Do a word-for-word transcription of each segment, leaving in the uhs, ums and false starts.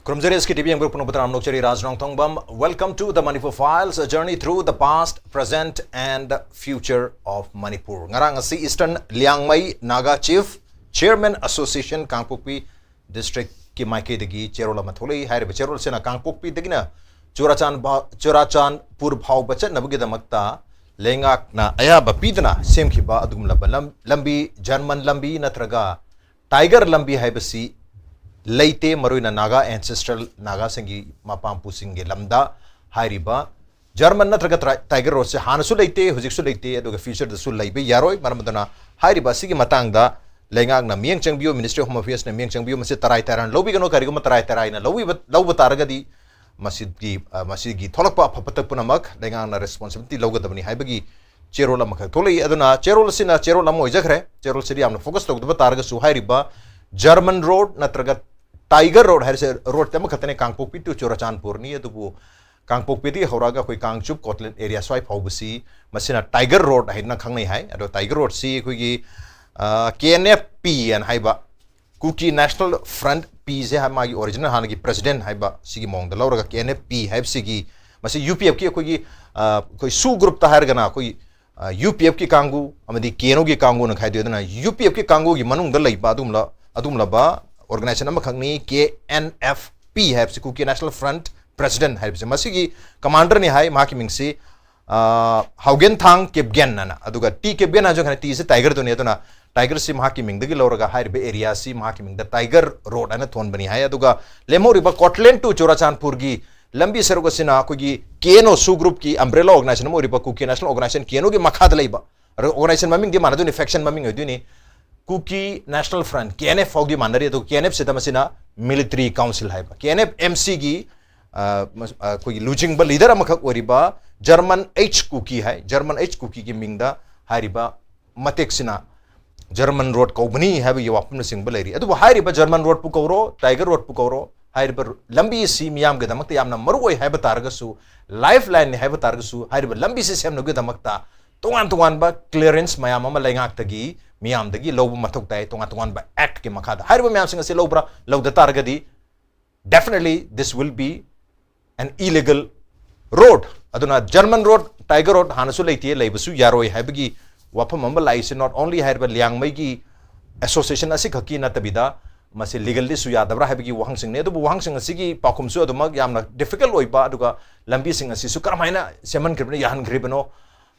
ꯈꯨꯔꯨꯝꯖꯔꯤ, S K T V ꯌꯦꯡꯕꯤꯔꯛꯄ ꯄꯨꯝꯅꯃꯛꯇ ꯔꯥꯝ ꯅꯣꯛꯆꯔꯤ꯫ ꯔꯥꯖ ꯅꯣꯡꯊꯣꯡꯕꯝ, welcome to the Manipur Files, a journey through the past, present and future of Manipur. ꯉꯔꯥꯡ ꯑꯁꯤ Eastern Liangmai Naga Chief Chairman Association ꯀꯥꯡꯄꯣꯛꯄꯤ District ꯀꯤ ꯃꯥꯏꯀꯩꯗꯒꯤ ꯆꯦꯔꯣꯜ ꯑꯃ ꯊꯣꯛꯂꯛꯏ꯫ ꯍꯥꯏꯔꯤꯕ ꯆꯦꯔꯣꯜꯁꯤꯅ ꯀꯥꯡꯄꯣꯛꯄꯤꯗꯒꯤꯅ ꯆꯨꯔꯥꯆꯥꯟ ꯚꯥ-, ꯆꯨꯔꯥꯆꯥꯟꯄꯨꯔ ꯐꯥꯎꯕ ꯆꯠꯅꯕꯒꯤꯗꯃꯛꯇ ꯂꯩꯉꯥꯛꯅ ꯑꯌꯥꯕ ꯄꯤꯗꯨꯅ ꯁꯦꯝꯈꯤꯕ ꯑꯗꯨꯒꯨꯝꯂꯕ ꯂꯝ-, ꯂꯝꯕꯤ, German ꯂꯝꯕꯤ ꯅꯠꯇ꯭ꯔꯒ Tiger ꯂꯝꯕꯤ ꯍꯥꯏꯕꯁꯤ ꯂꯩꯇꯦ꯫ ꯃꯔꯨꯑꯣꯏꯅ Naga ancestral Nagaꯁꯤꯡꯒꯤ ꯃꯄꯥ ꯃꯄꯨꯁꯤꯡꯒꯤ ꯂꯝꯗ ꯍꯥꯏꯔꯤꯕ German ꯅꯠꯇ꯭ꯔꯒ ꯇ꯭ꯔꯥꯏ-, Tiger Roadꯁꯦ ꯍꯥꯟꯅꯁꯨ ꯂꯩꯇꯦ, ꯍꯧꯖꯤꯛꯁꯨ ꯂꯩꯇꯦ, ꯑꯗꯨꯒ futureꯗꯁꯨ ꯂꯩꯕ ꯌꯥꯔꯣꯏ꯫ ꯃꯔꯝ ꯑꯗꯨꯅ ꯍꯥꯏꯔꯤꯕ ꯑꯁꯤꯒꯤ ꯃꯇꯥꯡꯗ ꯂꯩꯉꯥꯛꯅ ꯃꯤꯠꯌꯦꯡ ꯆꯪꯕꯤꯌꯨ, Ministry of Home Affairsꯅ ꯃꯤꯠꯌꯦꯡ ꯆꯪꯕꯤꯌꯨ꯫ ꯃꯁꯤ ꯇꯔꯥꯏ ꯇꯔꯥꯏꯅ ꯂꯧꯕꯤꯒꯅꯨ꯫ ꯀꯔꯤꯒꯨꯝꯕ ꯇꯔꯥꯏ ꯇꯔꯥꯏꯅ ꯂꯧꯕꯤꯕ, ꯂꯧꯕ ꯇꯥꯔꯒꯗꯤ ꯃꯁꯤꯒꯤ, ꯑ, ꯃꯁꯤꯒꯤ ꯊꯣꯛꯂꯛꯄ ꯑꯐ ꯐꯠꯇ ꯄꯨꯝꯅꯃꯛ ꯂꯩꯉꯥꯛꯅ responsibility ꯂꯧꯒꯗꯕꯅꯤ ꯍꯥꯏꯕꯒꯤ ꯆꯦꯔꯣꯜ ꯑꯃꯈꯛ ꯊꯣꯛꯂꯛꯏ꯫ ꯑꯗꯨꯅ ꯆꯦꯔꯣꯜ ꯑꯁꯤꯅ ꯆꯦꯔꯣꯜ ꯑꯃ ꯑꯣꯏꯖꯈ꯭ꯔꯦ꯫ ꯆꯦꯔꯣꯜꯁꯤꯗ ꯌꯥꯝꯅ focus ꯇꯧꯗꯕ ꯇꯥꯔꯒꯁꯨ ꯍꯥꯏꯔꯤꯕ German Road ꯅꯠꯇ꯭ꯔꯒ Tiger Road ꯍꯥꯏꯔꯤꯁꯦ road ꯑꯃꯈꯛꯇꯅꯦ, ꯀꯥꯡꯄꯣꯛꯄꯤ to ꯆꯨꯔꯥꯆꯥꯟꯄꯨꯔꯅꯤ꯫ ꯑꯗꯨꯕꯨ ꯀꯥꯡꯄꯣꯛꯄꯤꯗꯒꯤ ꯍꯧꯔꯛꯑꯒ ꯑꯩꯈꯣꯏ ꯀꯥꯡꯆꯨꯞ ꯀꯣꯠꯂꯦꯟ area ꯁ꯭ꯋꯥꯏ ꯐꯥꯎꯕꯁꯤ ꯃꯁꯤꯅ Tiger Road ꯍꯥꯏꯗꯅ ꯈꯪꯅꯩ ꯍꯥꯏ꯫ ꯑꯗꯣ Tiger Roadꯁꯤ ꯑꯩꯈꯣꯏꯒꯤ, ꯑ, K N F P ꯑꯅ ꯍꯥꯏꯕ Kuki National Front, Pꯁꯦ ꯍꯥꯏ-, ꯃꯥꯒꯤ original ꯍꯥꯟꯅꯒꯤ president ꯍꯥꯏꯕ ꯁꯤꯒꯤ ꯃꯑꯣꯡꯗ ꯂꯧꯔꯒ K N F P ꯍꯥꯏꯕꯁꯤꯒꯤ, ꯃꯁꯤ UPFꯀꯤ ꯑꯩꯈꯣꯏꯒꯤ, ꯑ, ꯑꯩꯈꯣꯏ SoO groupꯇ ꯍꯥꯏꯔꯒꯅ ꯑꯩꯈꯣꯏ, ꯑ, UPFꯀꯤ ꯀꯥꯡꯕꯨ ꯑꯃꯗꯤ KNOꯒꯤ ꯀꯥꯡꯕꯨꯅ ꯈꯥꯏꯗꯣꯛꯏ꯫ ꯑꯗꯨꯅ UPFꯀꯤ ꯀꯥꯡꯕꯨꯒꯤ ꯃꯅꯨꯡꯗ ꯂꯩꯕ ꯑꯗꯨꯒꯨꯝꯂ-, ꯑꯗꯨꯒꯨꯝꯂꯕ organization ꯑꯃꯈꯛꯅꯤ K N F P ꯍꯥꯏꯕꯁꯤ, Kuki National Front President ꯍꯥꯏꯕꯁꯦ꯫ ꯃꯁꯤꯒꯤ commanderꯅꯤ ꯍꯥꯏ, ꯃꯍꯥꯛꯀꯤ ꯃꯤꯡꯁꯤ, ꯑ, ꯍꯥꯎꯒꯦꯟꯊꯥꯡ ꯀꯦꯞꯒꯦꯟ ꯑꯅ꯫ ꯑꯗꯨꯒ T ꯀꯦꯞꯒꯦꯟ ꯍꯥꯏꯁꯨ ꯈꯪꯉꯦ, Tꯁꯦ Tigerꯗꯨꯅꯤ꯫ ꯑꯗꯨꯅ Tigerꯁꯤ ꯃꯍꯥꯛꯀꯤ ꯃꯤꯡꯗꯒꯤ ꯂꯧꯔꯒ ꯍꯥꯏꯔꯤꯕ areaꯁꯤ ꯃꯍꯥꯛꯀꯤ ꯃꯤꯡꯗ Tiger Road ꯍꯥꯏꯅ ꯊꯣꯟꯕꯅꯤ ꯍꯥꯏ꯫ ꯑꯗꯨꯒ ꯂꯦꯝꯍꯧꯔꯤꯕ ꯀꯣꯠꯂꯦꯟ to ꯆꯨꯔꯥꯆꯥꯟꯄꯨꯔꯒꯤ ꯂꯝꯕꯤ ꯁꯔꯨꯛ ꯑꯁꯤꯅ ꯑꯩꯈꯣꯏꯒꯤ KNO SoO groupꯀꯤ umbrella organization ꯑꯃ ꯑꯣꯏꯔꯤꯕ Kuki National Organization, KNOꯒꯤ ꯃꯈꯥꯗ ꯂꯩꯕ, ꯑꯗꯨꯒ organization ꯃꯃꯤꯡꯗꯤ ꯃꯥꯟꯅꯗꯣꯏꯅꯤ, faction ꯃꯃꯤꯡ ꯑꯣꯏꯗꯣꯏꯅꯤ꯫ Kuki National Front, K N F ꯐꯥꯎꯗꯤ ꯃꯥꯟꯅꯔꯤ, ꯑꯗꯨꯒ K N Fꯁꯤꯗ ꯃꯁꯤꯅ military council ꯍꯥꯏꯕ, K N F M Cꯒꯤ, ꯑ, ꯃꯁ-, ꯑ, ꯑꯩꯈꯣꯏꯒꯤ ꯂꯨꯆꯤꯡꯕ leader ꯑꯃꯈꯛ ꯑꯣꯏꯔꯤꯕ German H Kuki ꯍꯥꯏ, German H Kukiꯒꯤ ꯃꯤꯡꯗ ꯍꯥꯏꯔꯤꯕ ꯃꯇꯦꯛꯁꯤꯅ German Road ꯀꯧꯕꯅꯤ ꯍꯥꯏꯕꯒꯤ ꯋꯥꯐꯝꯅꯆꯤꯡꯕ ꯂꯩꯔꯤ꯫ ꯑꯗꯨꯕꯨ ꯍꯥꯏꯔꯤꯕ German Roadꯄꯨ ꯀꯧꯔꯣ, Tiger Roadꯄꯨ ꯀꯧꯔꯣ, ꯍꯥꯏꯔꯤꯕ ꯂꯝꯕꯤ ꯑꯁꯤ ꯃꯤꯌꯥꯝꯒꯤꯗꯃꯛꯇ ꯌꯥꯝꯅ ꯃꯔꯨ ꯑꯣꯏ ꯍꯥꯏꯕ ꯇꯥꯔꯒꯁꯨ, lifeline ꯅꯤ ꯍꯥꯏꯕ ꯇꯥꯔꯒꯁꯨ, ꯍꯥꯏꯔꯤꯕ ꯂꯝꯕꯤꯁꯤ ꯁꯦꯝꯅꯕꯒꯤꯗꯃꯛꯇ ꯇꯣꯉꯥꯟ ꯇꯣꯉꯥꯟꯕ clearance ꯃꯌꯥꯝ ꯑꯃ ꯂꯩꯉꯥꯛꯇꯒꯤ, ꯃꯤꯌꯥꯝꯗꯒꯤ ꯂꯧꯕ ꯃꯊꯧ ꯇꯥꯏ꯫ ꯇꯣꯉꯥꯟ ꯇꯣꯉꯥꯟꯕ actꯀꯤ ꯃꯈꯥꯗ ꯍꯥꯏꯔꯤꯕ ꯃꯌꯥꯝꯁꯤꯡ ꯑꯁꯤ ꯂꯧꯕ꯭ꯔꯥ? ꯂꯧꯗ ꯇꯥꯔꯒꯗꯤ definitely this will be an illegal road. ꯑꯗꯨꯅ German road, Tiger road ꯍꯥꯟꯅꯁꯨ ꯂꯩꯇꯦ, ꯂꯩꯕꯁꯨ ꯌꯥꯔꯣꯏ ꯍꯥꯏꯕꯒꯤ ꯋꯥꯐꯝ ꯑꯃ ꯂꯥꯛꯏꯁꯦ, not only ꯍꯥꯏꯔꯤꯕ ꯂꯤꯌꯥꯡꯃꯩꯒꯤ association ꯑꯁꯤꯈꯛꯀꯤ ꯅꯠꯇꯕꯤꯗ ꯃꯁꯤ legally ꯁꯨ ꯌꯥꯗꯕ꯭ꯔꯥ ꯍꯥꯏꯕꯒꯤ ꯋꯥꯍꯪꯁꯤꯡꯅꯤ꯫ ꯑꯗꯨꯕꯨ ꯋꯥꯍꯪꯁꯤꯡ ꯑꯁꯤꯒꯤ ꯄꯥꯎꯈꯨꯝꯁꯨ ꯑꯗꯨꯃꯛ ꯌꯥꯝꯅ difficult ꯑꯣꯏꯕ, ꯑꯗꯨꯒ ꯂꯝꯕꯤꯁꯤꯡ ꯑꯁꯤꯁꯨ ꯀꯔꯝꯍꯥꯏꯅ ꯁꯦꯝꯍꯟꯈ꯭ꯔꯤꯕꯅꯣ, ꯌꯥꯍꯟꯈ꯭ꯔꯤꯕꯅꯣ,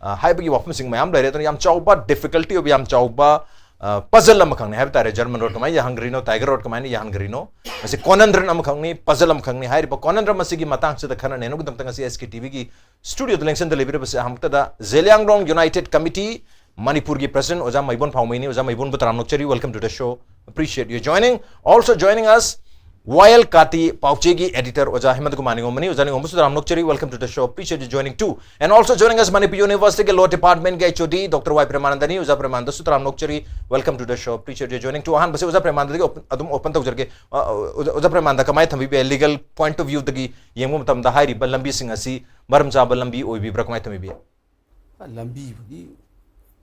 ꯑ, ꯍꯥꯏꯕꯒꯤ ꯋꯥꯐꯝꯁꯤꯡ ꯃꯌꯥꯝ ꯂꯩꯔꯦ꯫ ꯑꯗꯨꯅ ꯌꯥꯝ ꯆꯥꯎꯕ difficulty ꯑꯣꯏꯕ, ꯌꯥꯝ ꯆꯥꯎꯕ, ꯑ, puzzle ꯑꯃꯈꯛꯅꯤ ꯍꯥꯏꯕ ꯇꯥꯔꯦ꯫ German road ꯀꯃꯥꯏꯅ ꯌꯥꯍꯟꯈ꯭ꯔꯤꯅꯣ, Tiger road ꯀꯃꯥꯏꯅ ꯌꯥꯍꯟꯈ꯭ꯔꯤꯅꯣ, ꯃꯁꯤ conundrum ꯑꯃꯈꯛꯅꯤ, puzzle ꯑꯃꯈꯛꯅꯤ꯫ ꯍꯥꯏꯔꯤꯕ conundrum ꯑꯁꯤꯒꯤ ꯃꯇꯥꯡꯁꯤꯗ ꯈꯟꯅꯅꯕꯒꯤꯗꯃꯛꯇ ꯉꯁꯤ SKTVꯒꯤ studioꯗ ꯂꯦꯡꯁꯤꯟꯗ ꯂꯩꯕꯤꯔꯤꯕꯁꯤ ꯑꯍꯥꯟꯕꯗ Zeliangrong United Committee ꯃꯅꯤꯄꯨꯔꯒꯤ president ꯑꯣꯖꯥ ꯃꯩꯕꯣꯟ ꯐꯥꯎꯃꯩꯅꯤ꯫ ꯑꯣꯖꯥ ꯃꯩꯕꯣꯟꯕꯨ ꯇꯔꯥꯝꯅ ꯑꯣꯛꯆꯔꯤ, welcome to the show, appreciate you joining. Also joining us, ꯋꯥꯌꯦꯜ ꯀꯥꯇꯤ ꯄꯥꯎꯆꯦꯒꯤ editor ꯑꯣꯖꯥ ꯍꯦꯃꯟ ꯀꯨꯃꯥꯔ ꯅꯤꯉꯣꯝꯕꯅꯤ꯫ ꯑꯣꯖꯥ ꯅꯤꯉꯣꯝꯕꯁꯨ ꯇꯔꯥꯝꯅ ꯑꯣꯛꯆꯔꯤ, welcome to the show, appreciate you joining too. And also joining us, Manipur Universityꯒꯤ law departmentꯀꯤ HOD Doctor Y ꯄ꯭ꯔꯦꯃꯥꯅꯟꯗꯅꯤ꯫ ꯑꯣꯖꯥ ꯄ꯭ꯔꯦꯃꯥꯅꯟꯗꯁꯨ ꯇꯔꯥꯝꯅ ꯑꯣꯛꯆꯔꯤ, welcome to the show, appreciate you joining too. ꯑꯍꯥꯟꯕꯁꯤ ꯑꯣꯖꯥ ꯄ꯭ꯔꯦꯃꯥꯅꯟꯗꯗꯒꯤ open, ꯑꯗꯨꯝ open ꯇꯧꯖꯔꯒꯦ꯫ ꯑ, ꯑ, ꯑꯣꯖꯥ, ꯑꯣꯖꯥ ꯄ꯭ꯔꯦꯃꯥꯅꯟꯗ ꯀꯃꯥꯏꯅ ꯊꯝꯕꯤꯕ ꯌꯥꯏ? Legal point of viewꯗꯒꯤ ꯌꯦꯡꯕ ꯃꯇꯝꯗ ꯍꯥꯏꯔꯤꯕ ꯂꯝꯕꯤꯁꯤꯡ ꯑꯁꯤ ꯃꯔꯝ ꯆꯥꯕ ꯂꯝꯕꯤ ꯑꯣꯏꯕꯤꯕ꯭ꯔꯥ, ꯀꯃꯥꯏꯅ ꯊꯝꯕꯤꯕ ꯌꯥꯏ? ꯂꯝꯕꯤꯕꯨꯗꯤ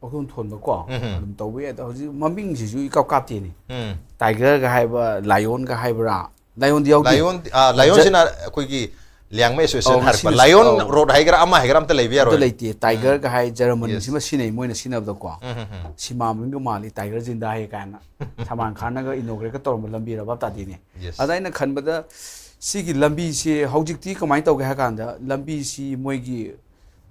ꯄꯪꯊꯣꯟ ꯊꯣꯟꯕꯀꯣ, ꯎꯝ꯫ ꯑꯗꯨꯝ ꯇꯧꯕ ꯌꯥꯏ꯫ ꯑꯗꯣ ꯍꯧꯖꯤꯛ ꯃꯃꯤꯡꯁꯤꯁꯨ ꯏꯀꯥꯎ ꯀꯥꯞꯇꯦꯅꯦ꯫ ꯎꯝ꯫ Tigerꯒ ꯍꯥꯏꯕ, lionꯒ ꯍꯥꯏꯕ꯭ꯔꯥ? Lionꯗꯤ ꯌꯥꯎꯗꯦ꯫ Lion, ꯑ, Lionꯁꯤꯅ ꯑꯩꯈꯣꯏꯒꯤ ꯂꯤꯌꯥꯡꯃꯩ association ꯑꯧ, ꯍꯥꯏꯔꯛꯄ꯫ ꯉꯁꯤꯅ-, Lion ꯑꯧ꯫ road ꯍꯥꯏꯒꯦꯔꯥ ꯑꯃ ꯍꯥꯏꯒꯦꯔꯥ ꯑꯝꯇ ꯂꯩꯕ ꯑꯝꯇ ꯌꯥꯔꯣꯏ꯫ ꯂꯩꯇꯦ꯫ Tigerꯒ ꯍꯥꯏ, Germanꯁꯤꯃ Yes. ꯁꯤꯟꯅꯩ, ꯃꯣꯏꯅ ꯁꯤꯟꯅꯕꯗꯀꯣ꯫ ꯎꯝ, ꯎꯝ, ꯎꯝ꯫ ꯁꯤꯃꯥ ꯃꯃꯤꯡꯒ ꯃꯥꯜꯂꯤ, Tiger ꯖꯤꯟꯗꯥ ꯍꯦ ꯀꯥꯏꯅ꯫ ꯁꯜꯃꯥꯟ ꯈꯥꯟꯅꯒ inaugurateꯀ ꯇꯧꯔꯝꯕ ꯂꯝꯕꯤꯔ ꯚꯥꯞ ꯇꯥꯗꯦꯅꯦ꯫ Yes. ꯑꯗ ꯑꯩꯅ ꯈꯟꯕꯗ ꯁꯤꯒꯤ ꯂꯝꯕꯤꯁꯤ ꯍꯧꯖꯤꯛꯇꯤ ꯀꯃꯥꯏꯅ ꯇꯧꯒꯦ ꯍꯥꯏ ꯀꯥꯟꯗ, ꯂꯝꯕꯤꯁꯤ ꯃꯣꯏꯒꯤ,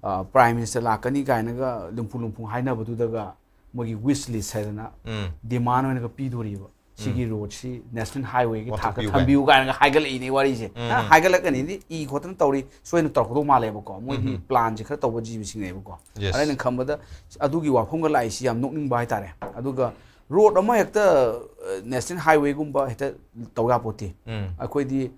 ꯑ, Prime Minister ꯂꯥꯛꯀꯅꯤ ꯀꯥꯏꯅꯒ ꯂꯨꯝꯐꯨ ꯂꯨꯝꯐꯨ ꯍꯥꯏꯅꯕꯗꯨꯗꯒ ꯃꯣꯏꯒꯤ wish list ꯍꯥꯏꯗꯅ ꯎꯝ꯫ demand ꯑꯣꯏꯅꯒ ꯄꯤꯗꯣꯔꯤꯕ꯫ ꯁꯤꯒꯤ roadꯁꯤ National Highwayꯒꯤ ꯊꯥꯛꯇ ꯑꯣꯟꯊꯣꯛꯄꯤꯌꯨ ꯊꯝꯕꯤꯌꯨ ꯀꯥꯏꯅꯒ ꯍꯥꯏꯒꯠꯂꯛꯏꯅꯦ ꯋꯥꯔꯤꯁꯦ꯫ ꯎꯝ꯫ ꯑ, ꯍꯥꯏꯒꯠꯂꯛꯀꯅꯤꯗꯤ ꯏ ꯈꯣꯠꯇꯅ ꯇꯧꯔꯤ, ꯁꯣꯏꯅ ꯇꯧꯔꯛꯀꯗꯧ ꯃꯥꯜꯂꯦꯕꯀꯣ꯫ ꯃꯣꯏꯒꯤ ꯎꯝ꯫ planꯁꯦ ꯈꯔ ꯇꯧꯕ ꯖꯤꯕꯁꯤꯡꯅꯦꯕꯀꯣ꯫ Yes. ꯑꯗ ꯑꯩꯅ ꯈꯟꯕꯗ ꯑꯗꯨꯒꯤ ꯋꯥꯐꯝꯒ ꯂꯥꯛꯏꯁꯤ ꯌꯥꯝ ꯅꯣꯛꯅꯤꯡꯕ ꯍꯥꯏꯇꯥꯔꯦ꯫ ꯑꯗꯨꯒ road ꯑꯃ ꯍꯦꯛꯇ, ꯑ, National Highwayꯒꯨꯝꯕ ꯍꯦꯛꯇ ꯇꯧ ꯌꯥꯄꯣꯠꯇꯦ꯫ ꯎꯝ꯫ ꯑꯩꯈꯣꯏꯗꯤ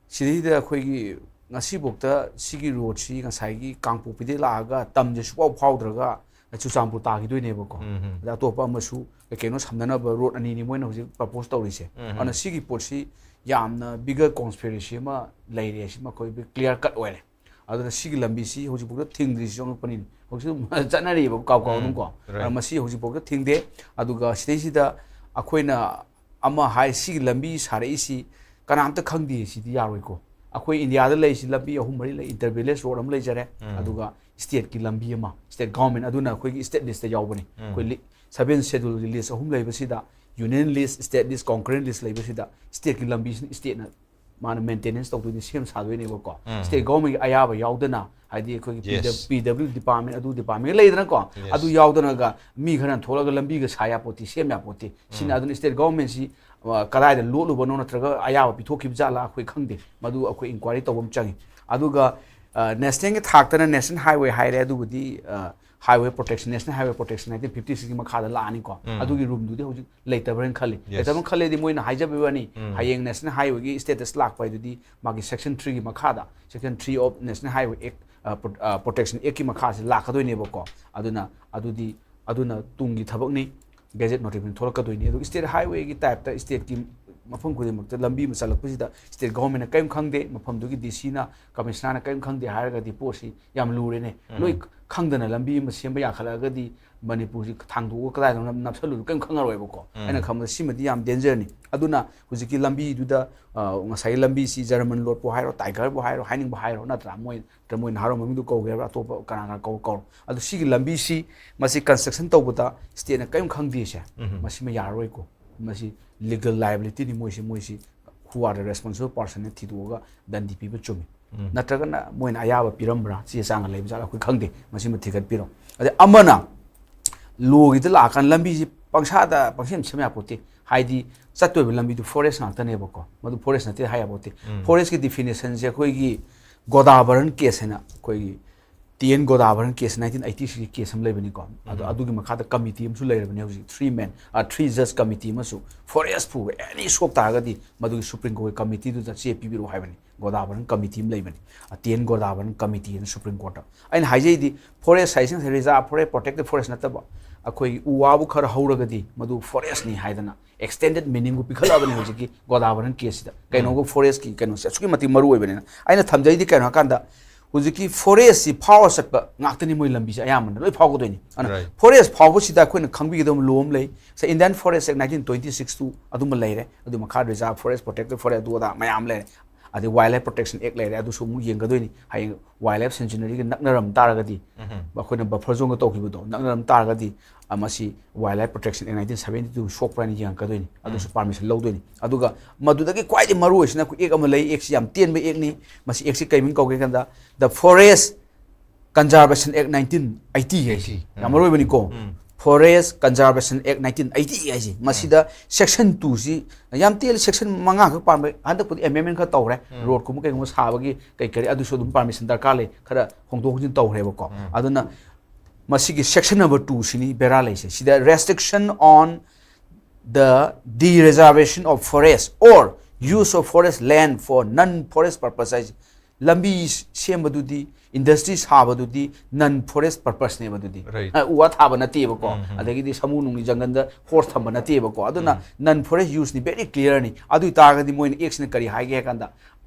ꯁꯤꯗꯩꯗ ꯑꯩꯈꯣꯏꯒꯤ ꯉꯁꯤꯐꯥꯎꯗ ꯁꯤꯒꯤ roadꯁꯤ ꯉꯁꯥꯏꯒꯤ ꯀꯥꯡꯄꯣꯛꯄꯤꯗꯩ ꯂꯥꯛꯑꯒ ꯇꯝꯁꯦ ꯁꯨꯡꯐꯥꯎ ꯐꯥꯎꯗ꯭ꯔꯒ ꯆꯨꯔꯆꯥꯟꯄꯨꯔ ꯇꯥꯈꯤꯗꯣꯏꯅꯦꯕꯀꯣ꯫ ꯎꯝ, ꯎꯝ꯫ ꯑꯗ ꯑꯇꯣꯞꯄ ꯑꯃꯁꯨ ꯀꯩ ꯀꯩꯅꯣ ꯁꯝꯅꯅꯕ road ꯑꯅꯤꯅꯤ ꯃꯣꯏꯅ ꯍꯧꯖꯤꯛ propose ꯇꯧꯔꯤꯁꯦ꯫ ꯎꯝ, ꯎꯝ꯫ ꯑꯗꯨꯅ ꯁꯤꯒꯤ ꯄꯣꯠꯁꯤ ꯌꯥꯝꯅ bigger conspiracy ꯑꯃ ꯂꯩꯔꯦ, ꯁꯤꯃ ꯑꯩꯈꯣꯏ clear cut ꯑꯣꯏꯔꯦ꯫ ꯑꯗꯨꯅ ꯁꯤꯒꯤ ꯂꯝꯕꯤꯁꯤ ꯍꯧꯖꯤꯛꯐꯥꯎꯗ ꯊꯤꯡꯗ꯭ꯔꯤꯁꯤ ꯆꯪꯉꯛꯄꯅꯤꯅ ꯍꯧꯖꯤꯛ ꯑꯗꯨꯝ ꯆꯠꯅꯔꯤꯕ ꯀꯥꯎ ꯀꯥꯎ ꯑꯗꯨꯝ ꯀꯣ꯫ ꯎꯝ, right. ꯑꯗꯨꯅ ꯃꯁꯤ ꯍꯧꯖꯤꯛꯐꯥꯎꯗ ꯊꯤꯡꯗꯦ꯫ ꯑꯗꯨꯒ ꯁꯤꯗꯩꯁꯤꯗ ꯑꯩꯈꯣꯏꯅ ꯑꯃ ꯍꯥꯏ, ꯁꯤꯒꯤ ꯂꯝꯕꯤ ꯁꯥꯔꯛꯏꯁꯤ ꯀꯅꯥꯝꯇ ꯈꯪꯗꯦ, ꯁꯤꯗꯤ ꯌꯥꯔꯣꯏꯀꯣ꯫ ꯑꯩꯈꯣꯏ ꯏꯟꯗꯤꯌꯥꯗ ꯂꯩꯔꯤꯁꯤ ꯂꯝꯕꯤ ꯑꯍꯨꯝ ꯃꯔꯤ ꯂꯩ, ꯏꯟꯇꯔ ꯚꯤꯂꯦꯖ ꯔꯣꯗ ꯑꯃ ꯂꯩꯖꯔꯦ, ꯑꯗꯨꯒ ꯁ꯭ꯇꯦꯠꯀꯤ ꯂꯝꯕꯤ ꯑꯃ, ꯁ꯭ꯇꯦꯠ ꯒꯚꯔꯟꯃꯦꯟꯠ ꯑꯗꯨꯅ ꯑꯩꯈꯣꯏꯒꯤ ꯁ꯭ꯇꯦꯠ ꯂꯤꯁꯇ ꯌꯥꯎꯕꯅꯤ꯫ ꯑꯩꯈꯣꯏ ꯁꯚꯦꯟ ꯁꯦꯗꯨꯜꯒꯤ ꯂꯤꯁ ꯑꯍꯨꯝ ꯂꯩꯕꯁꯤꯗ, ꯌꯨꯅꯤꯌꯟ ꯂꯤꯁ, ꯁ꯭ꯇꯦꯠ ꯂꯤꯁ, ꯀꯣꯟꯀꯔꯦꯟ ꯂꯤꯁ ꯂꯩꯕꯁꯤꯗ, ꯁ꯭ꯇꯦꯠꯀꯤ ꯂꯝꯕꯤꯁꯤꯅ ꯁ꯭ꯇꯦꯠꯅ ꯃꯥꯅ ꯃꯦꯟꯇꯦꯅꯦꯟꯁ ꯇꯧꯗꯣꯏꯅꯤ, ꯁꯦꯝ ꯁꯥꯗꯣꯏꯅꯦꯕꯀꯣ꯫ ꯁ꯭ꯇꯦꯠ ꯒꯚꯔꯟꯃꯦꯟꯠꯀꯤ ꯑꯌꯥꯕ ꯌꯥꯎꯗꯅ, ꯍꯥꯏꯗꯤ ꯑꯩꯈꯣꯏꯒꯤ Yes. ꯄꯤ ꯗꯕ꯭ꯂꯤꯎ ꯗꯤꯄꯥꯔꯠꯃꯦꯟꯠ, ꯑꯗꯨ ꯗꯤꯄꯥꯔꯠꯃꯦꯟꯠ ꯂꯩꯗꯅꯀꯣ, Yes. ꯑꯗꯨ ꯌꯥꯎꯗꯅꯒ ꯃꯤ ꯈꯔꯅ ꯊꯣꯛꯂꯒ ꯂꯝꯕꯤꯒ ꯁꯥ ꯌꯥꯄꯣꯠꯇꯦ, ꯁꯦꯝ ꯌꯥꯄꯣꯠꯇꯦ꯫ ꯁꯤꯅ ꯑꯗꯨꯅ ꯁ꯭ꯇꯦꯠ ꯒꯚꯔꯟꯃꯦꯟꯠꯁꯤ, ꯑ, ꯀꯗꯥꯏꯗ ꯂꯣꯠꯂꯨꯕꯅꯣ ꯅꯠꯇ꯭ꯔꯒ ꯑꯌꯥꯕ ꯄꯤꯊꯣꯛꯈꯤꯕ ꯖꯥꯠꯂꯥ, ꯑꯩꯈꯣꯏ ꯈꯪꯗꯦ꯫ ꯃꯗꯨ ꯑꯩꯈꯣꯏ ꯏꯟꯀ꯭ꯋꯥꯏꯔꯤ ꯇꯧꯕ ꯑꯃ ꯆꯪꯉꯤ꯫ ꯑꯗꯨꯒ, ꯑ, ꯅꯦꯁꯅꯦꯜꯒꯤ ꯊꯥꯛꯇꯅ ꯅꯦꯁꯅꯦꯜ ꯍꯥꯏꯋꯦ ꯍꯥꯏꯔꯦ, ꯑꯗꯨꯕꯨꯗꯤ, ꯑ, highway protection, national highway protection nineteen fifty ꯁꯤꯛꯁꯀꯤ ꯃꯈꯥꯗ ꯂꯥꯛꯑꯅꯤꯀꯣ꯫ ꯑꯗꯨꯒꯤ ꯔꯨꯝꯗꯨꯗꯤ ꯍꯧꯖꯤꯛ ꯂꯩꯇꯕ꯭ꯔꯅ ꯈꯜꯂꯤ꯫ Yes. ꯂꯩꯇꯕ꯭ꯔꯅ ꯈꯜꯂꯦꯗꯤ ꯃꯣꯏꯅ ꯍꯥꯏꯖꯕꯩ ꯋꯥꯅꯤ, ꯍꯌꯦꯡ ꯅꯦꯁꯅꯦꯜ ꯍꯥꯏꯋꯦꯒꯤ ꯁ꯭ꯇꯦꯇꯁ ꯂꯥꯛꯄ ꯍꯥꯏꯗꯨꯗꯤ ꯃꯥꯒꯤ ꯁꯦꯛꯁꯟ ꯊ꯭ꯔꯤꯒꯤ ꯃꯈꯥꯗ, section three of national highway act, uh, pro-, ꯑ, ꯄ꯭ꯔꯣꯇꯦꯛꯁꯟ ꯑꯦꯛꯀꯤ ꯃꯈꯥꯁꯤ ꯂꯥꯛꯀꯗꯣꯏꯅꯦꯕꯀꯣ꯫ ꯑꯗꯨꯅ ꯑꯗꯨꯗꯤ, ꯑꯗꯨꯅ ꯇꯨꯡꯒꯤ ꯊꯕꯛꯅꯤ, ꯒꯦꯖꯦꯠ ꯅꯣꯇꯤꯐꯤꯀꯦꯁꯟ ꯊꯣꯛꯂꯛꯀꯗꯣꯏꯅꯤ꯫ ꯑꯗꯨꯒ ꯁ꯭ꯇꯦꯠ ꯍꯥꯏꯋꯦꯒꯤ ꯇꯥꯏꯞꯇ ꯁ꯭ꯇꯦꯠꯀꯤ ꯃꯐꯝ ꯈꯨꯗꯤꯡꯃꯛꯇ ꯂꯝꯕꯤ ꯑꯃ ꯆꯠꯂꯛꯄꯁꯤꯗ ꯁ꯭ꯇꯦꯠ ꯒꯚꯔꯟꯃꯦꯟꯠꯅ ꯀꯔꯤꯝ ꯈꯪꯗꯦ, ꯃꯐꯝꯗꯨꯒꯤ ꯗꯤ ꯁꯤꯅ, ꯀꯃꯤꯁꯅꯔꯅ ꯀꯔꯤꯝ ꯈꯪꯗꯦ ꯍꯥꯏꯔꯒꯗꯤ ꯄꯣꯠꯁꯤ ꯌꯥꯝ ꯂꯨꯔꯦꯅꯦ꯫ ꯂꯣꯏ ꯈꯪꯗꯅ ꯂꯝꯕꯤ ꯑꯃ ꯁꯦꯝꯕ ꯌꯥꯈꯠꯂꯛꯑꯒꯗꯤ ꯃꯅꯤꯄꯨꯔꯁꯤ ꯊꯥꯡꯗꯣꯛꯑꯒ ꯀꯗꯥꯏꯗꯅꯣ ꯅꯞ-, ꯅꯞꯁꯜꯂꯨꯅꯣ ꯀꯔꯤꯝ ꯈꯪꯉꯔꯣꯏꯕꯀꯣ꯫ ꯑꯩꯅ ꯈꯟꯕꯗ ꯁꯤꯃꯗꯤ ꯌꯥꯝ ꯗꯦꯟꯖꯔꯅꯤ꯫ ꯑꯗꯨꯅ ꯍꯧꯖꯤꯛꯀꯤ ꯂꯝꯕꯤꯗꯨꯗ, ꯑ, ꯉꯁꯥꯏꯒꯤ ꯂꯝꯕꯤꯁꯤ ꯖꯔꯃꯟ ꯂꯣꯠꯄꯨ ꯍꯥꯏꯔꯣ, ꯇꯥꯏꯒꯔꯕꯨ ꯍꯥꯏꯔꯣ, ꯍꯥꯏꯅꯤꯡꯕ ꯍꯥꯏꯔꯣ, ꯅꯠꯇ꯭ꯔꯥ? ꯃꯣꯏ ꯅꯠꯇ꯭ꯔ ꯃꯣꯏ ꯅꯍꯥꯔꯣꯟ ꯃꯃꯤꯡꯗꯣ ꯀꯧꯒꯦ ꯍꯥꯏꯕ꯭ꯔꯥ, ꯑꯇꯣꯞꯄ ꯀꯅꯥ ꯀꯅꯥ ꯀꯧ-, ꯀꯧꯔꯣ꯫ ꯑꯗꯣ ꯁꯤꯒꯤ ꯂꯝꯕꯤꯁꯤ, ꯃꯁꯤ ꯀꯟꯁꯇ꯭ꯔꯛꯁꯟ ꯇꯧꯕꯗ ꯁ꯭ꯇꯦꯠꯅ ꯀꯔꯤꯝ ꯈꯪꯗꯦꯁꯦ, ꯃꯁꯤꯃ ꯌꯥꯔꯔꯣꯏꯀꯣ꯫ ꯃꯁꯤ ꯂꯤꯒꯦꯜ ꯂꯥꯏꯕꯤꯂꯤꯇꯤꯅꯤ ꯃꯣꯏꯁꯤ, ꯃꯣꯏꯁꯤ who are the responsible personꯅ ꯊꯤꯗꯣꯛꯑꯒ ꯗꯟꯗꯤ ꯄꯤꯕ ꯆꯨꯝꯃꯤ꯫ ꯅꯠꯇ꯭ꯔꯒꯅ ꯃꯣꯏꯅ ꯑꯌꯥꯕ ꯄꯤꯔꯝꯕ꯭ꯔꯥ, ꯆꯦ ꯆꯥꯡꯒ ꯂꯩꯕ ꯖꯥꯠꯂ, ꯑꯩꯈꯣꯏ ꯈꯪꯗꯦ, ꯃꯁꯤꯃ ꯊꯤꯒꯠꯄꯤꯔꯣ꯫ ꯑꯗꯩ ꯑꯃꯅ ꯂꯣꯒꯤꯗ ꯂꯥꯛꯑꯀꯥꯟꯗ ꯂꯝꯕꯤꯁꯤ ꯄꯪꯁꯥꯗ ꯄꯪꯁꯦꯝ ꯁꯦꯝ ꯌꯥꯄꯣꯠꯇꯦ꯫ ꯍꯥꯏꯗꯤ ꯆꯠꯇꯣꯏꯕ ꯂꯝꯕꯤꯗꯨ ꯐꯣꯔꯦꯁ ꯉꯥꯛꯇꯅꯦꯕꯀꯣ, ꯃꯗꯨ ꯐꯣꯔꯦꯁ ꯅꯠꯇꯦ ꯍꯥꯏ ꯌꯥꯄꯣꯠꯇꯦ꯫ ꯐꯣꯔꯦꯁꯀꯤ ꯗꯤꯐꯤꯅꯤꯁꯟꯁꯦ ꯑꯩꯈꯣꯏꯒꯤ ꯒꯣꯗꯥꯕꯔꯟ ꯀꯦꯁ ꯍꯥꯏꯅ ꯑꯩꯈꯣꯏꯒꯤ T N Godavarman case, nineteen eighty ꯊ꯭ꯔꯤꯒꯤ ꯀꯦꯁ ꯑꯃ ꯂꯩꯕꯅꯤꯀꯣ꯫ ꯑꯗꯣ ꯑꯗꯨꯒꯤ ꯃꯈꯥꯗ ꯀꯃꯤꯇꯤ ꯑꯃꯁꯨ ꯂꯩꯔꯕꯅꯦ ꯍꯧꯖꯤꯛ, ꯊ꯭ꯔꯤ ꯃꯦꯟ, ꯑ, ꯊ꯭ꯔꯤ ꯖꯁ ꯀꯃꯤꯇꯤ ꯑꯃꯁꯨ, ꯐꯣꯔꯦꯁ ꯄꯨꯕ ꯑꯦꯅꯤ ꯁꯣꯛ ꯇꯥꯔꯒꯗꯤ ꯃꯗꯨꯒꯤ ꯁꯨꯄ꯭ꯔꯤꯝ ꯀꯣꯔꯠꯀꯤ ꯀꯃꯤꯇꯤꯗꯨꯗ ꯆꯦ ꯄꯤꯕꯤꯔꯛꯑꯣ ꯍꯥꯏꯕꯅꯤ꯫ ꯒꯣꯗꯥꯕꯔꯟ ꯀꯃꯤꯇꯤ ꯑꯃ ꯂꯩꯕꯅꯤ, ꯑ, ꯇꯤ ꯑꯦꯟ ꯒꯣꯗꯥꯕꯔꯟ ꯀꯃꯤꯇꯤ ꯍꯥꯏꯅ ꯁꯨꯄ꯭ꯔꯤꯝ ꯀꯣꯔꯠꯇ꯫ ꯑꯩꯅ ꯍꯥꯏꯖꯩꯗꯤ forest ꯍꯥꯏꯁꯤꯡꯁꯦ reserve forest, protected forest ꯅꯠꯇꯕ, ꯑꯩꯈꯣꯏ ꯎ ꯋꯥꯕꯨ ꯈꯔ ꯍꯧꯔꯒꯗꯤ ꯃꯗꯨ ꯐꯣꯔꯦꯁꯅꯤ ꯍꯥꯏꯗꯅ ꯑꯦꯛꯁꯇꯦꯟꯗꯦꯗ ꯃꯤꯅꯤꯡꯕꯨ ꯄꯤꯈꯠꯂꯛꯑꯕꯅꯤ ꯍꯧꯖꯤꯛꯀꯤ ꯒꯣꯗꯥꯕꯔꯟ ꯀꯦꯁꯁꯤꯗ꯫ ꯀꯩꯅꯣꯒ ꯐꯣꯔꯦꯁꯀꯤ ꯀꯩꯅꯣꯁꯦ ꯑꯁꯨꯛꯀꯤ ꯃꯇꯤꯛ ꯃꯔꯨ ꯑꯣꯏꯕꯅꯤꯅ꯫ ꯑꯩꯅ ꯊꯝꯖꯩꯗꯤ ꯀꯩꯅꯣ ꯍꯥꯏꯀꯥꯟꯗ ꯍꯧꯖꯤꯛꯀꯤ ꯐꯣꯔꯦꯁꯁꯤ ꯐꯥꯎꯔ ꯆꯠꯄ ꯉꯥꯛꯇꯅꯤ, ꯃꯣꯏ ꯂꯝꯕꯤꯁꯦ ꯑꯌꯥꯝꯕꯅ ꯂꯣꯏ ꯐꯥꯎꯒꯗꯣꯏꯅꯤ꯫ ꯑꯗꯨꯅ Right. ꯐꯣꯔꯦꯁ ꯐꯥꯎꯕꯁꯤꯗ ꯑꯩꯈꯣꯏꯅ ꯈꯪꯕꯤꯒꯗꯕ ꯂꯣ ꯑꯃ ꯂꯩ, ꯁꯦ Indian Forest Act nineteen twenty six two ꯑꯗꯨꯃ ꯂꯩꯔꯦ, ꯑꯗꯨ ꯃꯈꯥ reserve forest, protected forest, ꯑꯗꯨ ꯑꯗꯥ ꯃꯌꯥꯝ ꯂꯩꯔꯦ꯫ ꯑꯗꯩ Wildlife Protection Act ꯂꯩꯔꯦ, ꯑꯗꯨꯁꯨ ꯑꯃꯨꯛ ꯌꯦꯡꯒꯗꯣꯏꯅꯤ꯫ ꯍꯌꯦꯡ ꯋꯥꯏꯜ ꯂꯥꯏꯐ ꯁꯦꯟꯆꯨꯔꯤꯒ ꯅꯛꯅꯔꯝ ꯇꯥꯔꯒꯗꯤ, ꯑꯩꯈꯣꯏꯅ ꯕꯐꯔ ꯖꯣꯟꯒ ꯇꯧꯈꯤꯕꯗꯣ ꯅꯛꯅꯔꯝ ꯇꯥꯔꯒꯗꯤ, ꯑ, ꯃꯁꯤ Wildlife Protection Act nineteen seventy two ꯁꯣꯛꯄ꯭ꯔꯥ ꯍꯥꯏꯅ ꯌꯦꯡꯉꯛꯀꯗꯣꯏꯅꯤ, ꯑꯗꯨꯁꯨ ꯄꯥꯔꯃꯤꯁꯟ ꯂꯧꯗꯣꯏꯅꯤ꯫ ꯑꯗꯨꯒ ꯃꯗꯨꯗꯒꯤ ꯈ꯭ꯋꯥꯏꯗꯒꯤ ꯃꯔꯨ ꯑꯣꯏꯁꯤꯅ ꯑꯩꯈꯣꯏ ꯑꯦꯛ ꯑꯃ ꯂꯩ, ꯑꯦꯛꯁꯤ ꯌꯥꯝ ꯇꯦꯟꯕ ꯑꯦꯛꯅꯤ꯫ ꯃꯁꯤ ꯑꯦꯛꯁꯤ ꯀꯩ ꯃꯤꯡ ꯀꯧꯒꯦ ꯍꯥꯏ ꯀꯥꯟꯗ The Forest Conservation Act nineteen eighty ꯍꯥꯏꯁꯤ꯫ Eighty. ꯌꯥꯝ ꯃꯔꯨ ꯑꯣꯏꯕꯅꯤꯀꯣ꯫ Forest Conservation Act nineteen eighty ꯍꯥꯏꯁꯤ, ꯃꯁꯤꯗ ꯁꯦꯛꯁꯟ ꯇꯨꯁꯤ ꯌꯥꯝ ꯇꯦꯜꯂꯤ, ꯁꯦꯛꯁꯟ ꯃꯉꯥ ꯈꯛ ꯄꯥꯟꯕ꯫ ꯍꯟꯗꯛꯄꯨꯗꯤ ꯑꯦꯃꯦꯟꯃꯦꯟ ꯈꯔ ꯇꯧꯔꯦ, ꯔꯣꯗꯀꯨꯝꯕ ꯀꯩꯒꯨꯝꯕ ꯁꯥꯕꯒꯤ ꯀꯩ ꯀꯔꯤ, ꯑꯗꯨꯁꯨ ꯑꯗꯨꯝ ꯄꯥꯔꯃꯤꯁꯟ ꯗꯔꯀꯥꯔ ꯂꯩ, ꯈꯔ ꯍꯣꯡꯗꯣꯛ ꯍꯣꯡꯖꯤꯟ ꯇꯧꯈ꯭ꯔꯦꯕꯀꯣ꯫ ꯑꯗꯨꯅ ꯃꯁꯤꯒꯤ ꯁꯦꯛꯁꯟ ꯅꯝꯕꯔ ꯇꯨ ꯁꯤꯅꯤ ꯕꯦꯔꯥ ꯂꯩꯁꯦ꯫ ꯁꯤꯗ Restriction on the Dereservation of Forest or Use of Forest Land for Non-Forest Purpose ꯍꯥꯏꯁꯦ꯫ ꯂꯝꯕꯤ ꯁꯦꯝꯕꯗꯨꯗꯤ, ꯏꯟꯗꯁꯇ꯭ꯔꯤ ꯁꯥꯕꯗꯨꯗꯤ ꯅꯟ ꯐꯣꯔꯦꯁ ꯄꯔꯄꯁꯅꯦꯕ ꯑꯗꯨꯗꯤ꯫ Right. ꯑ, ꯎ ꯋꯥ ꯊꯥꯕ ꯅꯠꯇꯦꯕꯀꯣ, ꯑꯗꯒꯤꯗꯤ ꯁꯥꯃꯨ ꯅꯨꯡꯒꯤ ꯖꯪꯒꯜꯗ ꯐꯣꯔꯁ ꯊꯝꯕ ꯅꯠꯇꯦꯕꯀꯣ꯫ ꯑꯗꯨꯅ ꯅꯟ ꯐꯣꯔꯦꯁ ꯌꯨꯁꯅꯤ, ꯕꯦꯔꯤ ꯀ꯭ꯂꯤꯌꯥꯔꯅꯤ꯫ ꯑꯗꯨ ꯑꯣꯏ ꯇꯥꯔꯒꯗꯤ ꯃꯣꯏꯅ ꯑꯦꯛꯁꯤꯅ ꯀꯔꯤ ꯍꯥꯏꯒꯦ ꯍꯥꯏ ꯀꯥꯟꯗ,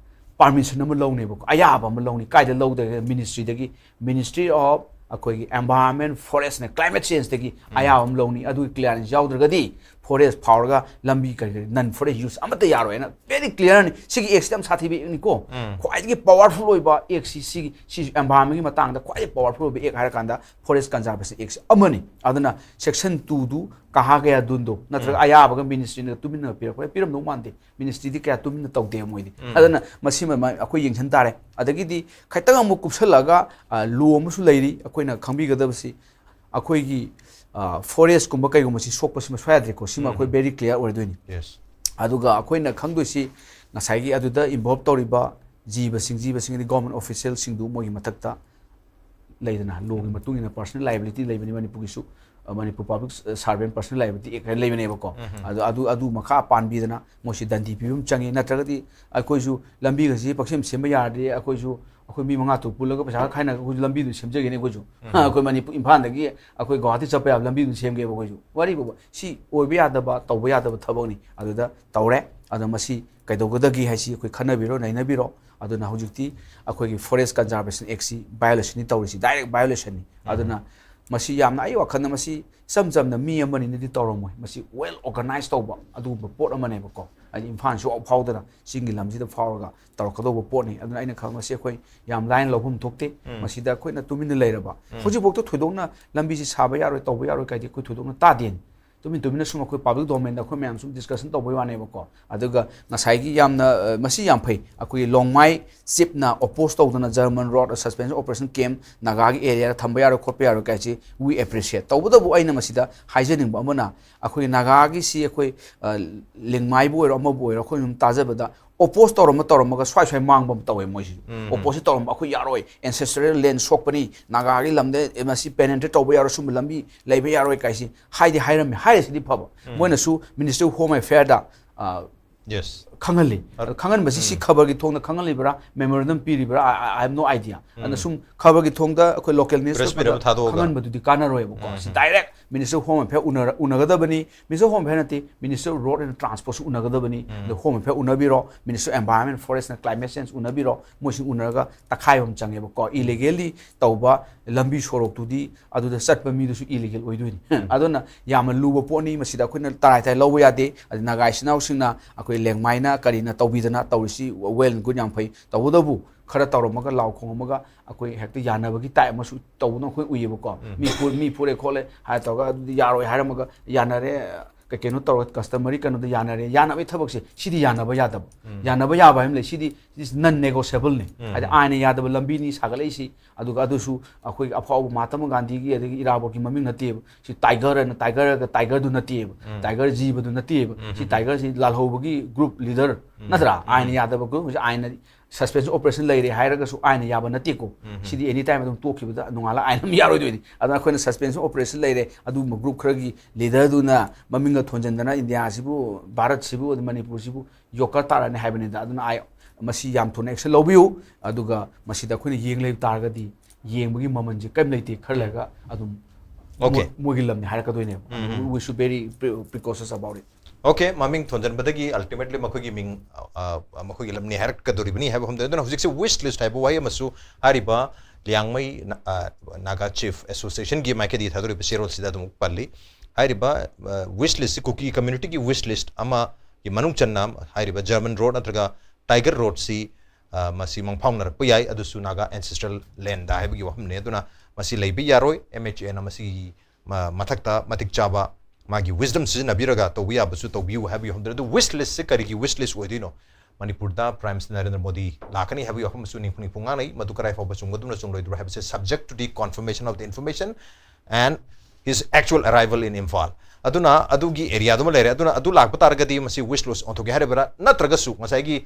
ꯄꯥꯔꯃꯤꯁꯟ ꯑꯃ ꯂꯧꯅꯦꯕꯀꯣ, ꯑꯌꯥꯕ ꯑꯃ ꯂꯧꯅꯤ꯫ ꯀꯥꯏꯗ ꯂꯧꯗꯒꯦ? ꯃꯤꯅꯤꯁꯇ꯭ꯔꯤꯗꯒꯤ, Ministry of ꯑꯩꯈꯣꯏꯒꯤ Environment, Forest and Climate Changeꯗꯒꯤ ꯑꯌꯥꯕ ꯑꯃ ꯂꯧꯅꯤ꯫ ꯑꯗꯨꯒꯤ ꯀ꯭ꯂꯤꯌꯥꯔꯦꯟꯁ ꯌꯥꯎꯗ꯭ꯔꯒꯗꯤ ꯐꯣꯔꯦꯁ ꯐꯥꯎꯔꯒ ꯂꯝꯕꯤ ꯀꯔꯤ ꯀꯔꯤ ꯅꯟ ꯐꯣꯔꯦꯁ ꯌꯨꯁ ꯑꯃꯠꯇ ꯌꯥꯔꯣꯏꯅ ꯕꯦꯔꯤ ꯀ꯭ꯂꯤꯌꯥꯔꯅꯤ꯫ ꯁꯤꯒꯤ ꯑꯦꯛꯁꯤꯗꯤ ꯌꯥꯝ ꯁꯥꯊꯤꯕ ꯑꯦꯛꯅꯤꯀꯣ꯫ ꯈ꯭ꯋꯥꯏꯗꯒꯤ ꯄꯋꯥꯔꯐꯨꯜ ꯑꯣꯏꯕ ꯑꯦꯛꯁꯤ, ꯁꯤꯒꯤ, ꯁꯤ ꯑꯦꯟꯚꯥꯏꯔꯟꯃꯦꯟꯒꯤ ꯃꯇꯥꯡꯗ ꯈ꯭ꯋꯥꯏꯗꯒꯤ ꯄꯋꯥꯔꯐꯨꯜ ꯑꯣꯏꯕ ꯑꯦꯛ ꯍꯥꯏꯔꯀꯥꯟꯗ ꯐꯣꯔꯦꯁ ꯀꯟꯖꯥꯔꯕꯦꯁꯟ ꯑꯦꯛꯁꯤ ꯑꯃꯅꯤ꯫ ꯑꯗꯨꯅ ꯁꯦꯛꯁꯟ ꯇꯨꯗꯨ ꯀꯍꯥ ꯒꯌꯥ ꯗꯨꯟꯗꯣ ꯅꯠꯇ꯭ꯔꯒ ꯑꯌꯥꯕꯒ ꯃꯤꯅꯤꯁꯇ꯭ꯔꯤꯅ ꯇꯨꯃꯤꯟꯅ ꯄꯤꯔꯛꯄ꯭ꯔꯥ? ꯄꯤꯔꯝꯗꯧ ꯃꯥꯟꯗꯦ꯫ ꯃꯤꯅꯤꯁꯇ꯭ꯔꯤꯗꯤ ꯀꯌꯥ ꯇꯨꯃꯤꯟꯅ ꯇꯧꯗꯦ ꯃꯣꯏꯗꯤ꯫ ꯑꯗꯨꯅ ꯃꯁꯤꯃ ꯃ-, ꯑꯩꯈꯣꯏ ꯌꯦꯡꯁꯤꯟ ꯇꯥꯔꯦ꯫ ꯑꯗꯒꯤꯗꯤ ꯈꯤꯇꯪ ꯑꯃꯨꯛ ꯀꯨꯞꯁꯜꯂꯛꯑꯒ, ꯑ, ꯂꯣ ꯑꯃꯁꯨ ꯂꯩꯔꯤ ꯑꯩꯈꯣꯏꯅ ꯈꯪꯕꯤꯒꯗꯕꯁꯤ꯫ ꯑꯩꯈꯣꯏꯒꯤ, ꯑ, ꯐꯣꯔꯦꯁꯀꯨꯝꯕ ꯀꯩꯒꯨꯝꯕꯁꯤ ꯁꯣꯛꯄꯁꯤꯃ ꯁꯣꯏ ꯌꯥꯗ꯭ꯔꯦꯀꯣ꯫ ꯁꯤꯃ ꯑꯩꯈꯣꯏ ꯕꯦꯔꯤ ꯀ꯭ꯂꯤꯌꯥꯔ ꯑꯣꯏꯔꯗꯣꯏꯅꯤ꯫ Yes. ꯑꯗꯨꯒ ꯑꯩꯈꯣꯏꯅ ꯈꯪꯗꯣꯏꯁꯤ ꯉꯁꯥꯏꯒꯤ ꯑꯗꯨꯗ ꯏꯟꯚꯣꯜꯕ ꯇꯧꯔꯤꯕ ꯖꯤꯕꯁꯤꯡ, ꯖꯤꯕꯁꯤꯡ ꯑꯗꯤ ꯒꯣꯔꯃꯦꯟ ꯑꯣꯐꯤꯁꯤꯌꯦꯜꯁꯤꯡꯗꯨ ꯃꯣꯏꯒꯤ ꯃꯊꯛꯇ ꯂꯩꯗꯅ, ꯂꯣꯒꯤ ꯃꯇꯨꯡ ꯏꯟꯅ ꯄꯔꯁꯅꯦꯜ ꯂꯥꯏꯕꯤꯂꯤꯇꯤ ꯂꯩꯕꯅꯤ ꯃꯅꯤꯄꯨꯔꯒꯤꯁꯨ, ꯑ, ꯃꯅꯤꯄꯨꯔ ꯄꯕ꯭ꯂꯤꯛ ꯁꯥꯔꯚꯦꯟ ꯄꯔꯁꯅꯦꯜ ꯂꯥꯏꯕꯤꯂꯤꯇꯤ ꯑꯦꯛ ꯍꯥꯏꯅ ꯂꯩꯕꯅꯦꯕꯀꯣ꯫ ꯑꯗꯨ, ꯑꯗꯨ, ꯑꯗꯨ ꯃꯈꯥ ꯄꯥꯟꯕꯤꯗꯅ ꯃꯣꯏꯁꯤ ꯗꯟꯗꯤ ꯄꯤꯕ ꯑꯃ ꯆꯪꯉꯤ꯫ ꯅꯠꯇ꯭ꯔꯒꯗꯤ ꯑꯩꯈꯣꯏꯁꯨ ꯂꯝꯕꯤꯒꯁꯤ ꯄꯪꯁꯦꯝ ꯁꯦꯝꯕ ꯌꯥꯔꯗꯤ, ꯑꯩꯈꯣꯏꯁꯨ, ꯑꯩꯈꯣꯏ ꯃꯤ ꯃꯉꯥ ꯇꯔꯨꯛ ꯄꯨꯜꯂꯒ ꯄꯩꯁꯥ ꯈꯔ ꯈꯥꯏꯅꯔꯒ ꯑꯩꯈꯣꯏꯁꯨ ꯂꯝꯕꯤꯗꯨ ꯁꯦꯝꯖꯒꯦꯅꯦ ꯑꯩꯈꯣꯏꯁꯨ꯫ ꯑꯩꯈꯣꯏ ꯃꯅꯤꯄꯨꯔ, ꯏꯝꯐꯥꯜꯗꯒꯤ ꯑꯩꯈꯣꯏ ꯒꯨꯋꯥꯍꯥꯇꯤ ꯆꯠꯄ ꯌꯥꯕ ꯂꯝꯕꯤꯗꯨ ꯁꯦꯝꯒꯦꯕ ꯑꯩꯈꯣꯏꯁꯨ꯫ ꯋꯥꯔꯤꯕꯨꯕ, ꯁꯤ ꯑꯣꯏꯕ ꯌꯥꯗꯕ, ꯇꯧꯕ ꯌꯥꯗꯕ ꯊꯕꯛꯅꯤ꯫ ꯑꯗꯨꯗ ꯇꯧꯔꯦ꯫ ꯑꯗꯣ ꯃꯁꯤ ꯀꯩꯗꯧꯒꯗꯒꯦ ꯍꯥꯏꯁꯤ ꯑꯩꯈꯣꯏ ꯈꯟꯅꯕꯤꯔꯣ, ꯅꯩꯅꯕꯤꯔꯣ꯫ ꯑꯗꯨꯅ ꯍꯧꯖꯤꯛꯇꯤ ꯑꯩꯈꯣꯏꯒꯤ Forest Conservation Actꯁꯤ violationꯅꯤ ꯇꯧꯔꯤꯁꯤ, direct violationꯅꯤ꯫ ꯑꯗꯨꯅ ꯃꯁꯤ ꯌꯥꯝꯅ, ꯑꯩ ꯋꯥꯈꯜꯗ ꯃꯁꯤ ꯏꯆꯝ ꯆꯝꯅ ꯃꯤ ꯑꯃꯅꯤꯅꯗꯤ ꯇꯧꯔꯝꯃꯣꯏ, ꯃꯁꯤ well organize ꯇꯧꯕ ꯑꯗꯨꯒꯨꯝꯕ ꯄꯣꯠ ꯑꯃꯅꯦꯕꯀꯣ꯫ ꯍꯥꯏꯗꯤ ꯏꯝꯐꯥꯜ ꯁꯨꯛꯐꯥꯎ ꯐꯥꯎꯗꯅ ꯆꯤꯡꯒꯤ ꯂꯝꯁꯤꯗ ꯐꯥꯎꯔꯒ ꯇꯧꯔꯛꯀꯗꯧꯕ ꯄꯣꯠꯅꯤ꯫ ꯑꯗꯨꯅ ꯑꯩꯅ ꯈꯪꯕꯁꯤ ꯑꯩꯈꯣꯏ ꯌꯥꯝ ꯂꯥꯏꯅ ꯂꯧꯐꯝ ꯊꯣꯛꯇꯦ꯫ ꯃꯁꯤꯗ ꯑꯩꯈꯣꯏꯅ ꯇꯨꯃꯤꯟꯅ ꯂꯩꯔꯕ, ꯍꯧꯖꯤꯛꯐꯥꯎꯗ ꯊꯣꯏꯗꯣꯛꯅ ꯂꯝꯕꯤꯁꯤ ꯁꯥꯕ ꯌꯥꯔꯣꯏ, ꯇꯧꯕ ꯌꯥꯔꯣꯏ ꯀꯥꯏꯗꯤ ꯑꯩꯈꯣꯏ ꯊꯣꯏꯗꯣꯛꯅ ꯇꯥꯗꯦ꯫ ꯇꯨꯃꯤꯟ ꯇꯨꯃꯤꯟꯅ ꯁꯨꯝ ꯑꯩꯈꯣꯏ public domainꯗ ꯑꯩꯈꯣꯏ ꯃꯌꯥꯝ ꯁꯨꯝ discussion ꯇꯧꯕꯩ ꯋꯥꯅꯦꯕꯀꯣ꯫ ꯑꯗꯨꯒ ꯉꯁꯥꯏꯒꯤ ꯌꯥꯝꯅ, ꯑ, ꯃꯁꯤ ꯌꯥꯝ ꯐꯩ, ꯑꯩꯈꯣꯏꯒꯤ ꯂꯣꯡꯃꯥꯏ chiefꯅ oppose ꯇꯧꯗꯅ German road suspension operation camp ꯅꯥꯒꯥꯒꯤ areaꯗ ꯊꯝꯕ ꯌꯥꯔꯣꯏ ꯈꯣꯠꯄ ꯌꯥꯔꯣꯏ ꯀꯥꯏꯁꯤ we appreciate꯫ ꯇꯧꯕꯇꯕꯨ ꯑꯩꯅ ꯃꯁꯤꯗ ꯍꯥꯏꯖꯅꯤꯡꯕ ꯑꯃꯅ, ꯑꯩꯈꯣꯏ ꯅꯥꯒꯥꯒꯤꯁꯤ ꯑꯩꯈꯣꯏ, ꯑ, ꯂꯤꯡꯃꯥꯏꯕꯨ ꯑꯣꯏꯔꯣ ꯑꯃꯕꯨ ꯑꯣꯏꯔꯣ, ꯑꯩꯈꯣꯏ ꯁꯨꯝ ꯇꯥꯖꯕꯗ oppose ꯇꯧꯔꯝꯕ ꯇꯧꯔꯝꯃꯒ ꯁ꯭ꯋꯥꯏ ꯁ꯭ꯋꯥꯏ ꯃꯥꯡꯕ ꯑꯃ ꯇꯧꯋꯦ ꯃꯣꯏꯁꯤꯁꯨ꯫ Opposeꯁꯤ ꯇꯧꯔꯝꯕ, "ꯑꯩꯈꯣꯏ ꯌꯥꯔꯣꯏ, ancestral land ꯁꯣꯛꯄꯅꯤ, ꯅꯥꯒꯥꯒꯤ ꯂꯝꯗ ꯃꯁꯤ penetrate ꯇꯧꯕ ꯌꯥꯔꯣꯏ, ꯁꯨꯝꯕ ꯂꯝꯕꯤ ꯂꯩꯕ ꯌꯥꯔꯣꯏ" ꯀꯥꯏꯁꯤ ꯍꯥꯏꯗꯤ ꯍꯥꯏꯔꯝꯃꯤ꯫ ꯍꯥꯏꯔꯤꯁꯤꯗꯤ ꯐꯕ, ꯃꯣꯏꯅꯁꯨ Ministry of Home Affairꯗ, ꯑ, Yes. ꯈꯪꯍꯜꯂꯤ꯫ ꯑꯗꯣ ꯈꯪꯍꯟꯕꯁꯤ ꯁꯤ ꯈꯕꯔꯒꯤ ꯊꯣꯡꯗ ꯈꯪꯍꯜꯂꯤꯕ꯭ꯔꯥ, memorandum ꯄꯤꯔꯤꯕ꯭ꯔꯥ, I, I have no idea꯫ ꯑꯗꯨꯅ ꯁꯨꯝ ꯈꯕꯔꯒꯤ ꯊꯣꯡꯗ ꯑꯩꯈꯣꯏ local newspaperꯗ ꯈꯪꯍꯟꯕꯗꯨꯗꯤ ꯀꯥꯟꯅꯔꯣꯏꯕꯀꯣ꯫ ꯁꯤ direct Ministry of Home Affair ꯎꯅꯔ-, ꯎꯅꯒꯗꯕꯅꯤ꯫ Ministry of Home Affair ꯅꯠꯇꯦ, Ministry of Road and Transportꯁꯨ ꯎꯅꯒꯗꯕꯅꯤ꯫ ꯑꯗꯣ Home Affair ꯎꯅꯕꯤꯔꯣ, Ministry of Environment, Forest and Climate Change ꯎꯅꯕꯤꯔꯣ, ꯃꯣꯏꯁꯤꯡ ꯎꯅꯔꯒ ꯇꯛꯈꯥꯏꯕ ꯑꯃ ꯆꯪꯉꯦꯕꯀꯣ꯫ Illegally ꯇꯧꯕ ꯂꯝꯕꯤ ꯁꯣꯔꯣꯛꯇꯨꯗꯤ ꯑꯗꯨꯗ ꯆꯠꯄ ꯃꯤꯗꯨꯁꯨ illegal ꯑꯣꯏꯗꯣꯏꯅꯤ꯫ ꯑꯗꯨꯅ ꯌꯥꯝꯅ ꯂꯨꯕ ꯄꯣꯠꯅꯤ, ꯃꯁꯤꯗ ꯑꯩꯈꯣꯏꯅ ꯇꯔꯥꯏ ꯇꯔꯥꯏ ꯂꯧꯕ ꯌꯥꯗꯦ꯫ ꯑꯗꯩ ꯅꯥꯒꯥ ꯏꯆꯤꯟ ꯏꯅꯥꯎꯁꯤꯡꯅ ꯑꯩꯈꯣꯏ ꯂꯦꯡꯃꯥꯏꯅ ꯀꯔꯤꯅ ꯇꯧꯕꯤꯗꯅ ꯇꯧꯔꯤꯁꯤ well and good, ꯌꯥꯝ ꯐꯩ꯫ ꯇꯧꯕꯇꯕꯨ ꯈꯔ ꯇꯧꯔꯝꯃꯒ ꯂꯥꯎ ꯈꯣꯡꯉꯝꯃꯒ ꯑꯩꯈꯣꯏ ꯍꯦꯛꯇ ꯌꯥꯅꯕꯒꯤ type ꯑꯃꯁꯨ ꯇꯧꯕꯅ ꯑꯩꯈꯣꯏ ꯎꯏꯌꯦꯕꯀꯣ꯫ ꯃꯤ ꯐꯨ-, ꯃꯤ ꯐꯨꯔꯦ ꯈꯣꯠꯂꯦ ꯍꯥꯏꯔ ꯇꯧꯔꯒ ꯑꯗꯨꯗꯤ ꯌꯥꯔꯣꯏ ꯍꯥꯏꯔꯝꯃꯒ ꯌꯥꯅꯔꯦ, ꯀꯩ ꯀꯩꯅꯣ ꯇꯧꯔꯒ customary ꯀꯩꯅꯣꯗ ꯌꯥꯅꯔꯦ꯫ ꯌꯥꯅꯕꯒꯤ ꯊꯕꯛꯁꯦ ꯁꯤꯗꯤ ꯌꯥꯅꯕ ꯌꯥꯗꯕ꯫ ꯌꯥꯅꯕ ꯌꯥꯕ ꯍꯥꯏꯕ ꯑꯃ ꯂꯩ꯫ ꯁꯤꯗꯤ is non negotiable ꯅꯤ꯫ ꯍꯥꯏꯗꯤ ꯑꯥꯏꯟꯅ ꯌꯥꯗꯕ ꯂꯝꯕꯤꯅꯤ ꯁꯥꯒꯠꯂꯛꯏꯁꯤ꯫ ꯑꯗꯨꯒ ꯑꯗꯨꯁꯨ ꯑꯩꯈꯣꯏꯒꯤ ꯑꯐꯥꯎꯕ ꯃꯍꯥꯇꯃ ꯒꯥꯟꯙꯤꯒꯤ ꯑꯗꯒꯤ ꯏꯔꯥꯕꯣꯠꯀꯤ ꯃꯃꯤꯡ ꯅꯠꯇꯦꯕ꯫ ꯁꯤ tiger ꯍꯥꯏꯅ tiger ꯒ tiger ꯗꯨ ꯅꯠꯇꯦꯕ꯫ Tiger ꯖꯤꯕꯗꯨ ꯅꯠꯇꯦꯕ꯫ ꯁꯤ tiger ꯁꯤ ꯂꯥꯜꯍꯧꯕꯒꯤ group leader ꯅꯠꯇ꯭ꯔꯥ? ꯑꯥꯏꯟꯅ ꯌꯥꯗꯕ group ꯁꯤ ꯑꯥꯏꯟꯅ suspension operation ꯂꯩꯔꯦ ꯍꯥꯏꯔꯒꯁꯨ ꯑꯥꯏꯟꯅ ꯌꯥꯕ ꯅꯠꯇꯦꯀꯣ꯫ ꯁꯤꯗꯤ any time ꯑꯗꯨꯝ ꯇꯣꯛꯈꯤꯕꯗ ꯅꯣꯡꯉꯥꯜꯂ ꯑꯥꯏꯟ ꯑꯃ ꯌꯥꯔꯣꯏꯗꯣꯏꯅꯤ꯫ ꯑꯗꯨꯅ ꯑꯩꯈꯣꯏꯅ suspension operation ꯂꯩꯔꯦ, ꯑꯗꯨꯒꯨꯝꯕ group ꯈꯔꯒꯤ leader ꯗꯨꯅ ꯃꯃꯤꯡꯒ ꯊꯣꯟꯖꯟꯗꯅ ꯏꯟꯗꯤꯌꯥꯁꯤꯕꯨ, ꯚꯥꯔꯠꯁꯤꯕꯨ, ꯑꯗꯩ ꯃꯅꯤꯄꯨꯔꯁꯤꯕꯨ ꯌꯣꯛꯀ ꯇꯥꯔꯅꯤ ꯍꯥꯏꯕꯅꯤꯗ꯫ ꯑꯗꯨꯅ ꯑꯩ ꯃꯁꯤ ꯌꯥꯝ ꯊꯨꯅ action ꯂꯧꯕꯤꯌꯨ꯫ ꯑꯗꯨꯒ ꯃꯁꯤꯗ ꯑꯩꯈꯣꯏꯅ ꯌꯦꯡ ꯂꯩꯕ ꯇꯥꯔꯒꯗꯤ ꯌꯦꯡꯕꯒꯤ ꯃꯃꯜꯁꯦ ꯀꯔꯤꯝ ꯂꯩꯇꯦ꯫ ꯈꯔ ꯂꯩꯔꯒ ꯑꯗꯨꯝ Okay. ꯃꯣꯏ-, ꯃꯣꯏꯒꯤ ꯂꯝꯅꯤ ꯍꯥꯏꯔꯛꯀꯗꯣꯏꯅꯦꯕ꯫ We should very pre-, precautious about it꯫ Okay, ꯃꯃꯤꯡ ꯊꯣꯟꯖꯟꯕꯗꯒꯤ ultimately ꯃꯈꯣꯏꯒꯤ ꯃꯤꯡ ꯑ, ꯑ, ꯃꯈꯣꯏꯒꯤ ꯂꯝꯅꯤ ꯍꯥꯏꯔꯛꯀꯗꯣꯔꯤꯕꯅꯤ ꯍꯥꯏꯕ ꯍꯝꯗꯣꯏ꯫ ꯑꯗꯨꯅ ꯍꯧꯖꯤꯛꯁꯦ wish list ꯍꯥꯏꯕ ꯋꯥꯍꯩ ꯑꯃꯁꯨ ꯍꯥꯏꯔꯤꯕ ꯂꯤꯌꯥꯡꯃꯩ ꯅ- ꯑ, Naga Chief Association ꯒꯤ ꯃꯥꯏꯀꯩꯗꯒꯤ ꯊꯥꯗꯣꯔꯤꯕ ꯆꯦꯔꯣꯜꯁꯤꯗ ꯑꯗꯨꯝ ꯄꯜꯂꯤ꯫ ꯍꯥꯏꯔꯤꯕ wish list ꯁꯤ ꯀꯨꯀꯤ community ꯒꯤ wish list ꯑꯃꯒꯤ ꯃꯅꯨꯡ ꯆꯟꯅ ꯍꯥꯏꯔꯤꯕ German Road ꯅꯠꯇ꯭ꯔꯒ Tiger Road ꯁꯤ ꯑ, ꯃꯁꯤ ꯃꯪꯐꯥꯎꯅꯔꯛꯄ ꯌꯥꯏ꯫ ꯑꯗꯨꯁꯨ Naga Ancestral Land ꯍꯥꯏꯕꯒꯤ ꯋꯥꯐꯝꯅꯤ꯫ ꯑꯗꯨꯅ ꯃꯁꯤ ꯂꯩꯕ ꯌꯥꯔꯣꯏ꯫ M H A ꯅ ꯃꯁꯤꯒꯤ ꯃ- ꯃꯊꯛꯇ ꯃꯇꯤꯛ ꯆꯥꯕ ꯃꯥꯒꯤ wisdom ꯁꯤꯖꯤꯟꯅꯕꯤꯔꯒ ꯇꯧꯕ ꯌꯥꯕꯁꯨ ꯇꯧꯕꯤꯌꯨ ꯍꯥꯏꯕꯒꯤ ꯋꯥꯐꯝꯗꯨꯅꯤ꯫ ꯑꯗꯨ wish list ꯁꯤ ꯀꯔꯤꯒꯤ wish list ꯑꯣꯏꯗꯣꯏꯅꯣ? ꯃꯅꯤꯄꯨꯔꯗ Prime Minister ꯅꯔꯦꯟꯗ꯭ꯔ ꯃꯣꯗꯤ ꯂꯥꯛꯀꯅꯤ ꯍꯥꯏꯕꯒꯤ ꯋꯥꯐꯝ ꯑꯃꯁꯨ ꯅꯤꯡꯐꯨ ꯅꯤꯡꯐꯨ ꯉꯥꯡꯅꯩ꯫ ꯃꯗꯨ ꯀꯗꯥꯏ ꯐꯥꯎꯕ ꯆꯨꯝꯒꯗꯕꯅ ꯆꯨꯝꯂꯣꯏꯗꯕ꯭ꯔꯥ ꯍꯥꯏꯕꯁꯦ subject to the confirmation of the information and his actual arrival in Imphal. ꯑꯗꯨꯅ ꯑꯗꯨꯒꯤ area ꯗꯨꯃ ꯂꯩꯔꯦ꯫ ꯑꯗꯨꯅ ꯑꯗꯨ ꯂꯥꯛꯄ ꯇꯥꯔꯒꯗꯤ ꯃꯁꯤ wish list ꯑꯣꯟꯊꯣꯛꯀꯦ ꯍꯥꯏꯔꯤꯕ꯭ꯔꯥ? ꯅꯠꯇ꯭ꯔꯒꯁꯨ ꯉꯁꯥꯏꯒꯤ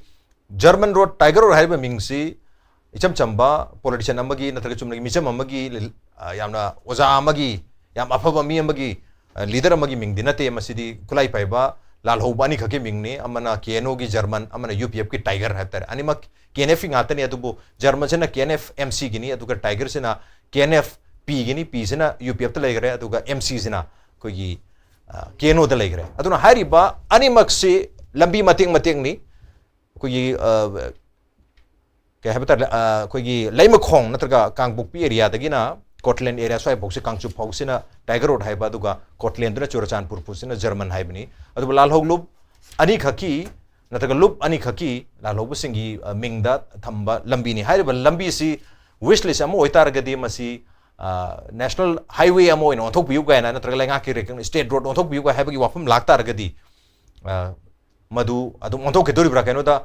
German Road, Tiger Road ꯍꯥꯏꯔꯤꯕ ꯃꯤꯡꯁꯤ ꯏꯆꯝ ꯆꯝꯕ politician ꯑꯃꯒꯤ ꯅꯠꯇ꯭ꯔꯒ ꯆꯨꯝꯅꯒꯤ ꯃꯤꯆꯝ ꯑꯃꯒꯤ, ꯑ, ꯌꯥꯝꯅ ꯑꯣꯖꯥ ꯑꯃꯒꯤ, ꯌꯥꯝ ꯑꯐꯕ ꯃꯤ ꯑꯃꯒꯤ, ꯑ, leader ꯑꯃꯒꯤ ꯃꯤꯡꯗꯤ ꯅꯠꯇꯦ꯫ ꯃꯁꯤꯗꯤ ꯈꯨꯠꯂꯥꯏ ꯄꯥꯏꯕ ꯂꯥꯜꯍꯧꯕ ꯑꯅꯤꯈꯛꯀꯤ ꯃꯤꯡꯅꯤ꯫ ꯑꯃꯅ K N O ꯒꯤ German, ꯑꯃꯅ U P F ꯀꯤ Tiger ꯍꯥꯏꯕ ꯇꯥꯔꯦ꯫ ꯑꯅꯤꯃꯛ K N F ꯀꯤ ꯉꯥꯛꯇꯅꯤ, ꯑꯗꯨꯕꯨ German ꯁꯤꯅ K N F M C Guinea, ꯑꯗꯨꯒ Tiger ꯁꯤꯅ K N F P Guinea, P ꯁꯤꯅ U P F ꯇ ꯂꯩꯈ꯭ꯔꯦ, ꯑꯗꯨꯒ M C ꯁꯤꯅ ꯑꯩꯈꯣꯏꯒꯤ, ꯑ, K N O ꯗ ꯂꯩꯈ꯭ꯔꯦ꯫ ꯑꯗꯨꯅ ꯍꯥꯏꯔꯤꯕ ꯑꯅꯤꯃꯛꯁꯤ ꯂꯝꯕꯤ ꯃꯇꯦꯛ ꯃꯇꯦꯛꯅꯤ꯫ ꯑꯩꯈꯣꯏꯒꯤ, ꯑ, ꯀꯩ ꯍꯥꯏꯕ ꯇꯥꯔꯦ, ꯑ, ꯑꯩꯈꯣꯏꯒꯤ ꯂꯩꯃꯈꯣꯡ ꯅꯠꯇ꯭ꯔꯒ ꯀꯥꯡꯄꯣꯛꯄꯤ area ꯗꯒꯤꯅ Cortland area ꯁ꯭ꯋꯥꯏꯐꯥꯎꯁꯦ, Kangchup ꯐꯥꯎꯁꯤꯅ Tiger Road ꯍꯥꯏꯕ, ꯑꯗꯨꯒ Cortland ꯗꯨꯅ ꯆꯨꯔꯆꯥꯟꯄꯨꯔ ꯐꯥꯎꯁꯤꯅ German ꯍꯥꯏꯕꯅꯤ꯫ ꯑꯗꯨꯕꯨ ꯂꯥꯜꯍꯧꯂꯨꯞ ꯑꯅꯤꯈꯛꯀꯤ ꯅꯠꯇ꯭ꯔꯒ ꯂꯨꯞ ꯑꯅꯤꯈꯛꯀꯤ ꯂꯥꯜꯍꯧꯕꯁꯤꯡꯒꯤ, ꯑ, ꯃꯤꯡꯗ ꯊꯝꯕ ꯂꯝꯕꯤꯅꯤ꯫ ꯍꯥꯏꯔꯤꯕ ꯂꯝꯕꯤꯁꯤ wish list ꯑꯃ ꯑꯣꯏꯇꯥꯔꯒꯗꯤ ꯃꯁꯤ, ꯑ, national highway ꯑꯃ ꯑꯣꯏꯅ ꯑꯣꯟꯊꯣꯛꯄꯤꯌꯨ ꯀꯥꯏꯅ, ꯅꯠꯇ꯭ꯔꯒ ꯂꯩꯉꯥꯛꯀꯤ recognize, state road ꯑꯣꯟꯊꯣꯛꯄꯤꯌꯨ ꯀꯥꯏ ꯍꯥꯏꯕꯒꯤ ꯋꯥꯐꯝ ꯂꯥꯛꯇꯥꯔꯒꯗꯤ, ꯑ, ꯃꯗꯨ ꯑꯗꯨꯝ ꯑꯣꯟꯊꯣꯛꯈꯤꯗꯣꯔꯤꯕ꯭ꯔꯥ? ꯀꯩꯅꯣꯗ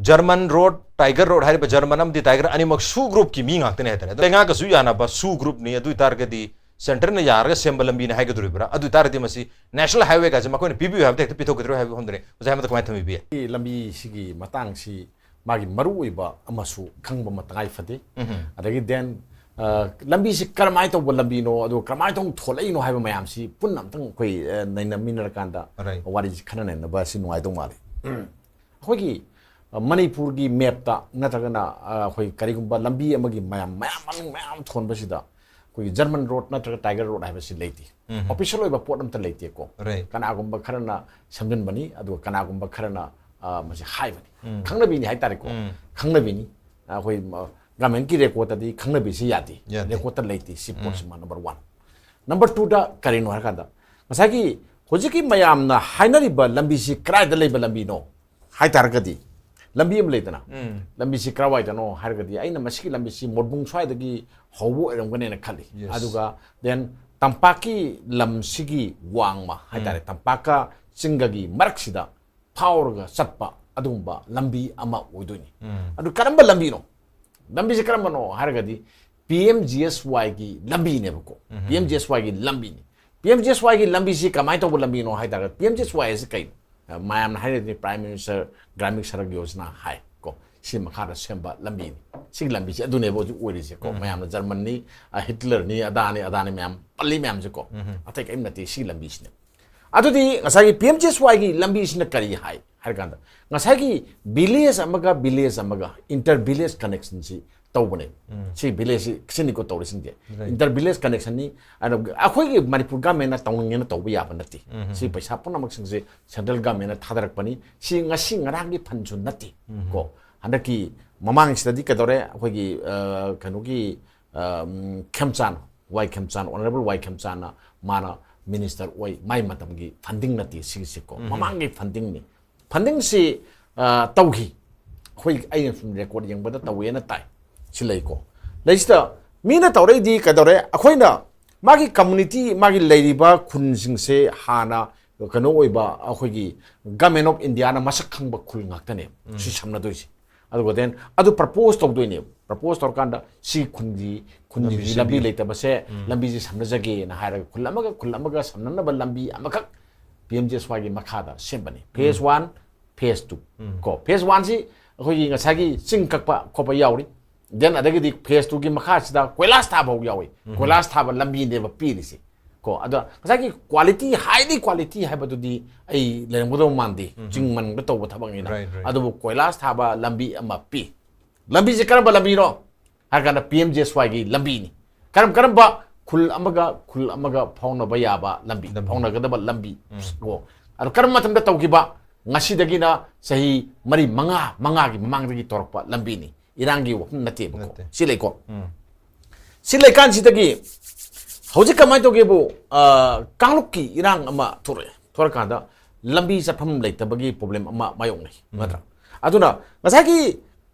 German Road, Tiger Road ꯍꯥꯏꯔꯤꯕ German ꯑꯃꯗꯤ Tiger ꯑꯅꯤꯃꯛ SoO group ꯀꯤ ꯃꯤ ꯉꯥꯛꯇꯅꯤ ꯍꯥꯏꯇꯥꯔꯦ꯫ ꯑꯗꯣ ꯂꯩꯉꯥꯛꯀꯁꯨ ꯌꯥꯅꯕ SoO group ꯅꯤ꯫ ꯑꯗꯨ ꯑꯣꯏꯇꯥꯔꯒꯗꯤ centre ꯅ ꯌꯥꯔꯒ ꯁꯦꯝꯕ ꯂꯝꯕꯤꯅꯤ ꯍꯥꯏꯒꯗꯣꯔꯤꯕ꯭ꯔꯥ? ꯑꯗꯨ ꯑꯣꯏꯇꯥꯔꯒꯗꯤ ꯃꯁꯤ national highway ꯒꯥꯁꯦ ꯃꯈꯣꯏꯅ ꯄꯤꯕꯤꯌꯨ ꯍꯥꯏꯕꯗ ꯍꯦꯛꯇ ꯄꯤꯊꯣꯛꯀꯗꯣꯏꯔꯣ ꯍꯥꯏꯕꯒꯤ ꯋꯥꯐꯝꯗꯨꯅꯤ꯫ ꯑꯣꯖꯥ ꯍꯦꯃꯟꯇ ꯀꯃꯥꯏꯅ ꯊꯝꯕꯤꯕ ꯌꯥꯏ? ꯂꯝꯕꯤꯁꯤꯒꯤ ꯃꯇꯥꯡꯁꯤ ꯃꯥꯒꯤ ꯃꯔꯨꯑꯣꯏꯕ ꯑꯃꯁꯨ ꯈꯪꯕ ꯑꯃ ꯇꯉꯥꯏ ꯐꯗꯦ꯫ ꯎꯝꯍꯨꯝ꯫ ꯑꯗꯒꯤ then, ꯑ, ꯂꯝꯕꯤꯁꯤ ꯀꯔꯝꯍꯥꯏꯅ ꯇꯧꯕ ꯂꯝꯕꯤꯅꯣ, ꯑꯗꯨꯒ ꯀꯔꯝꯍꯥꯏꯅ ꯇꯧꯅ ꯊꯣꯛꯂꯛꯏꯅꯣ ꯍꯥꯏꯕ ꯃꯌꯥꯝꯁꯤ ꯄꯨꯟꯅ ꯑꯝꯇꯪ ꯑꯩꯈꯣꯏ, ꯑ, ꯅꯩꯅꯃꯤꯟꯅꯔꯀꯥꯟꯗ Right. ꯋꯥꯔꯤꯁꯤ ꯈꯟꯅ ꯅꯩꯅꯕ ꯑꯁꯤ ꯅꯨꯡꯉꯥꯏꯗꯧ ꯃꯥꯜꯂꯤ꯫ ꯑꯩꯈꯣꯏꯒꯤ, ꯑ, ꯃꯅꯤꯄꯨꯔꯒꯤ map ꯇ ꯅꯠꯇ꯭ꯔꯒꯅ, ꯑ, ꯑꯩꯈꯣꯏ ꯀꯔꯤꯒꯨꯝꯕ ꯂꯝꯕꯤ ꯑꯃꯒꯤ ꯃꯌꯥꯝ, ꯃꯌꯥꯝ ꯃꯃꯤꯡ ꯃꯌꯥꯝ ꯊꯣꯟꯕꯁꯤꯗ ꯑꯩꯈꯣꯏꯒꯤ ꯖꯔꯃꯟ ꯔꯣꯗ ꯅꯠꯇ꯭ꯔꯒ ꯇꯥꯏꯒꯔ ꯔꯣꯗ ꯍꯥꯏꯕꯁꯤ ꯂꯩꯇꯦ꯫ ꯎꯝ꯫ ꯑꯣꯐꯤꯁꯤꯌꯦꯜ ꯑꯣꯏꯕ ꯄꯣꯠ ꯑꯝꯇ ꯂꯩꯇꯦꯀꯣ꯫ Right. ꯀꯅꯥꯒꯨꯝꯕ ꯈꯔꯅ ꯁꯦꯝꯖꯤꯟꯕꯅꯤ, ꯑꯗꯨꯒ ꯀꯅꯥꯒꯨꯝꯕ ꯈꯔꯅ ꯑ, ꯃꯁꯤ ꯍꯥꯏꯕꯅꯤ꯫ ꯎꯝ꯫ ꯈꯪꯅꯕꯤꯅꯤ ꯍꯥꯏꯇꯥꯔꯦꯀꯣ꯫ ꯎꯝ꯫ ꯈꯪꯅꯕꯤꯅꯤ꯫ ꯑꯩꯈꯣꯏ ꯒꯚꯔꯟꯃꯦꯟꯀꯤ ꯔꯦꯀꯣꯔꯗꯇꯗꯤ ꯈꯪꯅꯕꯤꯁꯤ ꯌꯥꯗꯦ꯫ ꯌꯥꯗꯦ꯫ ꯔꯦꯀꯣꯔꯗꯇ ꯂꯩꯇꯦ꯫ ꯁꯤ ꯄꯣꯠꯁꯤꯃ ꯅꯝꯕꯔ ꯋꯥꯟ꯫ ꯅꯝꯕꯔ ꯇꯨꯗ ꯀꯔꯤꯅꯣ ꯍꯥꯏꯔꯀꯥꯟꯗ, ꯉꯁꯥꯏꯒꯤ ꯍꯧꯖꯤꯛꯀꯤ ꯃꯌꯥꯝꯅ ꯍꯥꯏꯅꯔꯤꯕ ꯂꯝꯕꯤꯁꯤ ꯀꯗꯥꯏꯗ ꯂꯩꯕ ꯂꯝꯕꯤꯅꯣ ꯍꯥꯏꯇꯥꯔꯒꯗꯤ, ꯂꯝꯕꯤ ꯑꯃ ꯂꯩꯗꯅ, ꯎꯝ꯫ ꯂꯝꯕꯤꯁꯤ ꯀꯗꯥꯏꯋꯥꯏꯗꯅꯣ ꯍꯥꯏꯔꯒꯗꯤ, ꯑꯩꯅ ꯃꯁꯤꯒꯤ ꯂꯝꯕꯤꯁꯤ ꯃꯣꯠꯕꯨꯡ ꯁ꯭ꯋꯥꯏꯗꯒꯤ ꯍꯧꯕ ꯑꯣꯏꯔꯝꯒꯅꯦꯅ ꯈꯜꯂꯤ꯫ Yes. ꯑꯗꯨꯒ then ꯇꯝꯄꯥꯛꯀꯤ ꯂꯝꯁꯤꯒꯤ ꯋꯥꯡꯃ ꯍꯥꯏꯇꯥꯔꯦ, ꯎꯝ꯫ ꯇꯝꯄꯥꯛꯀ ꯆꯤꯡꯒꯒꯤ ꯃꯔꯛꯁꯤꯗ ꯐꯥꯎꯔꯒ ꯆꯠꯄ ꯑꯗꯨꯒꯨꯝꯕ ꯂꯝꯕꯤ ꯑꯃ ꯑꯣꯏꯗꯣꯏꯅꯤ꯫ ꯎꯝ꯫ ꯑꯗꯨ ꯀꯔꯝꯕ ꯂꯝꯕꯤꯅꯣ? ꯂꯝꯕꯤꯁꯦ ꯀꯔꯝꯕꯅꯣ ꯍꯥꯏꯔꯒꯗꯤ, ꯄꯤ ꯑꯦꯝ ꯖꯤ ꯑꯦꯁ ꯋꯥꯏꯒꯤ ꯂꯝꯕꯤꯅꯦꯕꯀꯣ꯫ ꯎꯝ꯫ ꯄꯤ ꯑꯦꯝ ꯖꯤ ꯑꯦꯁ ꯋꯥꯏꯒꯤ ꯂꯝꯕꯤꯅꯤ꯫ ꯄꯤ ꯑꯦꯝ ꯖꯤ ꯑꯦꯁ ꯋꯥꯏꯒꯤ ꯂꯝꯕꯤꯁꯤ ꯀꯃꯥꯏꯅ ꯇꯧꯕ ꯂꯝꯕꯤꯅꯣ ꯍꯥꯏ ꯇꯥꯔꯒꯗꯤ, ꯄꯤ ꯑꯦꯝ ꯖꯤ ꯑꯦꯁ ꯋꯥꯏ ꯑꯁꯤ ꯀꯩꯅꯣ? ꯑ, ꯃꯌꯥꯝꯅ ꯍꯥꯏꯔꯤꯗꯤ ꯄ꯭ꯔꯥꯏꯝ ꯃꯤꯅꯤꯁꯇꯔ ꯒ꯭ꯔꯥꯃꯤꯟ ꯁꯔꯛ ꯌꯣꯖꯅꯥ ꯍꯥꯏ ꯀꯣ꯫ ꯁꯤ ꯃꯈꯥꯗ ꯁꯦꯝꯕ ꯂꯝꯕꯤꯅꯤ꯫ ꯁꯤꯒꯤ ꯂꯝꯕꯤꯁꯦ ꯑꯗꯨꯅꯦꯕ ꯍꯧꯖꯤꯛ ꯑꯣꯏꯔꯤꯁꯦ ꯀꯣ꯫ ꯎꯝ꯫ ꯃꯌꯥꯝꯅ ꯖꯔꯃꯟꯅꯤ, ꯑ, ꯍꯤꯠꯂꯔꯅꯤ, ꯑꯗꯥꯅꯤ, ꯑꯗꯥꯅꯤ ꯃꯌꯥꯝ ꯄꯜꯂꯤ ꯃꯌꯥꯝꯁꯦ ꯀꯣ꯫ ꯎꯝ꯫ ꯑꯇꯩ ꯀꯔꯤꯝ ꯅꯠꯇꯦ, ꯁꯤꯒꯤ ꯂꯝꯕꯤꯁꯤꯅꯦ꯫ ꯑꯗꯨꯗꯤ ꯉꯁꯥꯏꯒꯤ ꯄꯤ ꯑꯦꯝ ꯖꯤ ꯑꯦꯁ ꯋꯥꯏꯒꯤ ꯂꯝꯕꯤꯁꯤꯅ ꯀꯔꯤ ꯍꯥꯏ ꯍꯥꯏꯔ ꯀꯥꯟꯗ, ꯉꯁꯥꯏꯒꯤ ꯚꯤꯂꯦꯖ ꯑꯃꯒ ꯚꯤꯂꯦꯖ ꯑꯃꯒ ꯏꯟꯇꯔ ꯚꯤꯂꯦꯖ ꯀꯅꯦꯛꯁꯟꯁꯤ ꯇꯧꯕꯅꯦ꯫ ꯎꯝ꯫ ꯁꯤ ꯚꯤꯂꯦꯖꯁꯤ ꯁꯤꯅꯤꯀꯣ ꯇꯧꯔꯤꯁꯤꯡꯁꯦ꯫ Right. ꯏꯟꯇꯔ ꯚꯤꯂꯦꯖ ꯀꯅꯦꯛꯁꯟꯅꯤ꯫ ꯑꯗꯣ ꯑꯩꯈꯣꯏꯒꯤ ꯃꯅꯤꯄꯨꯔ ꯒꯃꯦꯟꯅ ꯇꯧꯅꯤꯡꯉꯦꯅ ꯇꯧꯕ ꯌꯥꯕ ꯅꯠꯇꯦ꯫ ꯎꯝ꯫ ꯁꯤ ꯄꯩꯁꯥ ꯄꯨꯝꯅꯃꯛꯁꯤꯡꯁꯦ ꯁꯦꯟꯇ꯭ꯔꯦꯜ ꯒꯃꯦꯟꯅ ꯊꯥꯗꯔꯛꯄꯅꯤ꯫ ꯁꯤ ꯉꯁꯤ ꯉꯔꯥꯡꯒꯤ ꯐꯟꯁꯨ ꯅꯠꯇꯦ ꯎꯝ꯫ ꯀꯣ꯫ ꯍꯟꯗꯛꯀꯤ ꯃꯃꯥꯡꯁꯤꯗꯗꯤ ꯀꯩꯗꯧꯔꯦ, ꯑꯩꯈꯣꯏꯒꯤ, ꯑ, ꯀꯩꯅꯣꯒꯤ, ꯑ, ꯎꯝ, ꯈꯦꯝꯆꯥꯟ, ꯋꯥꯏ ꯈꯦꯝꯆꯥꯟ, ꯑꯣꯅꯔꯦꯕꯜ ꯋꯥꯏ ꯈꯦꯝꯆꯥꯟꯅ ꯃꯥꯅ ꯃꯤꯅꯤꯁꯇꯔ ꯑꯣꯏ, ꯃꯥꯏ ꯃꯇꯝꯒꯤ ꯐꯟꯗꯤꯡ ꯅꯠꯇꯦ ꯁꯤꯒꯤꯁꯦꯀꯣ꯫ ꯎꯝ꯫ ꯃꯃꯥꯡꯒꯤ ꯐꯟꯗꯤꯡꯅꯤ꯫ ꯐꯟꯗꯤꯡꯁꯤ, ꯑ, ꯇꯧꯈꯤ꯫ ꯑꯩꯈꯣꯏ, ꯑꯩꯅ ꯁꯨꯝ ꯔꯦꯀꯣꯔꯗ ꯌꯦꯡꯕꯗ ꯇꯧꯋꯦꯅ ꯇꯥꯏ꯫ ꯁꯤ ꯂꯩꯀꯣ꯫ ꯂꯩꯁꯤꯗ ꯃꯤꯅ ꯇꯧꯔꯛꯏꯗꯤ ꯀꯩꯗꯧꯔꯦ? ꯑꯩꯈꯣꯏꯅ ꯃꯥꯒꯤ ꯀꯝꯃꯨꯅꯤꯇꯤ, ꯃꯥꯒꯤ ꯂꯩꯔꯤꯕ ꯈꯨꯟꯁꯤꯡꯁꯦ ꯍꯥꯟꯅ ꯀꯩꯅꯣ ꯑꯣꯏꯕ, ꯑꯩꯈꯣꯏꯒꯤ ꯒꯃꯦꯟ ꯑꯣꯐ ꯏꯟꯗꯤꯌꯥꯅ ꯃꯁꯛ ꯈꯪꯕ ꯈꯨꯜ ꯉꯥꯛꯇꯅꯦ ꯎꯝ꯫ ꯁꯤ ꯁꯝꯅꯗꯣꯏꯁꯦ꯫ ꯑꯗꯨꯒ then ꯑꯗꯨ ꯄ꯭ꯔꯄꯣꯖ ꯇꯧꯗꯣꯏꯅꯦꯕ꯫ ꯄ꯭ꯔꯄꯣꯖ ꯇꯧꯔꯀꯥꯟꯗ ꯁꯤ ꯈꯨꯟꯒꯤ, ꯈꯨꯟꯒꯤ ꯂꯝꯕꯤ ꯂꯝꯕꯤ ꯁꯦꯝꯕꯤꯌꯨ꯫ ꯂꯩꯇꯕꯁꯦ ꯎꯝ꯫ ꯂꯝꯕꯤꯁꯦ ꯁꯝꯅꯖꯒꯦꯅ ꯍꯥꯏꯔꯒ ꯈꯨꯜ ꯑꯃꯒ ꯈꯨꯜ ꯑꯃꯒ ꯁꯝꯅꯅꯕ ꯂꯝꯕꯤ ꯑꯃꯈꯛ ꯄꯤ ꯑꯦꯝ ꯖꯤ ꯑꯦꯁ ꯋꯥꯏꯒꯤ ꯃꯈꯥꯗ ꯁꯦꯝꯕꯅꯤ꯫ ꯐꯦꯁ ꯎꯝ꯫ ꯋꯥꯟ, ꯐꯦꯁ ꯇꯨ ꯎꯝ꯫ ꯀꯣ꯫ ꯐꯦꯁ ꯋꯥꯟꯁꯤ ꯑꯩꯈꯣꯏꯒꯤ ꯉꯁꯥꯏꯒꯤ ꯆꯤꯡ ꯀꯛꯄ ꯈꯣꯠꯄ ꯌꯥꯎꯔꯤ꯫ Then ꯑꯗꯒꯤꯗꯤ ꯐꯦꯁ ꯇꯨꯒꯤ ꯃꯈꯥꯁꯤꯗ ꯀꯣꯏꯂꯥꯁ ꯊꯥꯕ ꯐꯥꯎ ꯌꯥꯎꯏ꯫ ꯎꯝ꯫ ꯀꯣꯏꯂꯥꯁ ꯊꯥꯕ ꯂꯝꯕꯤꯅꯦꯕ ꯄꯤꯔꯤꯁꯦ ꯀꯣ꯫ ꯑꯗꯣ ꯉꯁꯥꯏꯒꯤ quality, highly quality ꯍꯥꯏꯕꯗꯨꯗꯤ ꯑꯩ ꯂꯩꯔꯝꯒꯗꯧ ꯃꯥꯟꯗꯦ꯫ ꯎꯝ꯫ ꯆꯤꯡ ꯃꯟꯗ ꯇꯧꯕ ꯊꯕꯛꯅꯤꯅ꯫ Right, right. ꯑꯗꯨꯕꯨ ꯀꯣꯏꯂꯥꯁ ꯊꯥꯕ ꯂꯝꯕꯤ ꯑꯃ ꯄꯤ꯫ ꯂꯝꯕꯤꯁꯦ ꯀꯔꯝꯕ ꯂꯝꯕꯤꯅꯣ ꯍꯥꯏꯔ ꯀꯥꯟꯗ ꯄꯤ ꯑꯦꯝ ꯖꯤ ꯑꯦꯁ ꯋꯥꯏꯒꯤ ꯂꯝꯕꯤꯅꯤ꯫ ꯀꯔꯝ ꯀꯔꯝꯕ ꯈꯨꯜ ꯑꯃꯒ ꯈꯨꯜ ꯑꯃꯒ ꯐꯥꯎꯅꯕ ꯌꯥꯕ ꯂꯝꯕꯤ, ꯂꯝꯕꯤ꯫ ꯐꯥꯎꯅꯒꯗꯕ ꯂꯝꯕꯤ ꯀꯣ꯫ ꯑꯗꯣ ꯀꯔꯝꯕ ꯃꯇꯝꯗ ꯇꯧꯈꯤꯕ? ꯉꯁꯤꯗꯒꯤꯅ ꯆꯍꯤ ꯃꯔꯤ ꯃꯉꯥ ꯃꯉꯥꯒꯤ ꯃꯃꯥꯡꯗꯒꯤ ꯇꯧꯔꯛꯄ ꯂꯝꯕꯤꯅꯤ, ꯏꯔꯥꯡꯒꯤ ꯋꯥꯐꯝ ꯅꯠꯇꯦꯕꯀꯣ꯫ ꯅꯠꯇꯦ꯫ ꯁꯤ ꯂꯩꯀꯣ꯫ ꯎꯝ꯫ ꯁꯤ ꯂꯩꯀꯥꯟꯁꯤꯗꯒꯤ ꯍꯧꯖꯤꯛ ꯀꯃꯥꯏꯅ ꯇꯧꯒꯦꯕꯨ, ꯑ, ꯀꯥꯡꯂꯨꯞꯀꯤ ꯏꯔꯥꯡ ꯑꯃ ꯊꯣꯔꯛꯑꯦ꯫ ꯊꯣꯔꯛꯀꯥꯟꯗ ꯂꯝꯕꯤ ꯆꯠꯐꯝ ꯂꯩꯇꯕꯒꯤ ꯄ꯭ꯔꯣꯕ꯭ꯂꯦꯝ ꯑꯃ ꯃꯥꯌꯣꯛꯅꯩ, ꯅꯠꯇ꯭ꯔꯥ? ꯑꯗꯨꯅ ꯉꯁꯥꯏꯒꯤ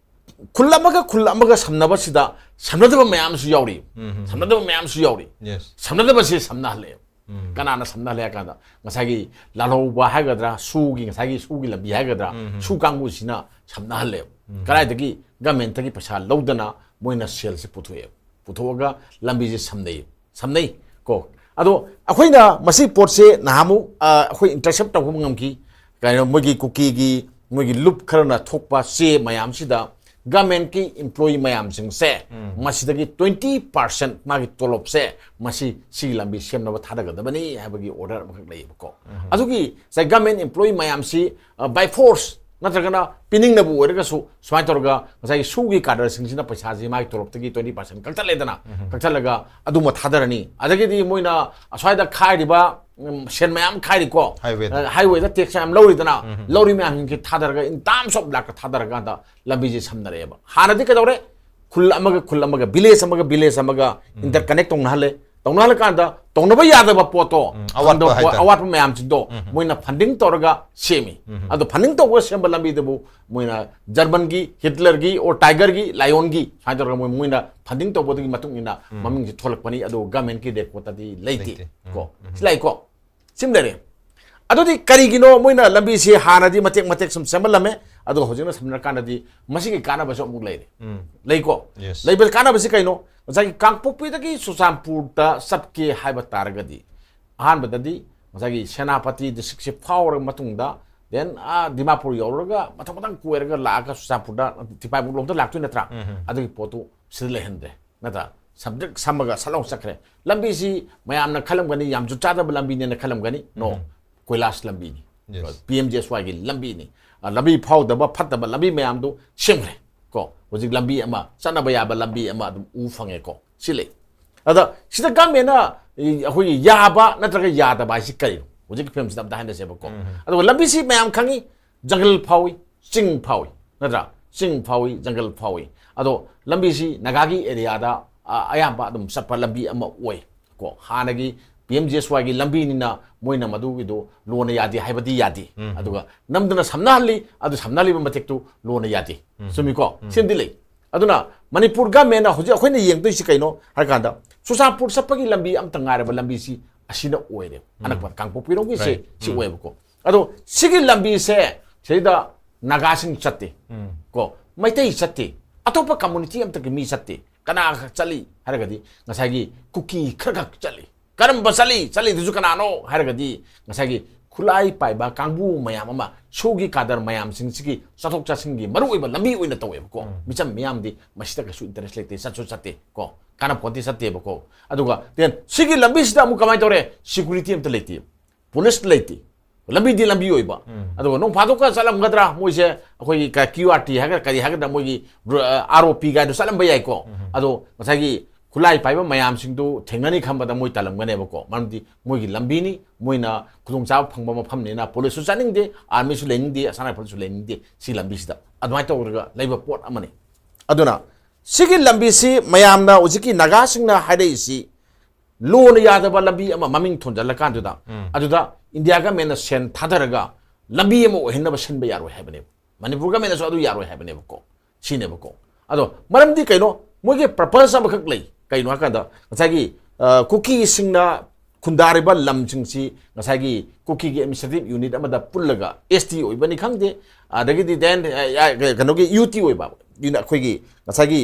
ꯈꯨꯜ ꯑꯃꯒ ꯈꯨꯜ ꯑꯃꯒ ꯁꯝꯅꯕꯁꯤꯗ ꯁꯝꯅꯗꯕ ꯃꯌꯥꯝꯁꯨ ꯌꯥꯎꯔꯤ꯫ ꯎꯝ꯫ ꯁꯝꯅꯗꯕ ꯃꯌꯥꯝꯁꯨ ꯌꯥꯎꯔꯤ꯫ Yes꯫ ꯁꯝꯅꯗꯕꯁꯦ ꯁꯝꯅꯍꯜꯂꯛꯑꯦ꯫ ꯎꯝ꯫ ꯀꯅꯥꯅ ꯁꯝꯅꯍꯜꯂꯦ ꯍꯥꯏ ꯀꯥꯟꯗ, ꯉꯁꯥꯏꯒꯤ ꯂꯥꯜꯍꯧꯕ ꯍꯥꯏꯒꯗ꯭ꯔꯥ, ꯁꯨꯒꯤ, ꯉꯁꯥꯏꯒꯤ ꯁꯨꯒꯤ ꯂꯝꯕꯤ ꯍꯥꯏꯒꯗ꯭ꯔꯥ, ꯎꯝ꯫ ꯁꯨ ꯀꯥꯡꯕꯨꯁꯤꯅ ꯁꯝꯅꯍꯜꯂꯦꯕ꯫ ꯎꯝ꯫ ꯀꯗꯥꯏꯗꯒꯤ? ꯒꯃꯦꯟꯇꯒꯤ ꯄꯩꯁꯥ ꯂꯧꯗꯅ ꯃꯣꯏꯅ ꯁꯦꯜꯁꯦ ꯄꯨꯊꯣꯛꯑꯦ꯫ ꯄꯨꯊꯣꯛꯑꯒ ꯂꯝꯕꯤꯁꯦ ꯁꯝꯅꯩ, ꯁꯝꯅꯩ ꯀꯣ꯫ ꯑꯗꯣ ꯑꯩꯈꯣꯏꯅ ꯃꯁꯤ ꯄꯣꯠꯁꯦ ꯅꯍꯥꯟꯃꯨꯛ, ꯑ, ꯑꯩꯈꯣꯏ ꯏꯟꯇꯔꯁꯦꯞ ꯇꯧꯕ ꯉꯝꯈꯤ꯫ ꯀꯩꯅꯣ, ꯃꯣꯏꯒꯤ ꯀꯨꯀꯤꯒꯤ, ꯃꯣꯏꯒꯤ ꯂꯨꯞ ꯈꯔꯅ ꯊꯣꯛꯄ ꯆꯦ ꯃꯌꯥꯝꯁꯤꯗ ꯒꯃꯦꯟꯀꯤ ꯏꯝꯄ꯭ꯂꯣꯌꯤ ꯃꯌꯥꯝꯁꯤꯡꯁꯦ, ꯎꯝ꯫ ꯃꯁꯤꯗꯒꯤ twenty percent ꯃꯥꯒꯤ ꯇꯣꯂꯣꯞꯁꯦ ꯃꯁꯤ ꯁꯤꯒꯤ ꯂꯝꯕꯤ ꯁꯦꯝꯅꯕ ꯊꯥꯗꯒꯗꯕꯅꯤ ꯍꯥꯏꯕꯒꯤ ꯑꯣꯔꯗꯔ ꯑꯃꯈꯛ ꯂꯩꯌꯦꯕꯀꯣ꯫ ꯑꯗꯨꯒꯤ ꯉꯁꯥꯏ ꯒꯃꯦꯟ ꯏꯝꯄ꯭ꯂꯣꯌꯤ ꯃꯌꯥꯝꯁꯤ, ꯑ, by force ꯅꯠꯇ꯭ꯔꯒꯅ ꯄꯤꯅꯤꯡꯅꯕ ꯑꯣꯏꯔꯒꯁꯨ ꯁꯨꯃꯥꯏꯅ ꯇꯧꯔꯒ ꯉꯁꯥꯏꯒꯤ ꯁꯨꯒꯤ ꯀꯥꯗꯔꯁꯤꯡꯁꯤꯅ ꯄꯩꯁꯥꯁꯤ ꯃꯥꯒꯤ ꯇꯣꯂꯣꯞꯇꯒꯤ twenty percent ꯀꯛꯊꯠꯂꯦꯗꯅ, ꯀꯛꯊꯠꯂꯒ ꯑꯗꯨꯃ ꯊꯥꯗꯔꯅꯤ꯫ ꯑꯗꯒꯤꯗꯤ ꯃꯣꯏꯅ ꯑꯁ꯭ꯋꯥꯏꯗ ꯈꯥꯏꯔꯤꯕ, ꯎꯝ, ꯁꯦꯟ ꯃꯌꯥꯝ ꯈꯥꯏꯔꯤꯀꯣ, Highwayꯗ꯫ ꯑ, highwayꯗ tax ꯃꯌꯥꯝ ꯂꯧꯔꯤꯗꯅ, ꯂꯧꯔꯤ ꯃꯌꯥꯝꯁꯤꯡꯁꯤ ꯊꯥꯗꯔꯒ in terms of ꯂꯥꯛꯇ ꯊꯥꯗꯔꯀꯥꯟꯗ ꯂꯝꯕꯤꯁꯦ ꯁꯝꯅꯔꯛꯑꯦꯕ꯫ ꯍꯥꯟꯅꯗꯤ ꯀꯩꯗꯧꯔꯦ? ꯈꯨꯜ ꯑꯃꯒ ꯈꯨꯜ ꯑꯃꯒ, village ꯑꯃꯒ village ꯑꯃꯒ interconnect ꯇꯧꯅꯍꯜꯂꯦ꯫ ꯇꯧꯅꯍꯜꯂꯀꯥꯟꯗ ꯇꯧꯅꯕ ꯌꯥꯗꯕ ꯄꯣꯠꯇꯣ, ꯎꯝ, ꯑꯋꯥꯠꯄ ꯈꯪꯗꯕ ꯄꯣꯠ, ꯍꯥꯏꯇꯥꯔꯦ꯫ ꯑꯋꯥꯠꯄ ꯃꯌꯥꯝꯁꯤꯡꯗꯣ ꯃꯣꯏꯅ funding ꯇꯧꯔꯒ ꯁꯦꯝꯃꯤ꯫ ꯑꯗꯣ funding ꯇꯧꯕ ꯁꯦꯝꯕ ꯂꯝꯕꯤꯗꯨꯕꯨ ꯃꯣꯏꯅ ꯖꯔꯃꯟꯒꯤ, ꯍꯤꯠꯂꯔꯒꯤ, or tigerꯒꯤ, lionꯒꯤ ꯁꯨꯃꯥꯏꯅ ꯇꯧꯔꯒ ꯃꯣꯏ, ꯃꯣꯏꯅ funding ꯇꯧꯕꯗꯨꯒꯤ ꯃꯇꯨꯡ ꯏꯟꯅ ꯃꯃꯤꯡꯁꯤ ꯊꯣꯛꯂꯛꯄꯅꯤ꯫ ꯑꯗꯣ governmentꯀꯤ recordꯇꯗꯤ ꯂꯩꯇꯦ꯫ ꯂꯩꯇꯦ꯫ ꯎꯝ, ꯀꯣ, ꯁꯤ ꯂꯩꯀꯣ꯫ ꯁꯤꯃ ꯂꯩꯔꯦ꯫ ꯑꯗꯨꯗꯤ ꯀꯔꯤꯒꯤꯅꯣ ꯃꯣꯏꯅ ꯂꯝꯕꯤꯁꯤ ꯍꯥꯟꯅꯗꯤ ꯃꯇꯦꯛ ꯃꯇꯦꯛ ꯁꯨꯝ ꯁꯦꯝꯍꯜꯂꯝꯃꯦ, ꯑꯗꯨꯒ ꯍꯧꯖꯤꯛꯅ ꯁꯝꯅꯔꯀꯥꯟꯗꯗꯤ ꯃꯁꯤꯒꯤ ꯀꯥꯟꯅꯕꯁꯨ ꯑꯃꯨꯛ ꯂꯩꯔꯦ? ꯎꯝ꯫ ꯂꯩꯀꯣ? Yes꯫ ꯂꯩꯕ ꯀꯥꯟꯅꯕꯁꯤ ꯀꯩꯅꯣ? ꯉꯁꯥꯏꯒꯤ ꯀꯥꯡꯄꯣꯛꯄꯤꯗꯒꯤ ꯆꯨꯔꯆꯥꯟꯄꯨꯔꯗ ꯆꯠꯀꯦ ꯍꯥꯏꯕ ꯇꯥꯔꯒꯗꯤ, ꯑꯍꯥꯟꯕꯗꯗꯤ ꯉꯁꯥꯏꯒꯤ ꯁꯦꯅꯥꯄꯇꯤ districtꯁꯤ ꯐꯥꯎꯔꯕ ꯃꯇꯨꯡꯗ, then ꯑꯥ ꯗꯤꯃꯥꯄꯨꯔ ꯌꯧꯔꯒ ꯃꯊꯪ ꯃꯊꯪ ꯀꯣꯏꯔꯒ ꯂꯥꯛꯑꯒ ꯆꯨꯔꯆꯥꯟꯄꯨꯔꯗ, ꯇꯤꯄꯥꯏꯃꯨꯛꯂꯣꯝꯗ ꯂꯥꯛꯇꯣꯏ ꯅꯠꯇ꯭ꯔꯥ? ꯑꯗꯨꯒꯤ ꯄꯣꯠꯇꯨ ꯁꯤꯗ ꯂꯩꯍꯟꯗ꯭ꯔꯦ, ꯅꯠꯇ꯭ꯔꯥ? ꯁꯝꯗ꯭ꯔꯤꯛ ꯁꯝꯃꯒ ꯁꯠ ꯂꯥꯎ ꯆꯠꯈ꯭ꯔꯦ꯫ ꯂꯝꯕꯤꯁꯤ ꯃꯌꯥꯝꯅ ꯈꯜꯂꯝꯒꯅꯤ ꯌꯥꯝ ꯖꯨꯠ ꯆꯥꯗꯕ ꯂꯝꯕꯤꯅꯦꯅ ꯈꯜꯂꯝꯒꯅꯤ꯫ No꯫ ꯀꯣꯏꯂꯥꯁ ꯂꯝꯕꯤꯅꯤ꯫ Yes꯫ ꯄꯤ ꯑꯦꯝ ꯖꯤ ꯑꯦꯁ ꯋꯥꯏꯒꯤ ꯂꯝꯕꯤꯅꯤ꯫ ꯑ, ꯂꯝꯕꯤ ꯐꯥꯎꯗꯕ ꯐꯠꯇꯕ ꯂꯝꯕꯤ ꯃꯌꯥꯝꯗꯨ ꯁꯦꯝꯈ꯭ꯔꯦ꯫ ꯀꯣ, ꯍꯧꯖꯤꯛ ꯂꯝꯕꯤ ꯑꯃ, ꯆꯠꯅꯕ ꯌꯥꯕ ꯂꯝꯕꯤ ꯑꯃ ꯑꯗꯨꯝ ꯎ ꯐꯪꯉꯦꯀꯣ꯫ ꯁꯤ ꯂꯩ꯫ ꯑꯗ ꯁꯤꯗ ꯒꯃꯦꯟꯅ ꯑꯩꯈꯣꯏꯒꯤ ꯌꯥꯕ ꯅꯠꯇ꯭ꯔꯒ ꯌꯥꯗꯕ ꯍꯥꯏꯁꯤ ꯀꯔꯤꯅꯣ? ꯍꯧꯖꯤꯛꯀꯤ ꯐꯤꯕꯝꯁꯤꯗ ꯑꯝꯇ ꯍꯥꯏꯅꯁꯦꯕꯀꯣ꯫ ꯑꯗꯨꯒ ꯂꯝꯕꯤꯁꯤ ꯃꯌꯥꯝ ꯈꯪꯉꯤ, ꯖꯪꯒꯜ ꯐꯥꯎꯏ, ꯆꯤꯡ ꯐꯥꯎꯏ, ꯅꯠꯇ꯭ꯔꯥ? ꯆꯤꯡ ꯐꯥꯎꯏ, ꯖꯪꯒꯜ ꯐꯥꯎꯏ꯫ ꯑꯗꯣ ꯂꯝꯕꯤꯁꯤ ꯅꯥꯒꯥꯒꯤ ꯑꯦꯔꯤꯌꯥꯗ, ꯑ, ꯑꯌꯥꯝꯕ ꯑꯗꯨꯝ ꯆꯠꯄ ꯂꯝꯕꯤ ꯑꯃ ꯑꯣꯏ꯫ ꯀꯣ, ꯍꯥꯟꯅꯒꯤ ꯄꯤ ꯑꯦꯝ ꯖꯤ ꯑꯦꯁ ꯋꯥꯏꯒꯤ ꯂꯝꯕꯤꯅꯤꯅ ꯃꯣꯏꯅ ꯃꯗꯨꯒꯤꯗꯣ ꯂꯣꯅ ꯌꯥꯗꯦ ꯍꯥꯏꯕꯗꯤ ꯌꯥꯗꯦ꯫ ꯑꯗꯨꯒ ꯅꯝꯗꯅ ꯁꯝꯅꯍꯜꯂꯤ, ꯑꯗꯨ ꯁꯝꯅꯍꯜꯂꯤꯕ ꯃꯇꯤꯛꯇꯨ ꯂꯣꯅ ꯌꯥꯗꯦ꯫ ꯆꯨꯝꯃꯤꯀꯣ? ꯁꯤꯃꯗꯤ ꯂꯩ꯫ ꯑꯗꯨꯅ ꯃꯅꯤꯄꯨꯔ ꯒꯃꯦꯟꯅ ꯍꯧꯖꯤꯛ ꯑꯩꯈꯣꯏꯅ ꯌꯦꯡꯗꯣꯏꯁꯤ ꯀꯩꯅꯣ ꯍꯥꯏ ꯀꯥꯟꯗ, ꯆꯨꯔꯆꯥꯟꯄꯨꯔ ꯆꯠꯄꯒꯤ ꯂꯝꯕꯤ ꯑꯝꯇ ꯉꯥꯏꯔꯕ ꯂꯝꯕꯤꯁꯤ ꯑꯁꯤꯅ ꯑꯣꯏꯔꯦ꯫ ꯑꯅꯛꯄ ꯀꯥꯡꯄꯣꯛꯄꯤꯔꯣꯝꯒꯤꯁꯦ ꯁꯤ ꯑꯣꯏꯌꯦꯕꯀꯣ꯫ ꯑꯗꯣ ꯁꯤꯒꯤ ꯂꯝꯕꯤꯁꯦ ꯁꯤꯗ ꯅꯥꯒꯥꯁꯤꯡ ꯆꯠꯇꯦ, ꯀꯣ, ꯃꯩꯇꯩ ꯆꯠꯇꯦ, ꯑꯇꯣꯞꯄ ꯀꯝꯃꯨꯅꯤꯇꯤ ꯑꯝꯇꯒꯤ ꯃꯤ ꯆꯠꯇꯦ꯫ ꯀꯅꯥ ꯈꯛ ꯆꯠꯂꯤ ꯍꯥꯏꯔꯒꯗꯤ ꯉꯁꯥꯏꯒꯤ ꯀꯨꯀꯤ ꯈꯔ ꯈꯛ ꯆꯠꯂꯤ꯫ ꯀꯔꯝꯕ ꯆꯠꯂꯤ? ꯆꯠꯂꯤꯗꯨꯁꯨ ꯀꯅꯥꯅꯣ ꯍꯥꯏꯔꯒꯗꯤ ꯉꯁꯥꯏꯒꯤ ꯈꯨꯠꯂꯥꯏ ꯄꯥꯏꯕ ꯀꯥꯡꯕꯨ ꯃꯌꯥꯝ ꯑꯃ, ꯁꯣꯒꯤ ꯀꯥꯗꯔ ꯃꯌꯥꯝꯁꯤꯡꯁꯤꯒꯤ ꯆꯠꯊꯣꯛ ꯆꯠꯁꯤꯟꯒꯤ ꯃꯔꯨꯑꯣꯏꯕ ꯂꯝꯕꯤ ꯑꯣꯏꯅ ꯇꯧꯋꯦꯕꯀꯣ꯫ ꯃꯤꯆꯝ ꯃꯤꯌꯥꯝꯗꯤ ꯃꯁꯤꯗ ꯀꯩꯁꯨ ꯏꯟꯇꯔꯦꯁ ꯂꯩꯇꯦ, ꯆꯠꯁꯨ ꯆꯠꯇꯦ ꯀꯣ, ꯀꯥꯟꯅꯄꯣꯠꯇꯤ ꯆꯠꯇꯦꯕꯀꯣ꯫ ꯑꯗꯨꯒ then ꯁꯤꯒꯤ ꯂꯝꯕꯤꯁꯤꯗ ꯑꯃꯨꯛ ꯀꯃꯥꯏꯅ ꯇꯧꯔꯦ? ꯁꯦꯀ꯭ꯌꯨꯔꯤꯇꯤ ꯑꯝꯇ ꯂꯩꯇꯦ, ꯄꯨꯂꯤꯁ ꯂꯩꯇꯦ, ꯂꯝꯕꯤꯗꯤ ꯂꯝꯕꯤ ꯑꯣꯏꯕ꯫ ꯑꯗꯨꯒ ꯅꯣꯡ ꯐꯥꯗꯣꯛꯀ ꯆꯠꯂꯝꯒꯗ꯭ꯔꯥ ꯃꯣꯏꯁꯦ? ꯑꯩꯈꯣꯏꯒꯤ ꯀ꯭ꯌꯨ ꯑꯥꯔ ꯇꯤ ꯍꯥꯏꯒꯗ꯭ꯔꯥ ꯀꯔꯤ ꯍꯥꯏꯒꯗ꯭ꯔꯥ, ꯃꯣꯏꯒꯤ ꯑꯥꯔ ꯑꯣ ꯄꯤ ꯀꯥꯏꯗꯣ ꯆꯠꯂꯝꯕ ꯌꯥꯏꯀꯣ꯫ ꯑꯗꯣ ꯉꯁꯥꯏꯒꯤ ꯈꯨꯠꯂꯥꯏ ꯄꯥꯏꯕ ꯃꯌꯥꯝꯁꯤꯡꯗꯨ ꯊꯦꯡꯅꯅꯤ ꯈꯟꯕꯗ ꯃꯣꯏ ꯇꯜꯂꯝꯒꯅꯦꯕꯀꯣ, ꯃꯔꯝꯗꯤ ꯃꯣꯏꯒꯤ ꯂꯝꯕꯤꯅꯤ, ꯃꯣꯏꯅ ꯈꯨꯗꯣꯡꯆꯥꯕ ꯐꯪꯕ ꯃꯐꯝꯅꯤꯅ ꯄꯨꯂꯤꯁꯁꯨ ꯆꯠꯅꯤꯡꯗꯦ, ꯑꯥꯔꯃꯤꯁꯨ ꯂꯩꯅꯤꯡꯗꯦ, ꯑꯁꯥꯝ ꯔꯥꯏꯐꯜꯁꯨ ꯂꯩꯅꯤꯡꯗꯦ꯫ ꯁꯤ ꯂꯝꯕꯤꯁꯤꯗ ꯑꯗꯨꯃꯥꯏꯅ ꯇꯧꯔꯒ ꯂꯩꯕ ꯄꯣꯠ ꯑꯃꯅꯤ꯫ ꯑꯗꯨꯅ ꯁꯤꯒꯤ ꯂꯝꯕꯤꯁꯤ ꯃꯌꯥꯝꯅ ꯍꯧꯖꯤꯛꯀꯤ ꯅꯥꯒꯥꯁꯤꯡꯅ ꯍꯥꯏꯔꯛꯏꯁꯤ ꯂꯣꯅ ꯌꯥꯗꯕ ꯂꯝꯕꯤ ꯑꯃ ꯃꯃꯤꯡ ꯊꯣꯟꯖꯜꯂꯀꯥꯟꯗꯨꯗ, ꯑꯗꯨꯗ ꯏꯟꯗꯤꯌꯥ ꯒꯃꯦꯟꯅ ꯁꯦꯟ ꯊꯥꯗꯔꯒ ꯂꯝꯕꯤ ꯑꯃ ꯑꯣꯏꯍꯟꯅꯕ ꯁꯤꯟꯕ ꯌꯥꯔꯣꯏ ꯍꯥꯏꯕꯅꯦꯕ꯫ ꯃꯅꯤꯄꯨꯔ ꯒꯃꯦꯟꯅꯁꯨ ꯑꯗꯨ ꯌꯥꯔꯣꯏ ꯍꯥꯏꯕꯅꯦꯕꯀꯣ꯫ ꯁꯤꯅꯦꯕꯀꯣ꯫ ꯑꯗꯣ ꯃꯔꯝꯗꯤ ꯀꯩꯅꯣ? ꯃꯣꯏꯒꯤ ꯄꯔꯄꯁ ꯑꯃꯈꯛ ꯂꯩ꯫ ꯀꯩꯅꯣ ꯍꯥꯏꯀꯥꯟꯗ ꯉꯁꯥꯏꯒꯤ, ꯑ, ꯀꯨꯀꯤꯁꯤꯡꯅ ꯈꯨꯟꯗꯥꯔꯤꯕ ꯂꯝꯁꯤꯡꯁꯤ ꯉꯁꯥꯏꯒꯤ ꯀꯨꯀꯤꯒꯤ ꯑꯦꯗꯃꯤꯅꯤꯁꯇ꯭ꯔꯦꯇꯤꯚ ꯌꯨꯅꯤꯠ ꯑꯃꯗ ꯄꯨꯜꯂꯒ ꯑꯦꯁ ꯇꯤ ꯑꯣꯏꯕꯅꯤ ꯈꯪꯗꯦ, ꯑꯗꯒꯤꯗꯤ then, ꯑ, ꯑ, ꯀꯩꯅꯣꯒꯤ ꯌꯨ ꯇꯤ ꯑꯣꯏꯕ, ꯑꯗꯨꯅ ꯑꯩꯈꯣꯏꯒꯤ ꯉꯁꯥꯏꯒꯤ,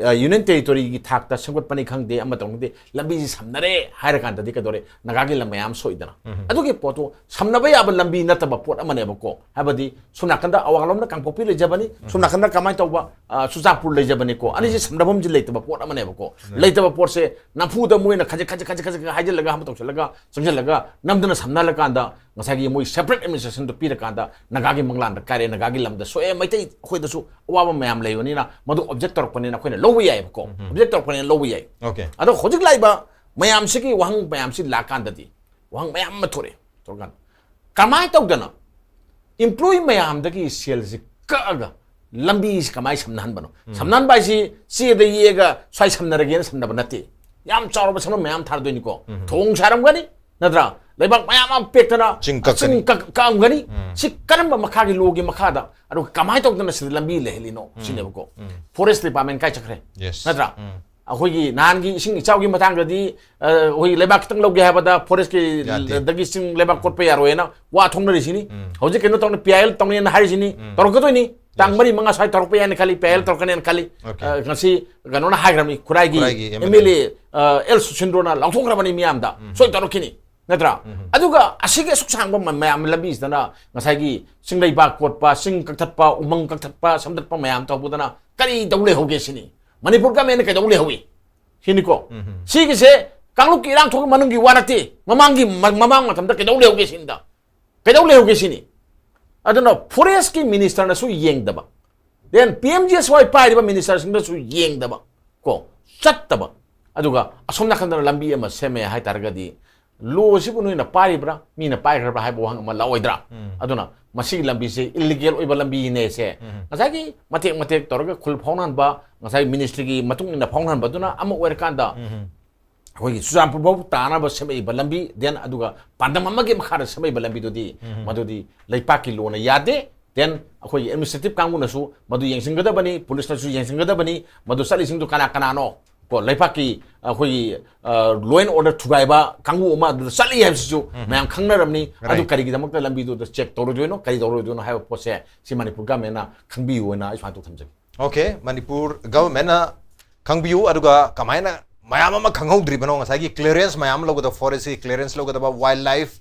ꯑ, ꯌꯨꯅꯤꯌꯟ ꯇꯦꯔꯤꯇꯣꯔꯤꯒꯤ ꯊꯥꯛꯇ ꯁꯦꯝꯒꯠꯄꯅꯤ ꯈꯪꯗꯦ, ꯑꯃ ꯇꯧꯅꯤ ꯈꯪꯗꯦ, ꯂꯝꯕꯤꯁꯤ ꯁꯝꯅꯔꯦ ꯍꯥꯏꯔ ꯀꯥꯟꯗꯗꯤ ꯀꯩꯗꯧꯔꯦ? ꯅꯥꯒꯥꯒꯤ ꯂꯝ ꯃꯌꯥꯝ ꯁꯣꯛꯏꯗꯅ꯫ ꯑꯗꯨꯒꯤ ꯄꯣꯠꯇꯣ ꯁꯝꯅꯕ ꯌꯥꯕ ꯂꯝꯕꯤ ꯅꯠꯇꯕ ꯄꯣꯠ ꯑꯃꯅꯦꯕꯀꯣ꯫ ꯍꯥꯏꯕꯗꯤ ꯁꯣꯝ ꯅꯥꯀꯟꯗ ꯑꯋꯥꯡꯂꯣꯝꯗ ꯀꯥꯡꯄꯣꯛꯄꯤ ꯂꯩꯖꯕꯅꯤ, ꯁꯣꯝ ꯅꯥꯀꯟꯗ ꯀꯃꯥꯏꯅ ꯇꯧꯕ, ꯑ, ꯆꯨꯔꯆꯥꯟꯄꯨꯔ ꯂꯩꯖꯕꯅꯤꯀꯣ꯫ ꯑꯅꯤꯁꯤ ꯁꯝꯅꯐꯝꯁꯤ ꯂꯩꯇꯕ ꯄꯣꯠ ꯑꯃꯅꯦꯕꯀꯣ꯫ ꯂꯩꯇꯕ ꯄꯣꯠꯁꯦ ꯅꯝꯐꯨꯗ ꯃꯣꯏꯅ ꯈꯖꯤꯛ ꯈꯖꯤꯛ ꯈꯖꯤꯛ ꯈꯖꯤꯛ ꯍꯥꯏꯖꯤꯜꯂꯒ, ꯑꯃ ꯇꯧꯁꯤꯜꯂꯒ, ꯆꯪꯁꯤꯜꯂꯒ, ꯅꯝꯗꯅ ꯁꯝꯅꯍꯜꯂꯀꯥꯟꯗ ꯉꯁꯥꯏꯒꯤ ꯃꯣꯏ separate administrationꯗꯣ ꯄꯤꯔꯀꯥꯟꯗ ꯅꯥꯒꯥꯒꯤ ꯃꯪꯂꯥꯟꯗ ꯀꯥꯏꯔꯦ, ꯅꯥꯒꯥꯒꯤ ꯂꯝꯗ ꯁꯣꯛꯑꯦ, ꯃꯩꯇꯩ ꯑꯩꯈꯣꯏꯗꯁꯨ ꯑꯋꯥꯕ ꯃꯌꯥꯝ ꯂꯩꯕꯅꯤꯅ ꯃꯗꯨ object ꯇꯧꯔꯛꯄꯅꯤꯅ ꯑꯩꯈꯣꯏꯅ ꯂꯧꯕ ꯌꯥꯏꯑꯕꯀꯣ꯫ Object ꯇꯧꯔꯛꯄꯅꯤꯅ ꯂꯧꯕ ꯌꯥꯏ꯫ Okay. ꯑꯗꯣ ꯍꯧꯖꯤꯛ ꯂꯥꯛꯏꯕ ꯃꯌꯥꯝꯁꯤꯒꯤ ꯋꯥꯍꯪ ꯃꯌꯥꯝꯁꯤ ꯂꯥꯛꯀꯥꯟꯗꯗꯤ ꯋꯥꯍꯪ ꯃꯌꯥꯝ ꯑꯃ ꯊꯣꯔꯛꯑꯦ꯫ ꯊꯣꯔꯛꯀꯥꯟꯗ ꯀꯃꯥꯏꯅ ꯇꯧꯗꯅ employee ꯃꯌꯥꯝꯗꯒꯤ ꯁꯦꯜꯁꯤ ꯀꯛꯑꯒ ꯂꯝꯕꯤꯁꯤ ꯀꯃꯥꯏꯅ ꯁꯝꯅꯍꯟꯕꯅꯣ? ꯁꯝꯅꯍꯟꯕ ꯍꯥꯏꯁꯤ ꯆꯦꯗ ꯌꯦꯛꯑꯒ ꯁ꯭ꯋꯥꯏ ꯁꯝꯅꯔꯒꯦꯅ ꯁꯝꯅꯕ ꯅꯠꯇꯦ꯫ ꯌꯥꯝ ꯆꯥꯎꯔꯕ ꯁꯝꯅ ꯃꯌꯥꯝ ꯊꯥꯔꯗꯣꯏꯅꯤꯀꯣ꯫ ꯊꯣꯡ ꯁꯥꯔꯝꯒꯅꯤ, ꯅꯠꯇ꯭ꯔꯥ? ꯂꯩꯕꯥꯛ ꯃꯌꯥꯝ ꯑꯃ ꯄꯦꯛꯇꯅ ꯆꯤꯡ ꯀꯛꯀꯅꯤ꯫ ꯆꯤꯡ ꯀꯛ- ꯀꯛꯑꯝꯒꯅꯤ꯫ ꯁꯤ ꯀꯔꯝꯕ ꯃꯈꯥꯒꯤ lawꯒꯤ ꯃꯈꯥꯗ, ꯑꯗꯨꯒ ꯀꯃꯥꯏꯅ ꯇꯧꯗꯅ ꯁꯤꯗ ꯂꯝꯕꯤ ꯂꯩꯍꯜꯂꯤꯅꯣ ꯁꯤꯅꯦꯕꯀꯣ꯫ Forest department ꯀꯥꯏ ꯆꯠꯈ꯭ꯔꯦ? Yes. ꯅꯠꯇ꯭ꯔꯥ? ꯎꯝ. ꯑꯩꯈꯣꯏꯒꯤ ꯅꯍꯥꯟꯒꯤ ꯏꯁꯤꯡ ꯏꯆꯥꯎꯒꯤ ꯃꯇꯥꯡꯗꯗꯤ, ꯑ, ꯑꯩꯈꯣꯏꯒꯤ ꯂꯩꯕꯥꯛ ꯈꯤꯇꯪ ꯂꯧꯒꯦ ꯍꯥꯏꯕꯗ forest ꯀꯤ ꯌꯥꯗꯦ꯫ ꯗꯒꯤ ꯆꯤꯡ ꯂꯩꯕꯥꯛ ꯀꯣꯠꯄ ꯌꯥꯔꯣꯏꯅ ꯋꯥ ꯊꯣꯛꯅꯔꯤꯁꯤꯅꯤ꯫ ꯍꯧꯖꯤꯛ ꯀꯩꯅꯣ ꯇꯧꯅ, ꯄꯤ ꯑꯥꯏ ꯑꯦꯜ ꯇꯧꯅꯦꯅ ꯍꯥꯏꯔꯤꯁꯤꯅꯤ꯫ ꯇꯧꯔꯛꯀꯗꯣꯏꯅꯤ꯫ ꯇꯥꯡ ꯃꯔꯤ ꯃꯉꯥ ꯁ꯭ꯋꯥꯏ ꯇꯧꯔꯛꯄ ꯌꯥꯏꯅ ꯈꯜꯂꯤ, ꯄꯤ ꯑꯥꯏ ꯑꯦꯜ ꯇꯧꯔꯛꯀꯅꯦꯅ ꯈꯜꯂꯤ꯫ Okay. ꯑ, ꯉꯁꯤ ꯀꯩꯅꯣꯅ ꯍꯥꯏꯈ꯭ꯔꯕꯅꯤ, ꯈꯨꯔꯥꯏꯒꯤ ꯈꯨꯔꯥꯏꯒꯤ ꯑꯦꯝ ꯑꯦꯜ ꯑꯦ, ꯑ, ꯑꯦꯜ ꯁꯨꯁꯤꯟꯗ꯭ꯔꯣꯅ ꯂꯥꯎꯊꯣꯛꯈ꯭ꯔꯕꯅꯤ ꯃꯤꯌꯥꯝꯗ, ꯁꯣꯏ ꯇꯧꯔꯛꯈꯤꯅꯤ, ꯅꯠꯇ꯭ꯔꯥ? ꯑꯗꯨꯒ ꯑꯁꯤꯒꯤ ꯑꯁꯨꯛ ꯁꯥꯡꯕ ꯃ- ꯃꯌꯥꯝ ꯂꯝꯕꯤꯁꯤꯗꯅ ꯉꯁꯥꯏꯒꯤ ꯆꯤꯡ ꯂꯩꯕꯥꯛ ꯀꯣꯠꯄ, ꯆꯤꯡ ꯀꯛꯊꯠꯄ, ꯎꯃꯪ ꯀꯛꯊꯠꯄ, ꯁꯦꯝꯗꯠꯄ ꯃꯌꯥꯝ ꯇꯧꯕꯗꯅ ꯀꯔꯤ ꯇꯧ ꯂꯩꯍꯧꯒꯦ ꯁꯤꯅꯤ꯫ ꯃꯅꯤꯄꯨꯔ government ꯅ ꯀꯩꯗꯧ ꯂꯩꯍꯧꯏ ꯁꯤꯅꯤꯀꯣ꯫ ꯁꯤꯒꯤꯁꯦ ꯀꯥꯡꯂꯨꯞꯀꯤ ꯏꯔꯥꯡ ꯊꯣꯛꯄ ꯃꯅꯨꯡꯒꯤ ꯋꯥ ꯅꯠꯇꯦ, ꯃꯃꯥꯡꯒꯤ ꯃ- ꯃꯃꯥꯡ ꯃꯇꯝꯗ ꯀꯩꯗꯧ ꯂꯩꯍꯧꯒꯦ ꯁꯤꯅꯤꯗ꯫ ꯀꯩꯗꯧ ꯂꯩꯍꯧꯒꯦ ꯁꯤꯅꯤ꯫ ꯑꯗꯨꯅ forest ꯀꯤ minister ꯅꯁꯨ ꯌꯦꯡꯗꯕ, then P M G S Y ꯄꯥꯏꯔꯤꯕ minister ꯁꯤꯡꯗꯁꯨ ꯌꯦꯡꯗꯕ, ꯀꯣ, ꯆꯠꯇꯕ, ꯑꯗꯨꯒ ꯑꯁꯣꯝ ꯅꯥꯀꯟꯗꯅ ꯂꯝꯕꯤ ꯑꯃ ꯁꯦꯝꯃꯦ ꯍꯥꯏꯇꯥꯔꯒꯗꯤ law ꯁꯤꯕꯨ ꯅꯣꯏꯅ ꯄꯥꯏꯔꯤꯕ꯭ꯔꯥ, ꯃꯤꯅ ꯄꯥꯏꯈ꯭ꯔꯕ꯭ꯔꯥ ꯍꯥꯏꯕ ꯋꯥꯍꯪ ꯑꯃ ꯂꯥꯛꯑꯣꯏꯗ꯭ꯔꯥ? ꯑꯗꯨꯅ ꯃꯁꯤꯒꯤ ꯂꯝꯕꯤꯁꯦ illegal ꯑꯣꯏꯕ ꯂꯝꯕꯤꯅꯦꯁꯦ ꯉꯁꯥꯏꯒꯤ ꯃꯇꯦꯛ ꯃꯇꯦꯛ ꯇꯧꯔꯒ ꯈꯨꯜ ꯐꯥꯎꯅꯍꯟꯕ, ꯉꯁꯥꯏ ministry ꯒꯤ ꯃꯇꯨꯡ ꯏꯟꯅ ꯐꯥꯎꯅꯍꯟꯕꯗꯨꯅ ꯑꯃ ꯑꯣꯏꯔꯀꯥꯟꯗ, ꯑꯩꯈꯣꯏꯒꯤ ꯆꯨꯔꯆꯥꯟꯄꯨꯔ ꯐꯥꯎ ꯇꯥꯅꯕ ꯁꯦꯝꯃꯛꯏꯕ ꯂꯝꯕꯤ, then ꯑꯗꯨꯒ ꯄꯥꯟꯗꯝ ꯑꯃꯒꯤ ꯃꯈꯥꯗ ꯁꯦꯝꯃꯛꯏꯕ ꯂꯝꯕꯤꯗꯨꯗꯤ, ꯃꯗꯨꯗꯤ ꯂꯩꯄꯥꯛꯀꯤ law ꯅ ꯌꯥꯗꯦ, then ꯑꯩꯈꯣꯏꯒꯤ administrative ꯀꯥꯡꯕꯨꯅꯁꯨ ꯃꯗꯨ ꯌꯦꯡꯁꯤꯟꯒꯗꯕꯅꯤ, police ꯅꯁꯨ ꯌꯦꯡꯁꯤꯟꯒꯗꯕꯅꯤ, ꯃꯗꯨ ꯆꯠꯂꯤꯁꯤꯡꯗꯨ ꯀꯅꯥ ꯀꯅꯥꯅꯣ, ꯀꯣ, ꯂꯩꯄꯥꯛꯀꯤ ꯑꯩꯈꯣꯏꯒꯤ, ꯑ, law and order ꯊꯨꯒꯥꯏꯕ ꯀꯥꯡꯕꯨ ꯑꯃ ꯑꯗꯨꯗ ꯆꯠꯂꯤ ꯍꯥꯏꯕꯁꯤꯁꯨ ꯃꯌꯥꯝ ꯈꯪꯅꯔꯝꯅꯤ꯫ ꯑꯗꯨ Right. ꯀꯔꯤꯒꯤꯗꯃꯛꯇ ꯂꯝꯕꯤꯗꯨꯗ check ꯇꯧꯔꯣꯏꯗꯣꯏꯅꯣ, ꯀꯔꯤ ꯇꯧꯔꯣꯏꯗꯣꯏꯅꯣ ꯍꯥꯏꯕ ꯄꯣꯠꯁꯦ ꯁꯤ ꯃꯅꯤꯄꯨꯔ government ꯅ ꯈꯪꯕꯤꯌꯨ ꯍꯥꯏꯅ ꯑꯩ ꯁꯨꯃꯥꯏꯅ ꯇꯧ ꯊꯝꯖꯒꯦ꯫ Okay, ꯃꯅꯤꯄꯨꯔ government ꯅ ꯈꯪꯕꯤꯌꯨ, ꯑꯗꯨꯒ ꯀꯃꯥꯏꯅ ꯃꯌꯥꯝ ꯑꯃ ꯈꯪꯍꯧꯗ꯭ꯔꯤꯕꯅꯣ, ꯉꯁꯥꯏꯒꯤ clearance ꯃꯌꯥꯝ ꯂꯧꯒꯗꯕ, forest ꯀꯤ clearance ꯂꯧꯒꯗꯕ, wild life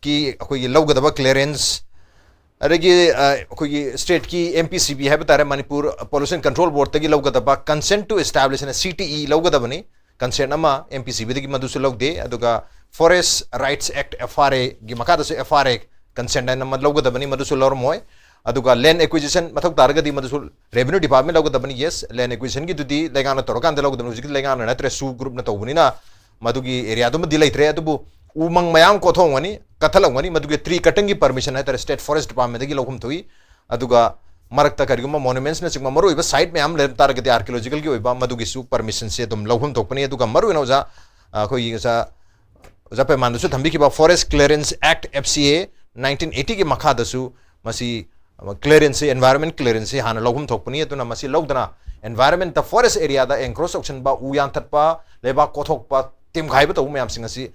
ꯀꯤ ꯑꯩꯈꯣꯏꯒꯤ ꯂꯧꯒꯗꯕ clearance, ꯑꯗꯒꯤ, ꯑ, ꯑꯩꯈꯣꯏꯒꯤ state ꯀꯤ M P C B ꯍꯥꯏꯕ ꯇꯥꯔꯦ, ꯃꯅꯤꯄꯨꯔ Pollution Control Board ꯇꯒꯤ ꯂꯧꯒꯗꯕ consent to establish ꯍꯥꯏꯅ C T E ꯂꯧꯒꯗꯕꯅꯤ꯫ ꯀꯟꯁꯦꯟ ꯑꯃ ꯑꯦꯝ ꯄꯤ ꯁꯤ ꯕꯤꯗꯒꯤ ꯃꯗꯨꯁꯨ ꯂꯧꯗꯦ꯫ ꯑꯗꯨꯒ Forest Rights Act, F R A ꯒꯤ ꯃꯈꯥꯗꯁꯨ F R A ꯀꯟꯁꯦꯟ ꯑꯃ ꯂꯧꯒꯗꯕꯅꯤ, ꯃꯗꯨꯁꯨ ꯂꯧꯔꯝꯃꯣꯏ꯫ ꯑꯗꯨꯒ land acquisition ꯃꯊꯧ ꯇꯥꯔꯒꯗꯤ ꯃꯗꯨꯁꯨ revenue department ꯂꯧꯒꯗꯕꯅꯤ꯫ Yes, land acquisition ꯒꯤꯗꯨꯗꯤ ꯂꯩꯉꯥꯛꯅ ꯇꯧꯔꯀꯥꯟꯗ ꯂꯧꯒꯗꯕꯅꯤ, ꯍꯧꯖꯤꯛꯇꯤ ꯂꯩꯉꯥꯛꯅ ꯅꯠꯇ꯭ꯔꯦ, ꯁꯨ group ꯅ ꯇꯧꯕꯅꯤꯅ ꯃꯗꯨꯒꯤ area ꯗꯨꯃꯗꯤ ꯂꯩꯇ꯭ꯔꯦ꯫ ꯑꯗꯨꯕꯨ ꯎꯃꯪ ꯃꯌꯥꯝ ꯀꯣꯊꯣꯛꯑꯝꯒꯅꯤ, ꯀꯠꯊꯠꯂꯝꯒꯅꯤ, ꯃꯗꯨꯒꯤ tree cutting ꯒꯤ permission ꯍꯥꯏꯇꯥꯔꯦ, State Forest Department ꯗꯒꯤ ꯂꯧꯐꯝ ꯊꯣꯛꯏ꯫ ꯑꯗꯨꯒ ꯃꯔꯛꯇ ꯀꯔꯤꯒꯨꯝꯕ monuments ꯅꯆꯤꯡꯕ ꯃꯔꯨꯑꯣꯏꯕ site ꯃꯌꯥꯝ ꯂꯩꯔꯝ ꯇꯥꯔꯒꯗꯤ archaeological ꯒꯤ ꯑꯣꯏꯕ, ꯃꯗꯨꯒꯤꯁꯨ permission ꯁꯦ ꯑꯗꯨꯝ ꯂꯧꯐꯝ ꯊꯣꯛꯄꯅꯤ꯫ ꯑꯗꯨꯒ ꯃꯔꯨꯑꯣꯏꯅ ꯑꯣꯖꯥ, ꯑ, ꯑꯩꯈꯣꯏꯒꯤ ꯑꯣꯖꯥ, ꯑꯣꯖꯥ ꯄꯦꯃꯥꯟꯗꯁꯨ ꯊꯝꯕꯤꯈꯤꯕ Forest Clearance Act, F C A, nineteen eighty ꯒꯤ ꯃꯈꯥꯗꯁꯨ ꯃꯁꯤ, ꯑ, clearance ꯁꯦ, environment clearance ꯁꯦ ꯍꯥꯟꯅ ꯂꯧꯐꯝ ꯊꯣꯛꯄꯅꯤ꯫ ꯑꯗꯨꯅ ꯃꯁꯤ ꯂꯧꯗꯅ environment ꯗ, forest area ꯗ encroach ꯇꯧꯁꯤꯟꯕ, ꯎ ꯌꯥꯟꯊꯠꯄ, ꯂꯩꯕꯥꯛ ꯀꯣꯊꯣꯛꯄ, ꯇꯤꯝꯈꯥꯏꯕ ꯇꯧꯕ ꯃꯌꯥꯝꯁꯤꯡ ꯑꯁꯤ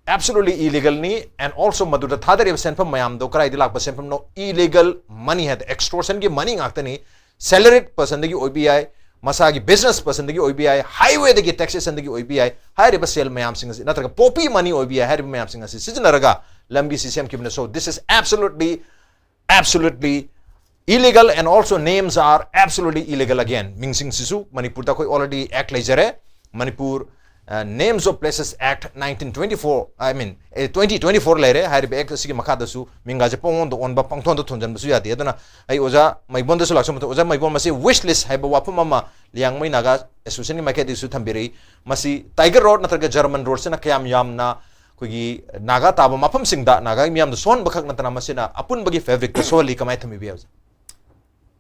absolutely illegal ꯅꯤ, and also ꯃꯗꯨꯗ ꯊꯥꯗꯔꯤꯕ ꯁꯦꯟꯐꯝ ꯃꯌꯥꯝꯗꯣ ꯀꯗꯥꯏꯗꯒꯤ ꯂꯥꯛꯄ ꯁꯦꯟꯐꯝꯅꯣ? Illegal money ꯍꯥꯏꯗꯤ extortion ꯒꯤ money ꯉꯥꯛꯇꯅꯤ꯫ Salaried person ꯗꯒꯤ ꯑꯣꯏꯕ ꯌꯥꯏ, ꯃꯁꯥꯒꯤ business person ꯗꯒꯤ ꯑꯣꯏꯕ ꯌꯥꯏ, highway ꯗꯒꯤ taxation ꯗꯒꯤ ꯑꯣꯏꯕ ꯌꯥꯏ꯫ ꯍꯥꯏꯔꯤꯕ ꯁꯦꯜ ꯃꯌꯥꯝꯁꯤꯡ ꯑꯁꯤ, ꯅꯠꯇ꯭ꯔꯒ poppy money ꯑꯣꯏꯕ ꯌꯥꯏ, ꯍꯥꯏꯔꯤꯕ ꯃꯌꯥꯝꯁꯤꯡ ꯑꯁꯤ ꯁꯤꯖꯤꯟꯅꯔꯒ ꯂꯝꯕꯤꯁꯤ ꯁꯦꯝꯈꯤꯕꯅꯤ꯫ So this is absolutely, absolutely illegal and also names are absolutely illegal again. ꯃꯤꯡꯁꯤꯡꯁꯤꯁꯨ ꯃꯅꯤꯄꯨꯔꯗ ꯑꯩꯈꯣꯏ already act ꯂꯩꯖꯔꯦ꯫ ꯃꯅꯤꯄꯨꯔ, ꯑ, Names of Places Act nineteen twenty-four, I mean, A, twenty twenty-four ꯂꯩꯔꯦ꯫ ꯍꯥꯏꯔꯤꯕ act ꯑꯁꯤꯒꯤ ꯃꯈꯥꯗꯁꯨ ꯃꯤꯡꯒꯥꯁꯦ ꯄꯪꯑꯣꯟꯗ ꯑꯣꯟꯕ, ꯄꯪꯊꯣꯟꯗ ꯊꯣꯟꯖꯟꯕꯁꯨ ꯌꯥꯗꯦ꯫ ꯑꯗꯨꯅ ꯑꯩ ꯑꯣꯖꯥ ꯃꯩꯕꯣꯟꯗꯁꯨ ꯂꯥꯛꯆꯕ ꯃꯇꯝꯗ, ꯑꯣꯖꯥ ꯃꯩꯕꯣꯟ, ꯃꯁꯤ wish list ꯍꯥꯏꯕ ꯋꯥꯐꯝ ꯑꯃ ꯂꯤꯌꯥꯡꯃꯩ ꯅꯥꯒꯥ association ꯒꯤ ꯃꯥꯏꯀꯩꯗꯒꯤꯁꯨ ꯊꯝꯕꯤꯔꯛꯏ꯫ ꯃꯁꯤ Tiger Road ꯅꯠꯇ꯭ꯔꯒ German Road ꯁꯤꯅ ꯀꯌꯥꯝ ꯌꯥꯝꯅ ꯑꯩꯈꯣꯏꯒꯤ ꯅꯥꯒꯥ ꯇꯥꯕ ꯃꯐꯝꯁꯤꯡꯗ ꯅꯥꯒꯥꯒꯤ ꯃꯤꯌꯥꯝꯗ ꯁꯣꯛꯍꯟꯕ ꯈꯛ ꯅꯠꯇꯅ ꯃꯁꯤꯅ ꯑꯄꯨꯟꯕꯒꯤ fabric ꯇ ꯁꯣꯛꯍꯜꯂꯤ, ꯀꯃꯥꯏꯅ ꯊꯝꯕꯤꯕ ꯌꯥꯏ ꯑꯣꯖꯥ?